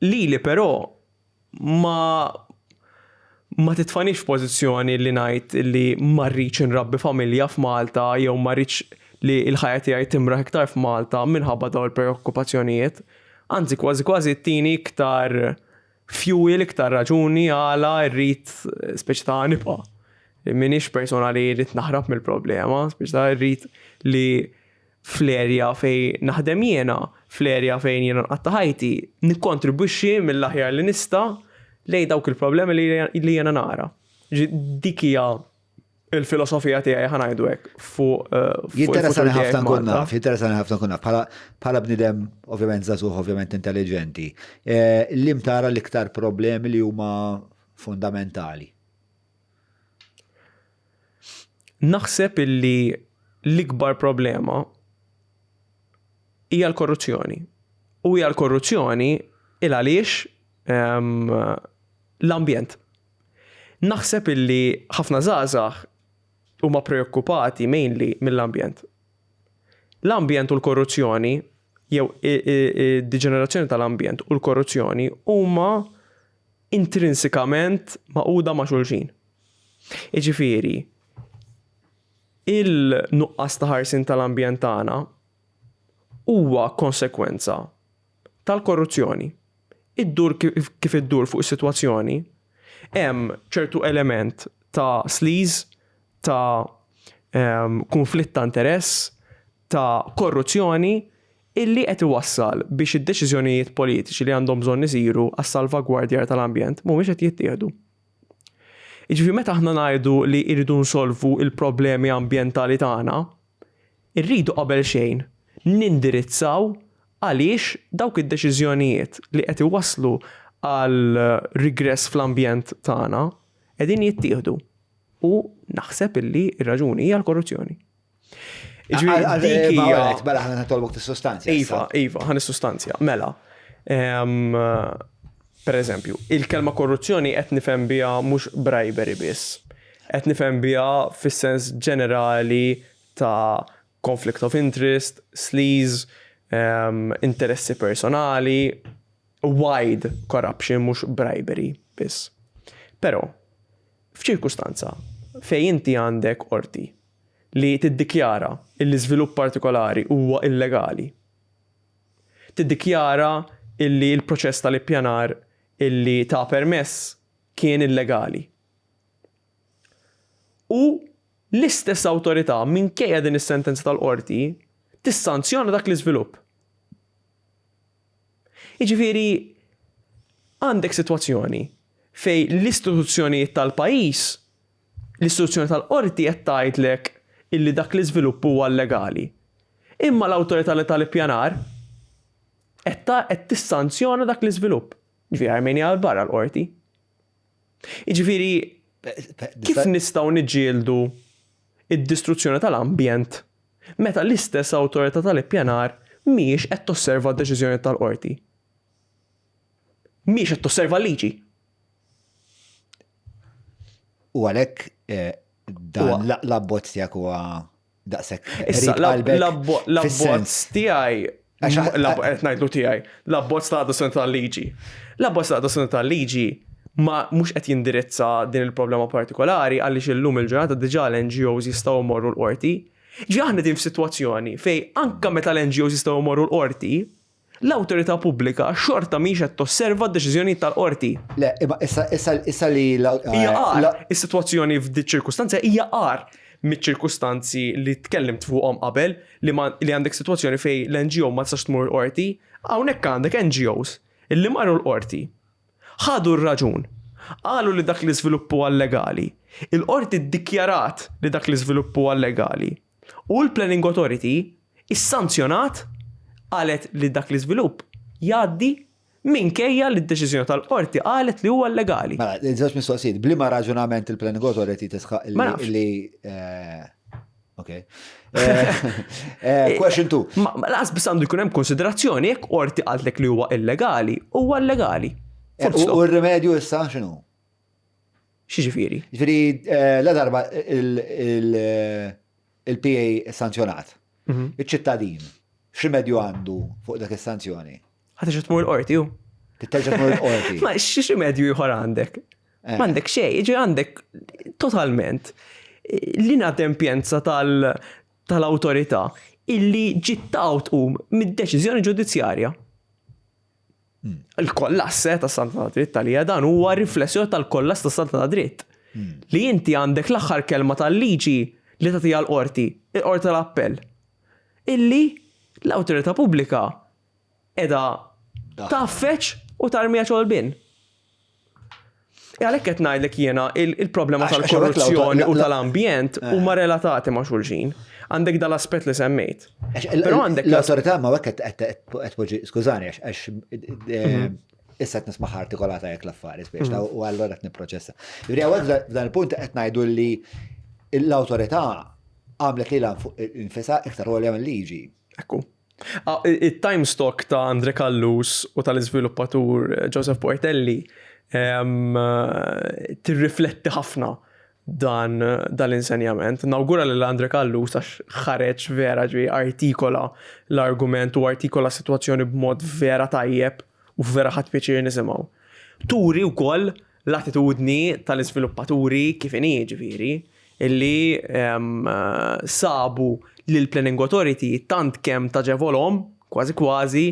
Lili però ma ma titfanix f'pożizzjoni li ngħid li ma rridx inrabbi familja f'Malta jew ma rridx li l-ħajja tiegħi timraħ iktar f'Malta minħabba dawn il-preokkupazzjonijiet. Anzi kważi kważi ttini iktar fuel, iktar raġuni għala rrid speċi ta' nibqa'. M'iniex persona li rrid naħrab mill-problema, speċi ta' rrid li fl-erja fejn naħdem jiena, fl-erja fejn jiena nqatta' ħajti, nikkontribwixxi mill-aħjar li nista' lejn dawk il-problemi li jiena nara. Dik hija il-filosofija tiegħi ħa ngħidu hekk fuq eh, Jinteressani ħafna nkun naf, jinteressani ħafna nkun naf. Bħala bniedem ovvjament żagħżugħ, ovvjament intelligenti, eh, li tara l-iktar problemi li huma fundamentali? Naħseb illi l-ikbar problema hija l-korruzzjoni. U hija l-korruzzjoni il għaliex ehm, l-ambjent. Naħseb illi ħafna żgħażagħ huma preokkupati mainly mill-ambjent. L-ambjent u l-korruzzjoni jew id-diġenerazzjoni tal-ambjent u l-korruzzjoni huma intrinsikament magħquda ma' xulxin. Jiġifieri, il-nuqqas ta' ħarsien tal-ambjent tagħna huwa konsegwenza tal-korruzzjoni. Iddur kif iddur fuq is-sitwazzjoni, hemm ċertu element ta' sleaze, ta' kunflitt ta' interess, ta' korruzzjoni illi qed iwassal biex id-deċiżjonijiet politiċi li għandhom bżonn isiru għas-salvagwardjar tal-ambjent mhumiex qed jittieħdu. Jiġifieri meta aħna ngħidu li rridu nsolvu l-problemi ambjentali tagħna, irridu qabel xejn nindirizzaw għaliex dawk id-deċiżjonijiet li qed iwasslu għal rigress fl-ambjent tagħna qegħdin jittieħdu. U naħseb illi r-raġuni hija l-korruzzjoni. Dik hija. Mela ħana nitolbok tis-sustanzja. Iva, iva, ħan is-sustanzja. Mela. Per eżempju, il-kelma korruzzjoni qed nifhem biha mhux bribery biss. Qed nifhem biha fis-sens ġenerali ta' conflict of interest, sleaze, interessi personali, wide corruption mhux bribery biss. Però, f'ċirkustanza fejn inti għandek qorti li tiddikjara illi żvilupp partikolari huwa illegali, tiddikjara illi l-proċess tal-ippjanar illi ta permess kien illegali. U l-istess awtorità minkejja din is-sentenza tal-qorti tissanzjona dak l-iżvilupp. Jiġifieri għandek sitwazzjoni fejn l-istituzzjonijiet tal-pajjiż L-istituzzjoni tal-qorti qed tgħidlek illi dak l-iżvilupp huwa llegali. Imma l-awtorità li tal-ippjanar qed qed tissanzjona dak l-iżvilupp. Ġifieri armejni għal barra l-qorti. Jiġifieri kif nistgħu niġġieldu id-distruzzjoni tal-ambjent meta l-istess awtorità tal-ippjanar mhijiex qed tosserva d-deċiżjoni tal-qorti? Mhijiex qed tosserva l-liġi. U għalhekk eh, dan l-abbozz tiegħek huwa daqshekk. Issa l-abbozz tiegħi qed ngħidlu tiegħi, l-abbozz ta' adozzjoni tal-liġi. L-abbozz ta' adozzjoni tal-liġi ma mhux qed jindirizza din il-problema partikolari għaliex illum il-ġurnata diġà l-NGOs jistgħu jmorru l-qorti. Ġi aħna din f'sitwazzjoni fejn anke meta l-NGOs jistgħu jmorru l-qorti, L-awtorità pubblika xorta mhix qed tosserva d-deċiżjonijiet tal-qorti. Le, imma issa issa issa li Hija agħar, is-sitwazzjoni f'diċ-ċirkustanza hija agħar miċ-ċirkustanzi li tkellimt fuqhom qabel li ma li għandek sitwazzjoni fejn l-NGO ma tistax tmur il-qorti. Hawnhekk għandek NGOs illi marru l-qorti, ħadu r-raġun, qalu li dak l-iżvilupp huwa llegali. Il-qorti ddikjarat li dak l-iżvilupp huwa llegali. U l-Planning Authority issanzjonat qalet li dak l-iżvilupp jgħaddi minkejja li d-deċiżjoni tal-qorti qalet li huwa illegali. Mela, żewġ mistoqsijiet, bliema raġunament il-Planning Authority tisħaq li eh, Ok. Eh, eh, question 2. Ma laqas biss għandu jkun hemm konsiderazzjoni jekk qorti qaltlek li huwa illegali, huwa illegali. U r-rimedju issa x'inhu? X'jiġifieri? Ġifieri eh, la darba il-PA sanzjonat. Mhm. Iċ-ċittadin x'rimedju għandu fuq dak is-sanzjoni? Ħa terġa' tmur il-qorti ju. Terġa' tmur il-qorti. Ma x'rimedju ieħor għandek? Eh. M'għandek xejn, jiġi għandek totalment l-inadempjenza tal-awtorità illi ġiet tqum mid-deċiżjoni ġudizzjarja. Il-kollass eh, ta' saltna ta' dritt għalija dan huwa riflessjoni tal-kollass ta' saltna ta' dritt. Li inti għandek l-aħħar kelma tal-liġi li tagħtiha l-qorti, il-qorti tal-appell. Illi l-awtorità pubblika qiegħda taffeċ u tarmiha ġol-bin. E għalhekk qed ngħidlek jiena il-problema tal-korruzzjoni u tal-ambjent eh. huma relatati ma' xulxin. Għandek dal-aspett li semmejt. Però għandek l-awtorità ma hekk qed tpoġġi, skużani għax eh, mhm. issa qed nisma' artikolata jekk l-affari biex mhm. u allura qed nipproċessa. Jiġifieri hawnhekk f'dan il-punt qed ngħidu li l-awtorità għamlet lilha nfisha iktar għolja mill-liġi. Ekku. Ah, il-time stock ta' Andre Callus u tal-iżviluppatur eh, Joseph Portelli eh, tirrifletti ħafna dan dal-insenjament. Nawgura lil Andre Callus għax ħareġ vera ġi artikola l-argument u artikola situazzjoni b'mod vera tajjeb u vera ħadd pjaċir nisimgħu. Turi wkoll l-attitudni tal-iżviluppaturi kif inhi ġifieri illi sabu lill-Planning Authority tant kemm taġevolhom, kważi kważi,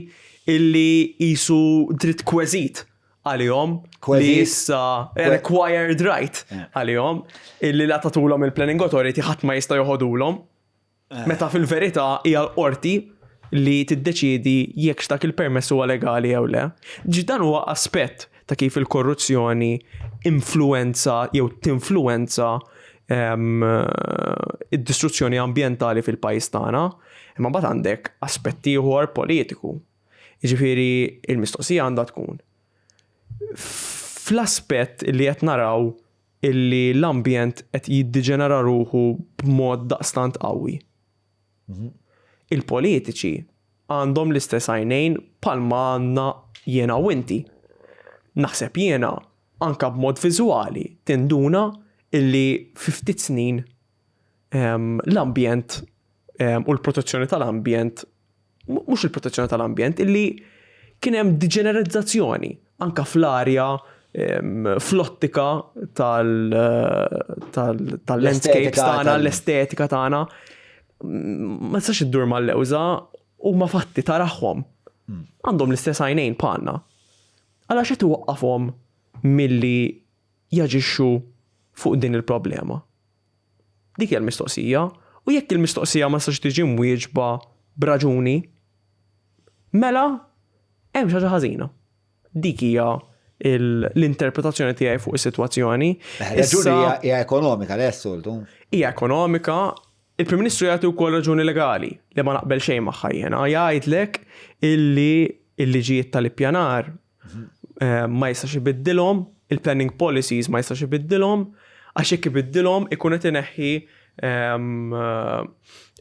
illi qisu dritt kweżit għalihom li issa required right għalihom illi la tatulhom il-Planning Authority ħadd ma jista' joħodulhom. Eh. Meta fil-verità hija l-qorti li tiddeċiedi jekk dak il-permess huwa legali jew le. Ġi dan huwa aspett ta' kif il-korruzzjoni influenza jew tinfluenza ehm, id-distruzzjoni ambjentali fil-pajjiż tagħna, imma mbagħad għandek aspett ieħor politiku. Jiġifieri il-mistoqsija għandha tkun fl-aspett li qed naraw illi l-ambjent qed jiddiġenera ruħu b'mod daqstant qawwi. Mhm. Il-politiċi għandhom l-istess għajnejn palma għandna jiena u inti. Naħseb jiena anka b'mod viżwali tinduna illi fi ftit snin ehm, l-ambjent ehm, u l-protezzjoni tal-ambjent mhux il-protezzjoni tal-ambjent, illi kien hemm diġenerizzazzjoni anka fl-arja flottika tal-landscapes tagħna, l-estetika tagħna. Ma tistax iddur mal-lewża u ma fatti taraħħom. Hmm. Għandhom l-istess għajnejn bħalna. Għala xed iwaqqafhom milli jaġixxu fuq din il-problema? Dik hija l-mistoqsija. U jekk il-mistoqsija ma tistax tiġi mwieġba b'raġuni, mela hemm xi ħaġa ħażina. Dik hija l-interpretazzjoni tiegħi fuq is-sitwazzjoni. Raġuni hija ekonomika, le soltu. Hija ekonomika, il-Prim Ministru jagħti wkoll raġuni legali li ma naqbel xejn magħha jiena. Jgħidlek illi l-liġijiet tal-ippjanar eh, ma jistax ibiddilhom, il-planning policies ma jistax ibiddilhom, għax jekk ibiddilhom ikun qed ineħħi ehm, eh,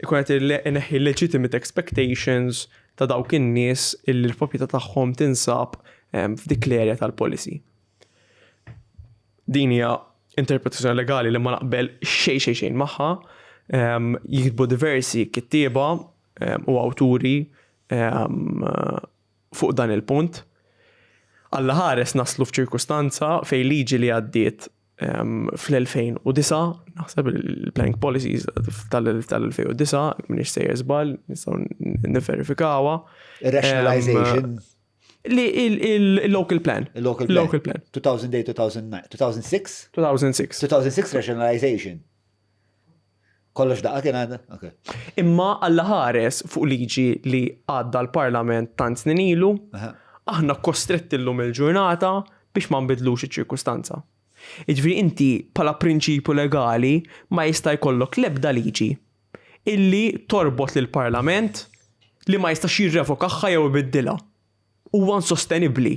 ikun qed ineħħi legitimate expectations ta' dawk in-nies illi l-proprjetà tagħhom tinsab ehm, f'dik l-area tal-policy. Din hija interpretazzjoni legali li ma naqbel xejn xejn xejn magħha. Ehm, jiktbu diversi kittieba u awturi fuq dan il-punt. Alla ħares naslu f'ċirkustanza fejn liġi li għaddiet fl-2009, naħseb il-planning policies tal-2009, minix sejjer żball, nistgħu nivverifikawha. Rationalization. Li il-local plan. Il-local plan. Local plan. 2008, 2009, 2006? 2006. 2006 rationalization. Kollox daqqa kien għadda? Ok. Imma Alla ħares fuq liġi li għadda l-Parlament tant snin ilu, aħna kostretti llum il-ġurnata biex ma nbidlux iċ-ċirkustanza. Jiġifieri inti bħala prinċipju legali ma jista' jkollok l-ebda liġi illi torbot lill-Parlament li ma jistax jirrevokaha jew ibiddilha. Huwa insostenibbli.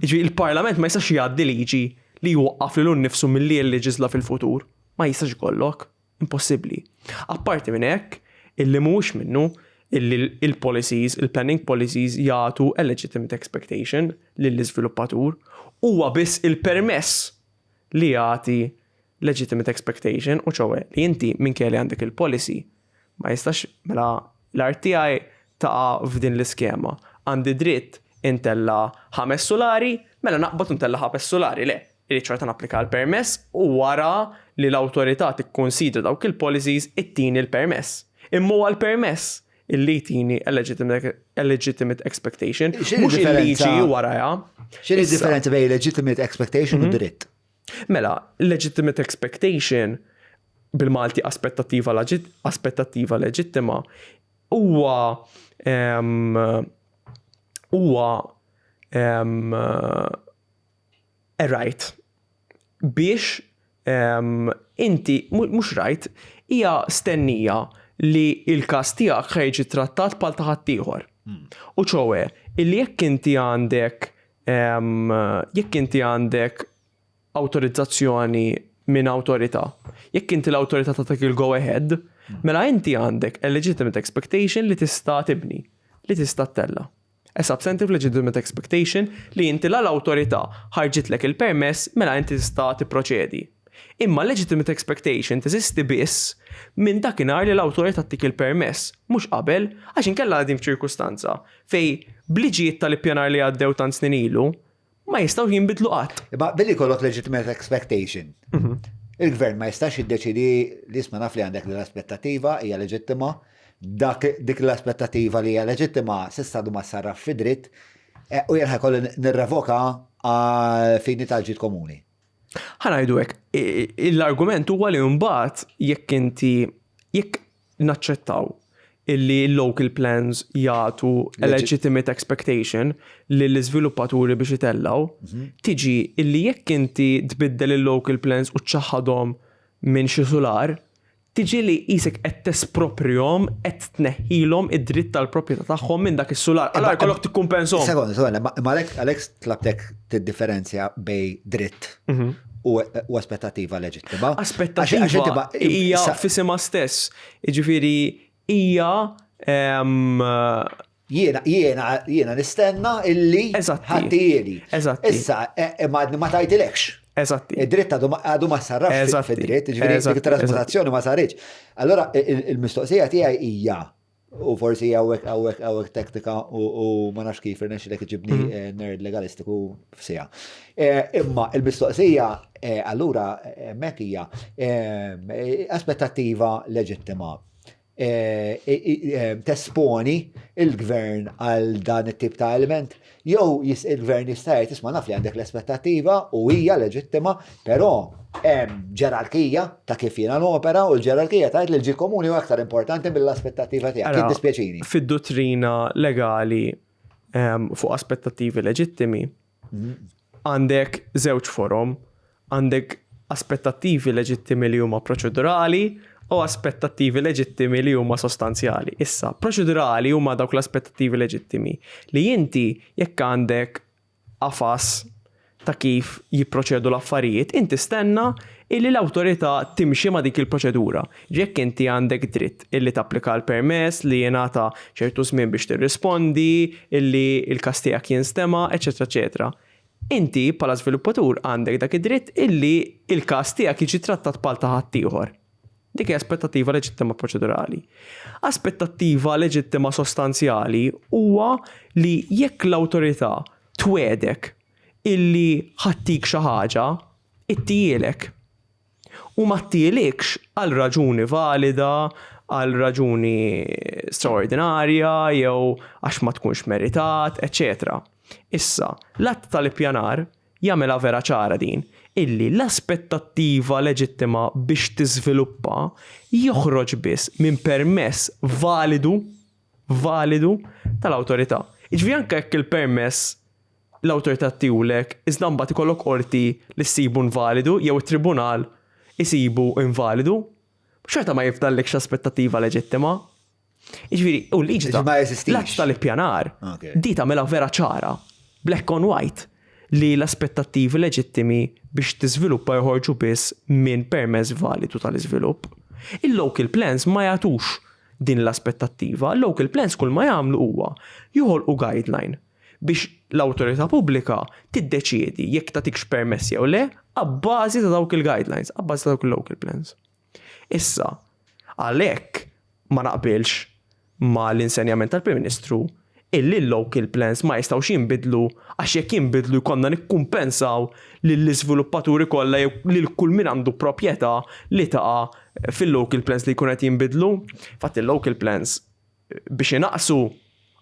Jiġifieri il-Parlament ma jistax jgħaddi liġi li jwaqqaf lilu nnifsu milli jilleġiżla fil-futur. Ma jistax ikollok. Impossibbli. Apparti minn hekk, illi mhuwiex minnu illi il-policies, il-planning policies jagħtu a legitimate expectation lill-iżviluppatur, huwa biss il-permess li jagħti legitimate expectation u ċowe li inti minkejja li għandek il-policy ma jistax mela l-art tiegħi taqa' f'din l-iskema. Għandi dritt intella' ħames sulari, mela naqbad u ntella' ħames sulari, le. Irrid xorta napplika għall-permess u wara li l-awtorità tikkunsidra dawk il-policies ittini l-permess. Imma huwa l-permess illi jtini a legitimate, a legitimate expectation, mhux il-liġi warajha. X'inhi d-differenza bejn legitimate expectation u dritt? Mela, legitimate expectation bil-Malti aspettattiva aspettattiva leġittima huwa huwa a right biex inti mhux right hija stennija li l-każ tiegħek ħa jiġi trattat bħal ta' ħaddieħor. U ċowe, illi jekk inti għandek jekk inti għandek awtorizzazzjoni minn awtorità, jekk inti l-awtorità tagħtik il-go ahead, mela inti għandek a legitimate expectation li tista' tibni, li tista' ttella'. A substantive legitimate expectation li inti la l-awtorità ħarġitlek il-permess mela inti tista' tipproċedi. Imma legitimate expectation teżisti biss minn dakinhar li l-awtorità ttik il-permess, mhux qabel, għax inkella qegħdin f'ċirkustanza fejn b'liġijiet tal-ippjanar li għaddew tant snin ilu, ma jistgħux jinbidlu qatt. Imma billi jkollok legitimate expectation, il-gvern ma jistax jiddeċidi li isma' naf li għandek l-aspettattiva hija leġittima, dak dik l-aspettattiva li hija leġittima s'issa għadu ma sarraf fi dritt eh, u jien ħajkolli nirrevoka għal fini tal-ġid komuni. Ħa ngħidu hekk, l-argument huwa li mbagħad jekk inti jekk naċċettaw illi l-local plans jagħtu a legitimate expectation lill-iżviluppaturi biex itellgħu, tiġi illi jekk inti tbiddel il-local plans u ċċaħħadhom minn xi sular, tiġi li qisek qed tesproprihom, qed tneħħilhom id-dritt tal-proprjetà tagħhom minn dak is-sular. Allura jkollok tikkumpenshom. Sekonda, sekonda, ma għalhekk għalhekk tlabtek tiddifferenzja bejn dritt u aspettattiva leġittima. Aspettattiva hija f'isimha stess. Jiġifieri hija Jiena, jiena, jiena nistenna illi ħattijieli. Eżatti. Issa, e, e, ma ma tajtilekx. Eżatti. Id-dritt għadu għadu ma sarrafx fid-dritt, ġifieri dik trasmutazzjoni ma saritx. Allora, il-mistoqsija tiegħi hija U forsi hawnhekk hawnhekk hawnhekk teknika u ma nafx kif irnexxilek iġibni mhm. eh, nerd legalistiku f'sija. Eh, imma il-mistoqsija eh, allura hemmhekk hija aspettattiva leġittima tesponi il-gvern għal dan it-tip ta' element Jew il-gvern jista' jgħid isma' naf li għandek l-aspettattiva u hija leġittima, però hemm ġerarkija ta' kif jiena nopera u l-ġerarkija tgħid li l-ġid komuni huwa aktar importanti mill-aspettattiva tiegħek. Jiddispjaċini. Fid-duttrina legali ehm, fuq aspettattivi leġittimi, għandek żewġ forom, għandek aspettattivi leġittimi li huma proċedurali u aspettattivi leġittimi li huma sostanzjali. Issa, proċedurali huma dawk l-aspettattivi leġittimi li inti jekk għandek qafas ta' kif jipproċedu l-affarijiet, inti stenna illi l-awtorità timxi ma' dik il-proċedura. Jekk inti għandek dritt illi tapplika l-permess, li jingħata ċertu żmien biex tirrispondi, illi l-każ tiegħek jinstema', eċetera, eċetera. Inti bħala żviluppatur għandek dak id-dritt illi l-każ tiegħek jiġi trattat bħal ta' ħaddieħor. Dik hija aspettattiva leġittima proċedurali. Aspettattiva leġittima sostanzjali huwa li jekk l-awtorità twegħdek illi ħa ttik xi ħaġa, ittihielek. U ma ttihielekx għal raġuni valida, għal raġuni straordinarja jew għax ma tkunx meritat, eċċetera. Issa, l-Att tal-Ippjanar jagħmilha vera ċara din, illi l-aspettattiva leġittima biex tiżviluppa joħroġ biss minn permess validu, validu, tal-awtorità. Jiġifieri anke jekk il-permess l-awtorità ttihulek iżda mbagħad ikollok qorti li ssibu invalidu jew it-tribunal isibu invalidu, Xorta ma jifdallekx aspettattiva leġittima. Jiġifieri, u l-liġi ta' Ma jeżistix. L-att tal-ippjanar, di tagħmilha vera ċara, black on white, li l-aspettattivi leġittimi biex tiżviluppa joħorġu biss minn permess validu tal-iżvilupp. Il-local plans ma jagħtux din l-aspettattiva. Local plans kull ma jagħmlu huwa joħolqu guideline biex l-awtorità pubblika tiddeċiedi jekk tagħtikx permess jew le abbażi ta' dawk il-guidelines, abbażi ta' dawk il-local plans. Issa, għalhekk ma naqbilx ma l-insenjament tal-Prim Ministru illi l-local plans ma jistgħux jinbidlu għax jekk jinbidlu jkollna nikkumpensaw lill-iżviluppaturi kollha jew lil kull min għandu proprjetà li taqa' fil-local plans li jkun qed jinbidlu. Fatt il-local plans biex inaqqsu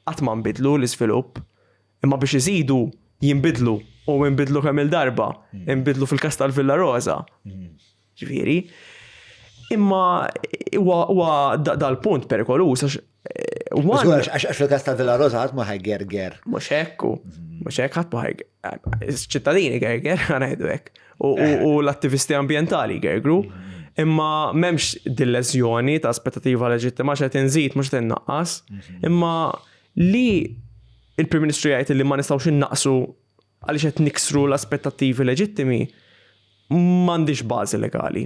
qatt ma nbidlu l-iżvilupp, imma biex iżidu jinbidlu u nbidlu kemm-il darba, inbidlu fil-każ tal-Villa Rosa. Ġifieri, imma huwa dal-punt perikoluż għax eh, Għax fil-każ ta' Villa Rosa ħadd ma ħajgerger. Mhux hekk, mhux hekk ħadd ma ċittadini gerger, ngħidu hekk. U l-attivisti ambjentali gergru. Imma m'hemmx dil-leżjoni ta' aspettativa leġittima x'qed inżid mhux qed innaqqas. Imma li il-Prim Ministru jgħid li ma nistgħux innaqsu għaliex qed niksru l-aspettattivi leġittimi, m'għandix bażi legali.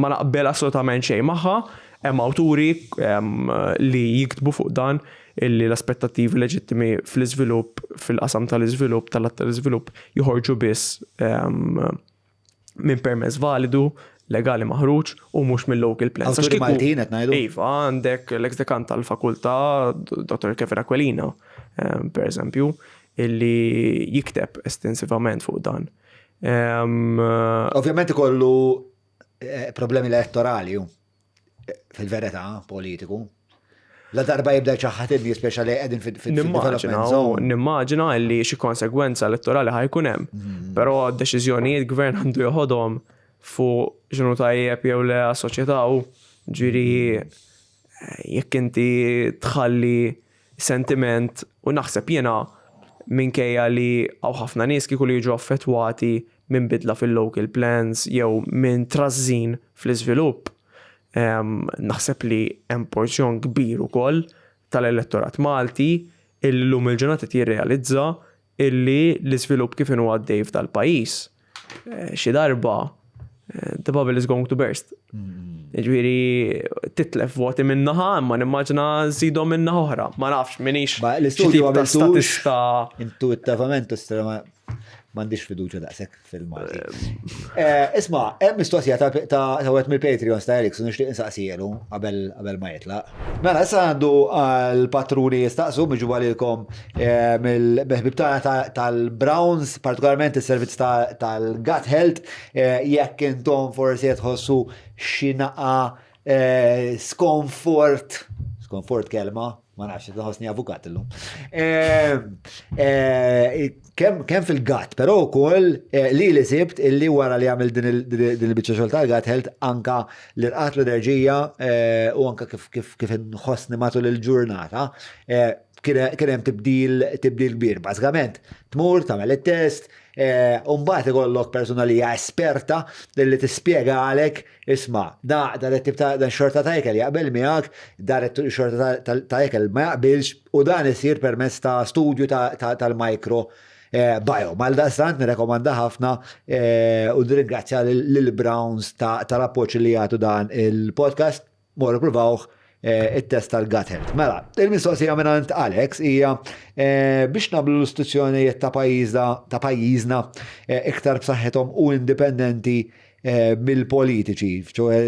Ma naqbel assolutament xejn magħha, hemm awturi li jiktbu fuq dan illi l-aspettattivi leġittimi fl-iżvilupp, fil-qasam tal-iżvilupp, tal-att tal-iżvilupp joħorġu biss minn permess validu, legali maħruġ u mhux mill-local plans. Awturi Maltin qed ngħidu? Iva, għandek l-ex dekan tal-fakultà, Dr. Kevin Aquilina, per eżempju, illi jikteb estensivament fuq dan. Ovvjament ikollu eh, problemi elettorali, fil-verità, politiku. La darba jibda ċaħħat in-nies speċa li qegħdin fil-development zone. Nimmaġina li xi konsegwenza elettorali ħajkun hemm. Mm. Però deċiżjonijiet gvern għandu joħodhom fuq x'inhu tajjeb jew le għas-soċjetà u ġieri eh, jekk inti tħalli sentiment u naħseb jiena minkejja li hawn ħafna nies kieku li jiġu affettwati minn bidla fil-local plans jew minn trażżin fl-iżvilupp, naħseb li hemm porzjon kbir ukoll tal-elettorat Malti illi llum il-ġurnata qed jirrealizza illi l-iżvilupp kif inhu għaddej f'dal-pajjiż eh, xi darba eh, the bubble is going to burst. Mm. Ġifieri titlef voti minnaħa, imma nimmaġina żidhom minnaħa oħra. Ma nafx minix. L-istudju ta' statista. Intuitivament M'għandix fiduċja daqshekk fil-Malti. Eh, isma, hemm mistoqsija ta' wieħed mill-Patreons ta' Erickson nixtieq insaqsielu qabel ma jitlaq. Mela, issa għandu għal-patruni jistaqsu miġuba lilkom eh, mill-ħbib tagħna tal-Browns, partikolarment is-servizz tal-Gut Health, eh, jekk intom forsi qed tħossu xi naqa skonfort, skonfort kelma, Ma nafx, nħossni avukat illum. Ehm, eh, kemm fil-gat, però wkoll eh, li li sibt illi wara li għamil din il-biċċa xogħol tal-gat health anka li rqat l-enerġija eh, u anka kif kif nħossni matul il-ġurnata kien hemm tibdil tibdil kbir. Bażikament, tmur tagħmel it-test, u mbagħad ikollok persuna li hija esperta li tispjega għalek Isma', da dan it-tip ta' dan xorta ta' ikel jaqbel miegħek, dan xorta ta' ikel ma jaqbilx u dan isir permezz ta' studju tal-micro eh, bio. Mal daqstant nirrekomanda ħafna eh, u nirringrazzja lil Browns tal-appoġġ li jagħtu dan il-podcast. Morru provawh eh, it-test tal-gut health. Mela, il-mistoqsija mingħand Alex hija biex nagħmlu l-istituzzjonijiet ta' pajjiżna ta' pajjiżna iktar b'saħħithom u indipendenti Eh, mill-politiċi, ċoħe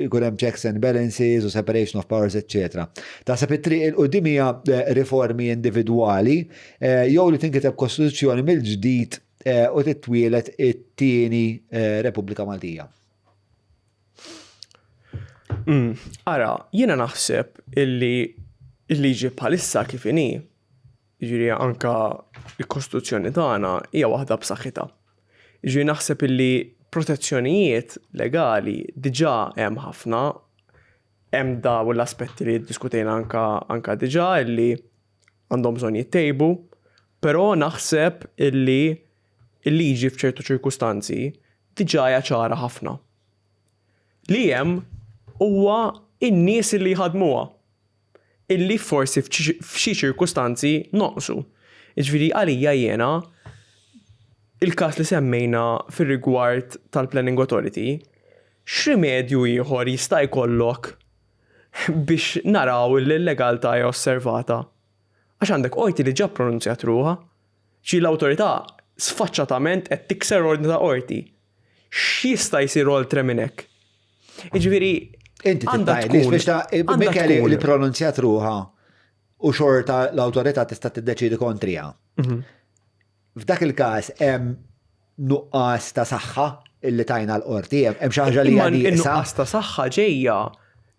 jkun hemm checks and balances u separation of powers, etc. Taħseb it-triq il-qudiem hija eh, riformi individwali eh, jew li tinkiteb kostituzzjoni mill-ġdid u titwielet it-tieni Repubblika Maltija. Mm, ara, jiena naħseb illi il-liġi bħalissa kif inhi, jiġifieri anka l-Kostituzzjoni tagħna hija waħda b'saħħitha. Jiġifieri naħseb illi protezzjonijiet legali diġà hemm ħafna, hemm daw l-aspetti li ddiskutejna anka anka diġà illi għandhom bżonn jittejbu, però naħseb illi il-liġi f'ċertu ċirkustanzi diġà hija ċara ħafna. Li hemm huwa in-nies li jħadmuha. Illi forsi f'xi ċirkustanzi nonqsu. Jiġifieri għalija jiena il-każ li semmejna fir-rigward tal-Planning Authority, x'rimedju ieħor jista' jkollok biex naraw li l-legaltà hija osservata? Għax għandek qorti li ġa ppronunzjat ruħha. Ġifieri l-awtorità sfaċċatament qed tikser ordni ta' qorti. X'jista' jsir oltre minn hekk? Jiġifieri Inti tgħid biex ta' minkejja li pronunzjat ruħha u xorta l-awtorità tista' tiddeċiedi kontriha. Mhm. F'dak il-każ hemm nuqqas ta' saħħa illi tajna l-qorti, hemm xi ħaġa li hija Nuqqas ta' saħħa ġejja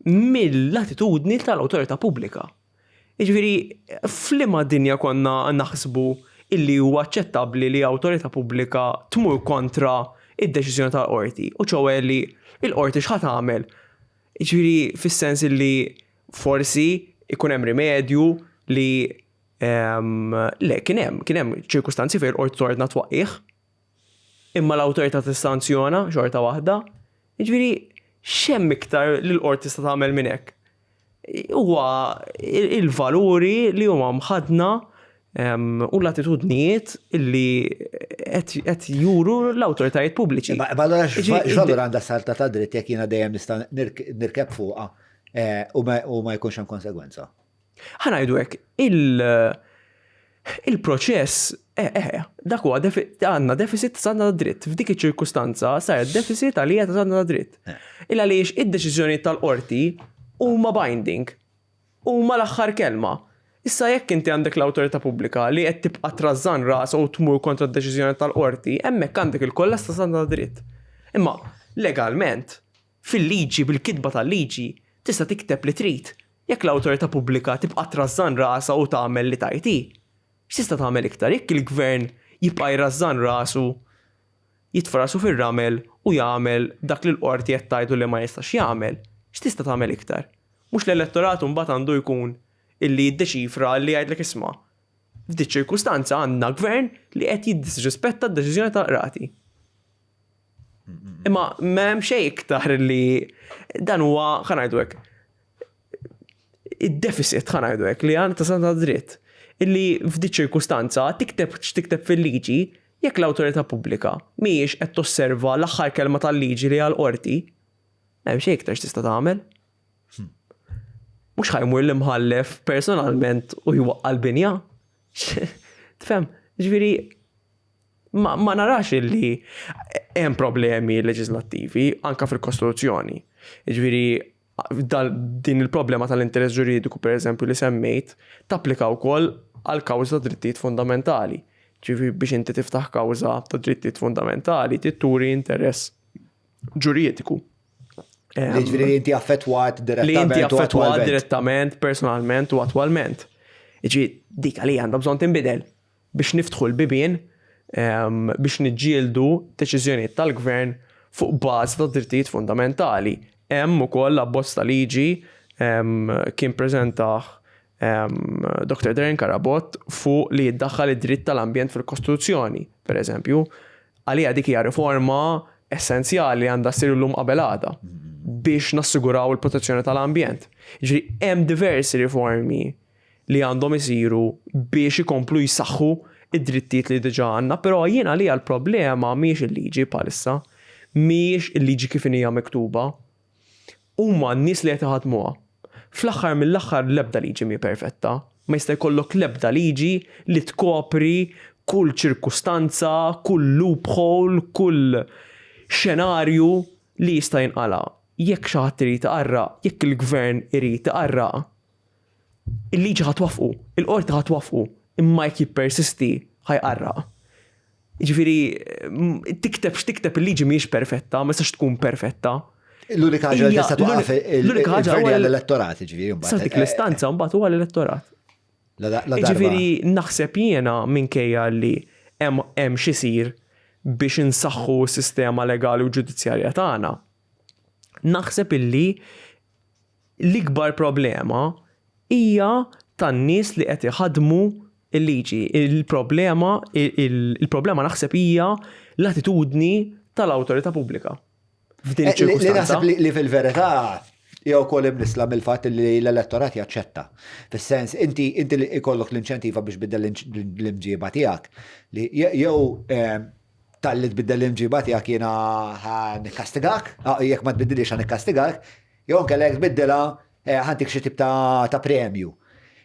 mill-attitudni tal-awtorità pubblika. Jiġifieri, f'liema dinja konna naħsbu illi huwa aċċettabbli li awtorità pubblika tmur kontra id-deċiżjoni tal-qorti u ċoe li l-qorti x'ħa tagħmel? Jiġifieri fis-sens illi forsi ikun hemm rimedju li ehm, le kien hemm kien hemm ċirkustanzi fejn il-qorti tordna twaqqih imma l-awtorità tissanzjona xorta waħda. Jiġifieri x'hemm iktar li l-qorti tista' tagħmel minn hekk? Huwa il-valuri li huma mħaddna u l-attitudnijiet li qed juru l-awtoritajiet pubbliċi. Ma allura x'valur għandha salta ta' dritt jekk jiena dejjem nista' nirkeb fuqha eh, u ma jkunx hemm konsegwenza? Ħa ngħidu hekk, il-proċess, eh, eh, dak huwa għandna deficit ta' saltna ta' dritt. F'dik iċ-ċirkustanza saret deficit għalija ta' saltna ta' dritt. Eh. Il għaliex id-deċiżjonijiet tal-qorti huma binding, huma l-aħħar kelma. Issa jekk inti għandek l-awtorità pubblika li qed tibqa' trażżan rasha u tmur kontra d-deċiżjoni tal-qorti, hemmhekk għandek il-kollass ta' saltna ta' dritt. Imma legalment, fil-liġi, bil-kitba tal-liġi, tista' tikteb li trid. Jekk l-awtorità pubblika tibqa' trażżan rasha u tagħmel li tgħid hi, x'tista' tagħmel iktar? Jekk il-Gvern jibqa' jrażżan rasu, jitfa' rasu fir-ramel u jagħmel dak li l-Qorti qed tgħidlu li ma jistax jagħmel, x'tista' tagħmel iktar? Mhux l-elettorat imbagħad għandu jkun illi jiddeċifra li jgħidlek isma', f'diċ-ċirkustanza għandna Gvern li qed jiddisrispetta d-deċiżjoni tal-Qrati. Imma m'hemm xejn iktar li dan huwa ħa ngħidu hekk. Id-deficit ħa ngħidu hekk li għandha ta' ta' dritt illi f'di ċirkustanza tikteb x'tikteb fil-liġi jekk l-awtorità pubblika mhijiex qed tosserva l-aħħar kelma tal-liġi li għal qorti, m'hemm xejn iktar x'tista' tagħmel. Mhux ħa jmur l-imħallef personalment u jwaqqa' l-binja. Tifhem? Ġifieri Ma, ma narax illi hemm problemi leġislattivi anka fil-Kostituzzjoni. Jiġifieri din il-problema tal-interess ġuridiku pereżempju li semmejt tapplika wkoll għal kawża ta' drittijiet fundamentali. Ġifieri biex inti tiftaħ kawża ta' drittijiet fundamentali trid turi interess ġuridiku. Ġifieri inti affettwat direttament. Li inti affettwat direttament, personalment u attwalment. Ġifieri dik għalija għandha bżonn tinbidel. biex niftħu l-bibien biex niġġieldu deċiżjonijiet tal-gvern fuq bażi ta' drittijiet fundamentali. Hemm ukoll abbozz ta' liġi kien preżentah Dr. Darren Carabott fuq li jiddaħħal id-dritt tal-ambjent fil-Kostituzzjoni, per eżempju. Għalija dik hija riforma essenzjali li għandha ssir illum qabel għada biex nassiguraw il-protezzjoni tal-ambjent. Ġifieri hemm diversi riformi li għandhom isiru biex ikomplu jsaħħu id-drittijiet li diġà għandna, però jien għalija l-problema mhijiex il-liġi bħalissa, mhijiex il-liġi kif inhija miktuba. Huma n-nies li qed iħaddmuha. Fl-aħħar mill-aħħar l-ebda liġi mhi perfetta. Ma jista' jkollok l-ebda liġi li tkopri kull ċirkustanza, kull loophole, kull xenarju li jista' jinqala'. Jekk xi ħadd irid iqarraq, jekk il-gvern irid iqarraq, Il-liġi ħa twaffqu, il-qorti ħa twaffqu, imma jekk jippersisti ħa jqarraq. Jiġifieri tikteb x'tikteb il-liġi mhijiex perfetta, ma tistax tkun perfetta. L-unika ħaġa li tista' twaqqaf l-unika ħaġa huwa l-elettorat, jiġifieri mbagħad. Sa dik l-istanza mbagħad huwa l-elettorat. Jiġifieri naħseb jiena minkejja li hemm x'isir biex insaħħu s-sistema legali u ġudizzjarja tagħna. Naħseb illi L-ikbar problema hija tan-nies li qed iħaddmu l-liġi. Il-problema, il-problema naħseb hija l-attitudni tal-awtorità pubblika f'din iċ-ċirkustanza. Li naħseb li fil-verità. hija wkoll imnissla mill-fatt li l-elettorat jaċċetta. Fis-sens, inti inti li ikollok l-inċentiva biex tbiddel l-imġiba tiegħek li jew ehm, talli tbiddel l-imġiba tiegħek jiena ħa nikkastigak, ah, jekk ma tbiddilix ħa nikkastigak, jew inkella jekk tbiddilha eh, ħantik xi tip ta' premju.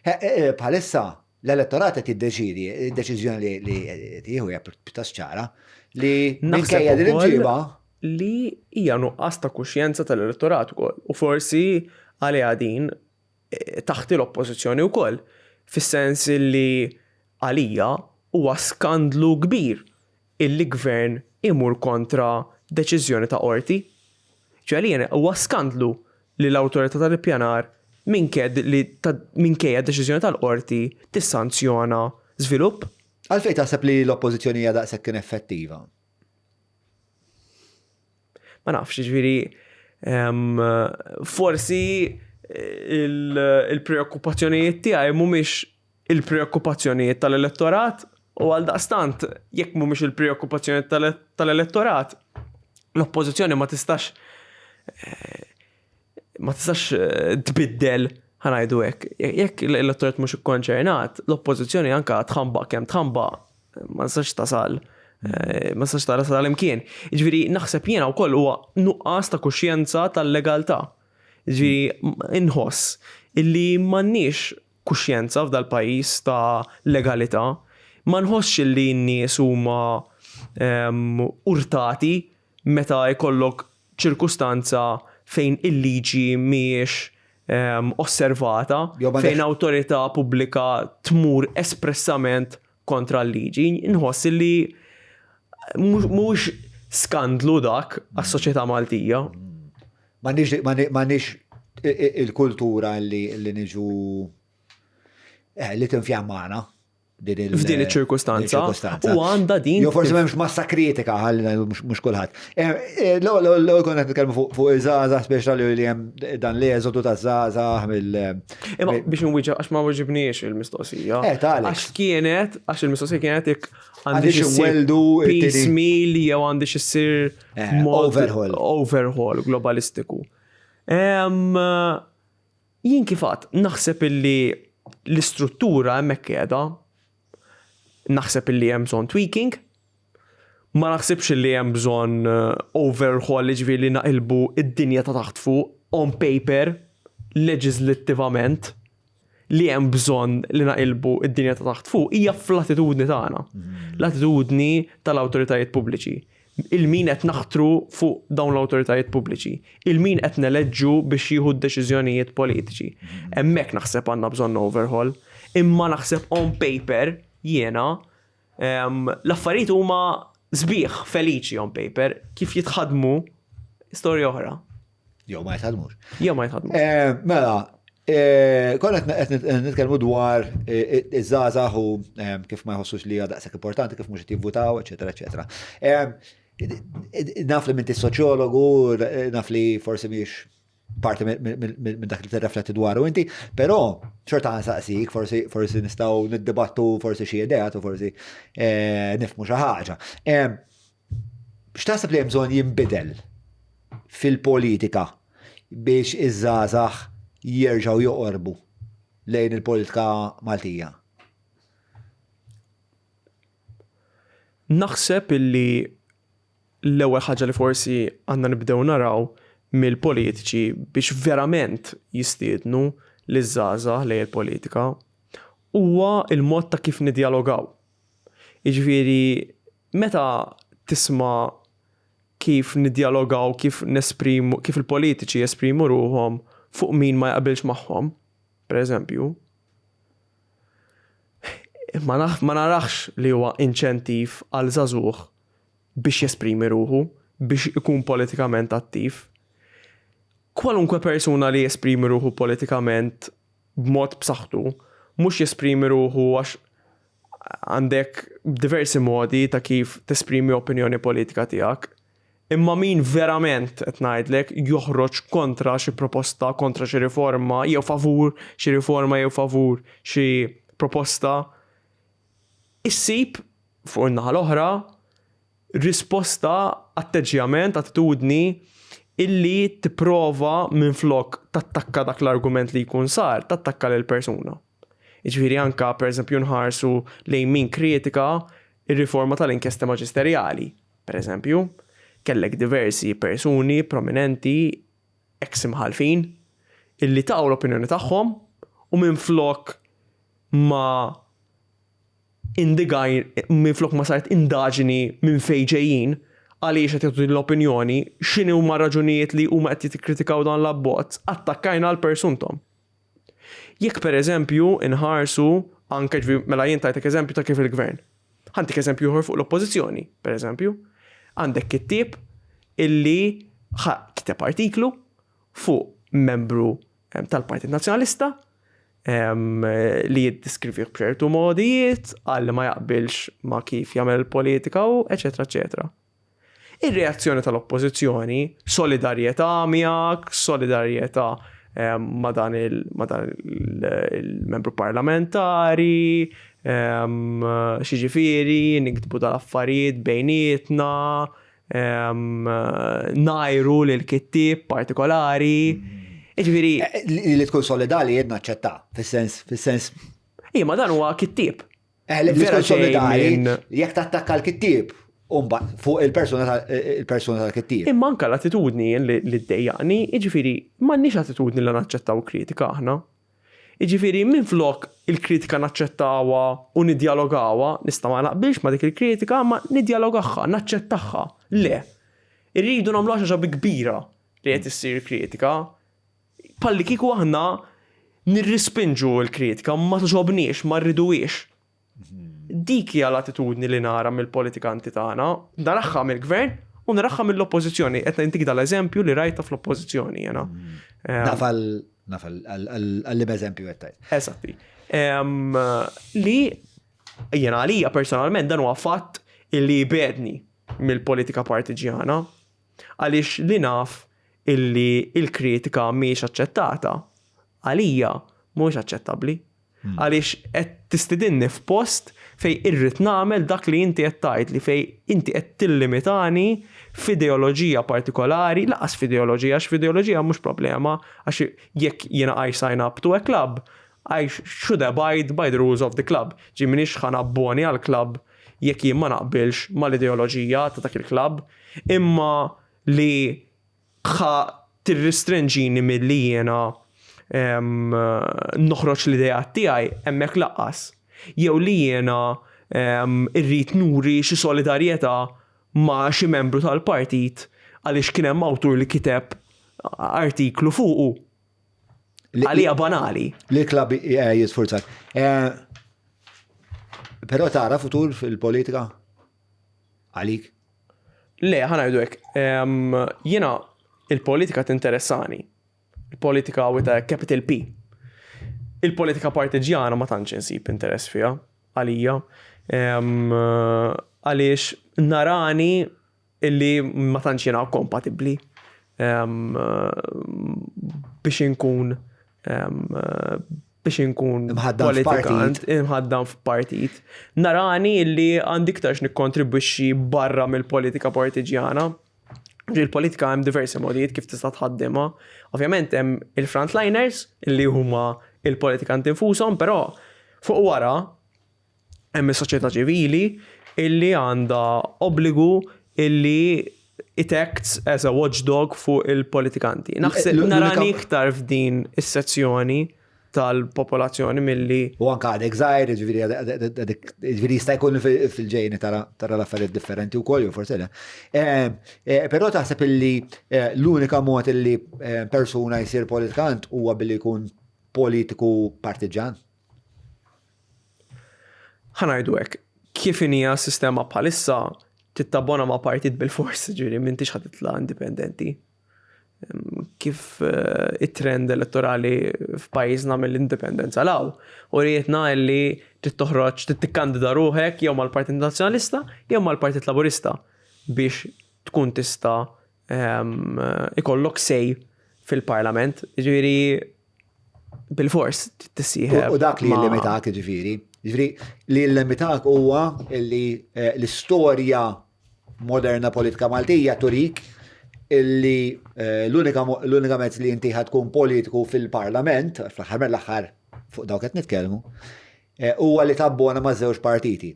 Eh, eh, bħalissa l-elettorat qed jiddeċiedi, id-deċiżjoni li tieħu hija pjuttost ċara li minkejja din il-ġiba li hija nuqqas ta' kuxjenza tal-elettorat ukoll u forsi għaliha din eh, taħti l-oppożizzjoni wkoll fis-sens li għalija huwa skandlu kbir illi gvern imur kontra deċiżjoni ta' qorti. Ġifieri għalija huwa skandlu li l-Awtorità tal-Ippjanar li minkejja deċiżjoni tal-qorti tissanzjona żvilupp. Għalfejn taħseb li l-Oppożizzjoni hija daqshekk ineffettiva? Ma nafx, jiġifieri forsi il-preokkupazzjonijiet tiegħi mhumiex il-preokkupazzjonijiet tal-elettorat u għaldaqstant jekk mhumiex il-preokkupazzjonijiet tal-elettorat, l-oppożizzjoni ma tistax eh, ma tistax eh, tbiddel ħa ngħidu hekk. Jekk l-elettorat mhux ikkonċernat, l-oppożizzjoni anka tħambaq kemm tħambaq ma tistax tasal eh, ma tistax tara sal imkien. Jiġifieri naħseb jiena wkoll huwa nuqqas ta' kuxjenza tal-legalità. Jiġifieri inħoss illi m'għandniex kuxjenza f'dal-pajjiż ta' legalità. Ma nħossx li n-nies huma ehm, urtati meta jkollok ċirkustanza fejn il-liġi mhijiex ehm, osservata, fejn awtorità pubblika tmur espressament kontra l-liġi. Nħoss li mhux skandlu dak għas-soċjetà Maltija. M'għandniex il-kultura li niġu eh, li tinfjammana f'din iċ-ċirkustanza. U għandha din. Jo forsi m'hemmx massa kritika ħalli mhux kulħadd. Eh, eh, l-ewwel konna qed nitkellmu fuq iż-żgħażagħ speċjali li hemm dan l-eżodu ta' żgħażagħ mill. Imma biex nwieġeb għax ma weġibniex il-mistoqsija. Eh, Għax kienet, għax il-mistoqsija kienet jekk għandix inweldu piecemeal jew għandix issir eh, overhaul. Overhaul globalistiku. Jien kifat, naħseb illi l-istruttura hemmhekk qiegħda, naħseb illi hemm bżonn tweaking, ma naħsibx illi hemm bżonn eh, overhaul ġifieri li naqilbu id-dinja ta' taħt fuq on paper leġislattivament li hemm bżonn li naqilbu id-dinja ta' taħt fuq hija fl-attitudni tagħna. L-attitudni tal-awtoritajiet pubbliċi. Il-min qed naħtru fuq dawn l-awtoritajiet pubbliċi. Il-min qed neleġġu biex jieħu d-deċiżjonijiet politiċi. Hemmhekk naħseb għandna bżonn overhaul. Imma naħseb on paper jiena l-affarijiet huma sbieħ feliċi on paper kif jitħadmu storja oħra. Jew ma jitħadmux. Jew ma jitħadmux. Eh, mela, eh, konna qed nitkellmu dwar eh, iż-żgħażagħ u kif ma jħossux li hija daqshekk importanti, kif mhux qed jivvutaw, eċetera, eċetera. Naf li minti soċjologu, naf li forsi mhix parti minn dak li tirrefletti dwaru inti, però xorta nsaqsik, forsi forsi nistgħu niddibattu forsi xi ideat u forsi nifmu xi ħaġa. X'taħseb li hemm bżonn jinbidel fil-politika biex iż-żgħażagħ jerġgħu joqorbu lejn il-politika Maltija? Naħseb illi l-ewwel ħaġa li forsi għandna nibdew naraw mill-politiċi biex verament jistiednu liż-żgħażagħ lejn il-politika huwa l-mod ta' kif nidjalogaw. Jiġifieri meta tisma' kif niddjalogaw, kif nesprimu, kif il-politiċi jesprimu ruħhom fuq min ma jaqbilx magħhom, pereżempju, ma ma narax li huwa inċentiv għal żagħżugħ biex jesprimi ruħu, biex ikun politikament attiv. Kwalunkwe persuna li jesprimi ruħu politikament b'mod b'saħħtu, mhux jesprimi ruħu għax għandek diversi modi ta' kif tesprimi opinjoni politika tiegħek. Imma min verament qed ngħidlek joħroġ kontra xi proposta, kontra xi riforma, jew favur xi riforma jew favur xi proposta, issib fuq in-naħa l-oħra risposta, atteġġjament, attitudni illi tipprova minflok tattakka dak l-argument li jkun sar, tattakka lil persuna. Jiġifieri anka pereżempju nħarsu lejn min kritika ir-riforma tal-inkjesta maġisterjali. Pereżempju, kellek diversi persuni prominenti eks imħallfin illi taw l-opinjoni tagħhom u minflok ma indigaj minflok ma saret indaġini minn fejn ġejjin għaliex qed jagħtu din l-opinjoni, x'inhi huma raġunijiet li huma qed jikkritikaw dan l-abbozz, attakkajna l persunthom. Jekk pereżempju nħarsu anke ġifieri mela jien tajtek eżempju ta' kif il-gvern. Ħa ntik eżempju ieħor fuq l-oppożizzjoni, pereżempju. Għandek kittieb illi ħa kiteb artiklu fuq membru tal-Partit Nazzjonalista li jiddiskrivih b'ċertu modijiet, qal li ma jaqbilx ma' kif jagħmel il-politika u eċetera eċetera. Ir-reazzjoni tal-Oppożizzjoni, solidarjetà miegħek, solidarjetà ma' dan il-membru parlamentari, x'jiġifieri, niktbu dal-affarijiet bejnietna, ngħajru lill-kittieb partikolari. Jiġifieri. Li tkun solidali jien naċċetta, fis-sens, fis-sens. Ija, ma dan huwa kittieb. Eh, li tkun solidali, jekk tattakka l-kittieb, umba fuq il-persuna il-persuna tal-kittieb. Imma anka l-attitudni li ddejjaqni, jiġifieri m'għandniex attitudni li naċċettaw kritika aħna. Jiġifieri minflok il-kritika naċċettawha u niddjalogawha, nista' ma naqbilx ma' dik il-kritika, ma niddjalogahha, naċċettahha. Le. Irridu nagħmluha xi ħaġa bi kbira li qed issir kritika. Bħallikieku aħna nirrispinġu l-kritika, ma togħġobniex, ma rriduhiex. Dik hija l-attitudni li nara mill-politikanti tagħna, naraha mill-gvern u naraha mill-oppożizzjoni. Qed intik dal-eżempju li rajta fl-oppożizzjoni jiena. Naf għal eżempju qed tgħid. Eżatti. Li jiena għalija personalment dan huwa fatt illi jbegħdni mill-politika partiġjana għaliex li naf illi il-kritika mhijiex aċċettata għalija mhuwiex aċċettabbli. Hmm. Għaliex qed tistidinni f'post fej irrid nagħmel dak li inti qed tgħid li fej inti qed tillimitani f'ideoloġija partikolari, laqas f'ideoloġija, għax f'ideoloġija mhux problema, għax jekk jiena I sign up to a club, I should abide by the rules of the club. Ġi minix ħa nabboni għal club jekk jien ma naqbilx mal-ideoloġija ta' dak il-club, imma li ħa tirristrinġini milli jiena noħroġ l-ideat tiegħi hemmhekk laqqas. Jew li jiena irrid nuri xi solidarjetà ma' xi membru tal-partit għaliex kien hemm awtur li kiteb artiklu fuqu. Għalija banali. Li l-klabb eh, jisfurzak. Eh, però tara futur fil-politika? Għalik? Le, ħa ngħidu hekk. Jiena il-politika tinteressani. Il-politika with a capital P. Il-politika partiġjana ma tantx insib interess fiha għalija. Għaliex narani illi ma tantx jiena kompatibbli biex inkun biex inkun politikant, imħaddan f'partit. Narani illi għandi iktar nikkontribwixxi barra mill-politika partiġjana. Il-politika hemm diversi modijiet kif tista' tħaddimha. Ovvjament hemm il-frontliners illi huma il-politikanti infushom, però fuq wara hemm is-soċjetà ċivili illi għandha obbligu illi it acts as a watchdog fuq il-politikanti. Naħseb narani iktar f'din is-sezzjoni tal-popolazzjoni milli. U anka għadek żgħir, ġifieri jista' jkun fil-ġejni tara l-affarijiet differenti wkoll jew forsi le. Eh, eh, però taħseb illi eh, l-unika mod illi persuna jsir politikant huwa billi jkun politiku partiġan? Ħa ngħidu hekk, kif inhija s-sistema bħalissa tittabbona ma' partit bil-fors, ġifieri m'intix ħa titla' indipendenti. Kif eh, it-trend elettorali f'pajjiżna mill-indipendenza law, u rietna li trid toħroġ trid tikkandida ruħek jew mal-Partit Nazzjonalista jew mal-Partit Laburista biex tkun tista' ehm, ikollok sej fil-parlament. Ġifieri bil-fors tissieħeb. U dak li jillimitak ġifieri. Ġifieri li jillimitak huwa li eh, l-istorja moderna politika Maltija turik illi eh, l-unika mezz li inti tkun politiku fil-parlament, fl-aħħar mill-aħħar fuq dawk qed nitkellmu, eh, huwa li tabbona ma' żewġ partiti.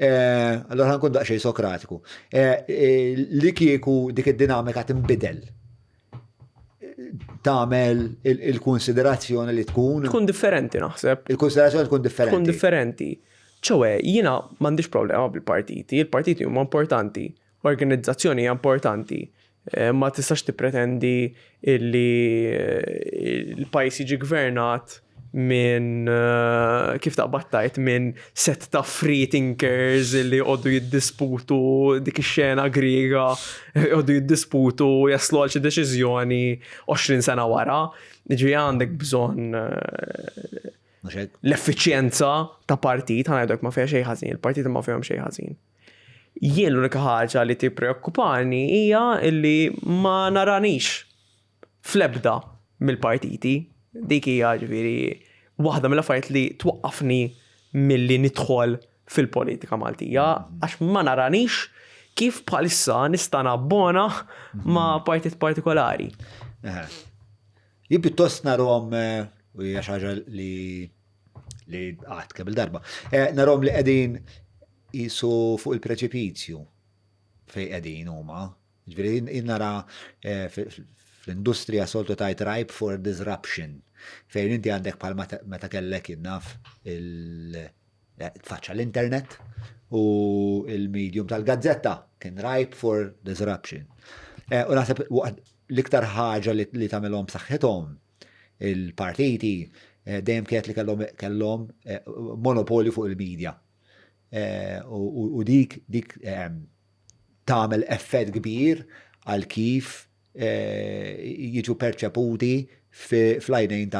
Eh, allora ħankun daqsxejn Sokratiku. Li kieku dik id-dinamika tinbidel tagħmel il-konsiderazzjoni li tkun. Tkun differenti naħseb. Il-konsiderazzjoni tkun differenti. Tkun differenti. ċoe, jiena m'għandix problema bil-partiti, il-partiti huma importanti, organizzazzjoni hija importanti. Eh, ma tistax tippretendi illi eh, l-pajjiż jiġi gvernat minn eh, kif taqbad tajt minn set ta' free thinkers li jqogħdu jiddisputu dik ix-xena griega, jqogħdu jiddisputu jaslu għal xi deċiżjoni 20 sena wara. Ġifieri għandek bżonn l-effiċjenza ta' partit, ħanajdok ma fiha xejn ħażin, il-partit ma fihom xejn ħażin. Jien l-unika ħaġa li tippreokkupani hija illi ma naranix fl-ebda mill-partiti. Dik hija ġifieri waħda mill-affarijiet li twaqqafni milli nidħol fil-politika Maltija għax ma naranix kif bħalissa nista' nabbona ma' partit partikolari. Jien pjuttost narhom eh, u hija xi ħaġa li li għad kemm il-darba. Eh, narhom li qegħdin qisu fuq il-preċipizju fejn qegħdin huma. Ġifieri jien nara eh, fl-industrija soltu tajt ripe for disruption fejn inti għandek bħal meta kellek innaf il eh, tfaċċa l-internet u il-medium tal-gazzetta kien ripe for disruption. Eh, u naħseb l-iktar ħaġa li tagħmilhom b'saħħithom il-partiti dejjem kienet li kellhom kellhom monopolju fuq il-medja. U dik dik tagħmel effett kbir għal kif jiġu perċeputi fl-għajnejn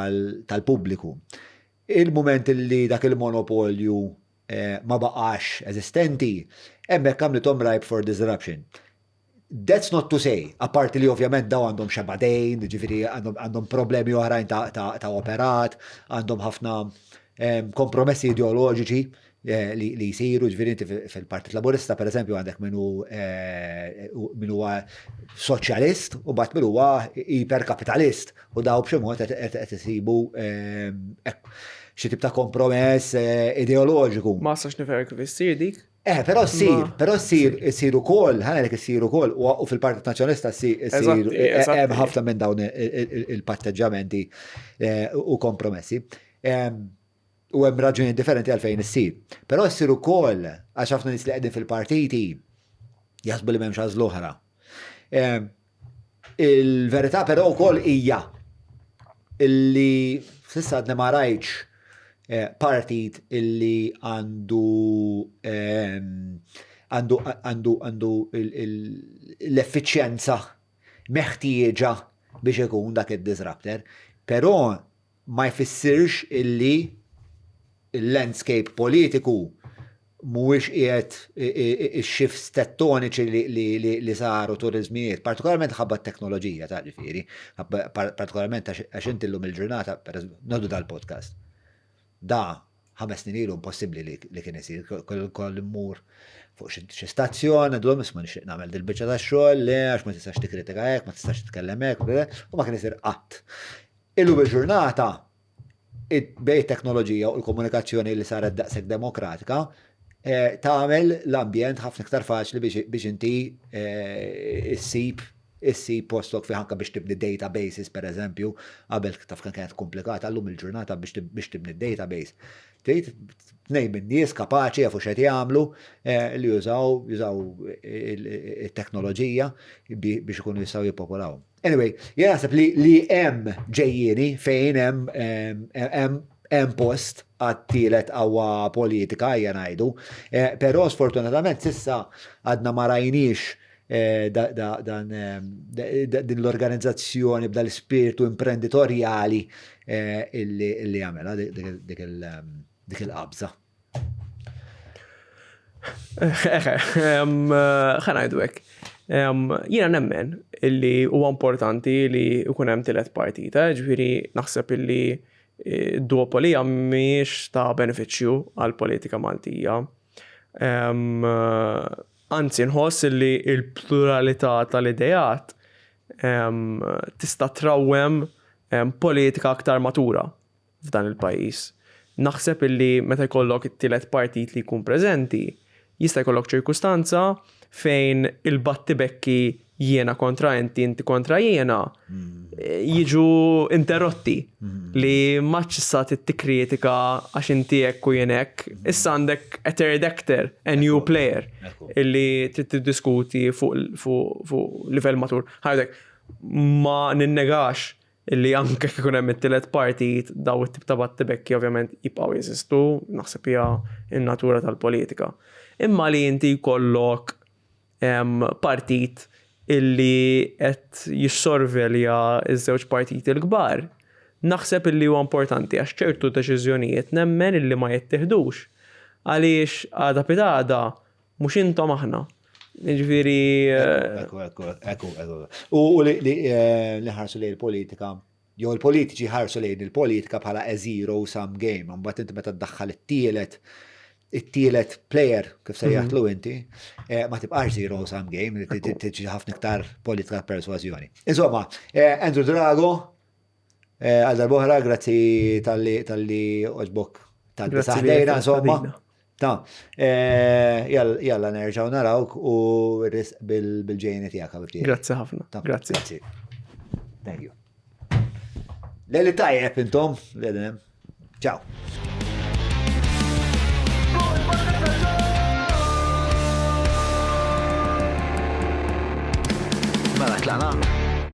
tal-pubbliku. Il-mument li dak il-monopolju ma baqax eżistenti, hemmhekk għamlithom ripe for disruption. That's not to say, apparti li ovvjament daw għandhom xeba dejn, ġifieri għandhom problemi oħrajn ta' operat, għandhom ħafna kompromessi ideoloġiċi eh, li jisiru, ġifieri inti fil-Partit Laburista per eżempju għandek minu eh, min huwa soċjalist u bat min huwa iperkapitalist u daw b'xi mod qed isibu xi tip ta' kompromess eh, ideoloġiku. Ma sax nifhem kif issir dik. Eh, però ssir, però ssir, ssir ukoll, ħanelek issir ukoll, u fil-Partit Nazzjonalista ssir eh, hemm ħafna minn dawn il-patteġġamenti eh, u kompromessi. U hemm raġuni differenti għalfejn issir. Però ssir ukoll għax ħafna nies li qegħdin fil-partiti jaħsbu li m'hemmx għażla oħra. Il-verità però wkoll hija illi s'issa għadni ma rajtx eh, partit illi għandu ehm, għandu għandu għandu l-effiċjenza meħtieġa biex ikun dak id-disruptor. Però ma jfissirx illi il-landscape politiku mhuwiex qiegħed ix-shifts tettoniċi li saru tul iż-żminijiet, partikolarment ħabba t-teknoloġija ta' ġifieri, partikolarment għax inti llum il-ġurnata, nodu dal-podcast. Da ħames snin ilu impossibbli li kien isir, koll immur fuq xi stazzjon, ngħidulhom isma' nixtieq nagħmel dil-biċċa tax-xogħol, le għax ma tistax tikkritika hekk, ma tistax titkellem hekk, u ma kien isir qatt. Illum il-ġurnata, bejn it-teknoloġija u l-komunikazzjoni li saret daqshekk demokratika, eh, tagħmel l-ambjent ħafna iktar faċli biex inti eh, issib issib postok fi anka biex tibni databases per eżempju, qabel taf kien kienet komplikata llum il-ġurnata biex tibni database. Trid tnejn minn nies kapaċi jafu x'qed jagħmlu eh, li jużaw jużaw it-teknoloġija biex ikunu jistgħu jippopolaw. Anyway, jien naħseb li li hemm ġejjieni fejn hemm hemm hemm post għat-tielet qawwa politika ejja ngħidu. Eh, però sfortunatament s'issa għadna ma rajniex eh, dan eh, din l-organizzazzjoni b'dal ispirtu imprenditorjali illi għamela dik il-qabża. Eħe, ħa ngħidu hekk. Jiena nemmen illi huwa importanti li jkun hemm tielet partita, ġifieri naħseb illi eh, duopolija mhijiex ta' benefiċċju għall-politika Maltija. Anzi, nħoss illi l-pluralità tal-idejat tista' trawwem politika aktar matura f'dan il-pajjiż. Naħseb illi meta jkollok it-tielet partit li jkun preżenti, jista' jkollok ċirkustanza fejn il-battibekki jiena kontra inti, inti kontra jiena, jiġu interrotti li m'għadx issa trid tikkritika għax inti hekk u jien hekk. Issa għandek a third actor, a new player illi trid tiddiskuti fuq livell matur. Ħajdek, ma ninnegax illi anke kif ikun hemm it-tielet partit daw it-tip ta' battibekki ovvjament jibqgħu jeżistu, naħseb hija n-natura tal-politika. Imma li inti jkollok partit illi qed jissorvelja ż-żewġ partiti l-kbar, naħseb illi huwa importanti għax ċertu deċiżjonijiet nemmen illi ma jittieħdux għaliex għada pitgħada mhux intom aħna. Jiġifieri. Ekku, ekku, ekku, ekku. U li eh, ħarsu lejn il-politika, jew il-politiċi ħarsu lejn il-politika bħala a zero sum game, mbagħad inti meta ddaħħal it-tielet it-tielet player, kif sejjaħtlu mhm. inti, eh, ma tibqax zero sum game, tiġi ħafna iktar politika persważjoni. Insomma, eh, Andrew Drago, għal darbohra, grazzi tal-li oġbok tal-saħdejna, insomma. Ta, eh, jalla nerġaw narawk u risq bil-ġejni tijak, ħabib Grazzi ħafna. Grazzi. Thank you. Leli tajjeb intom, leli Ciao. Mela tlaqna.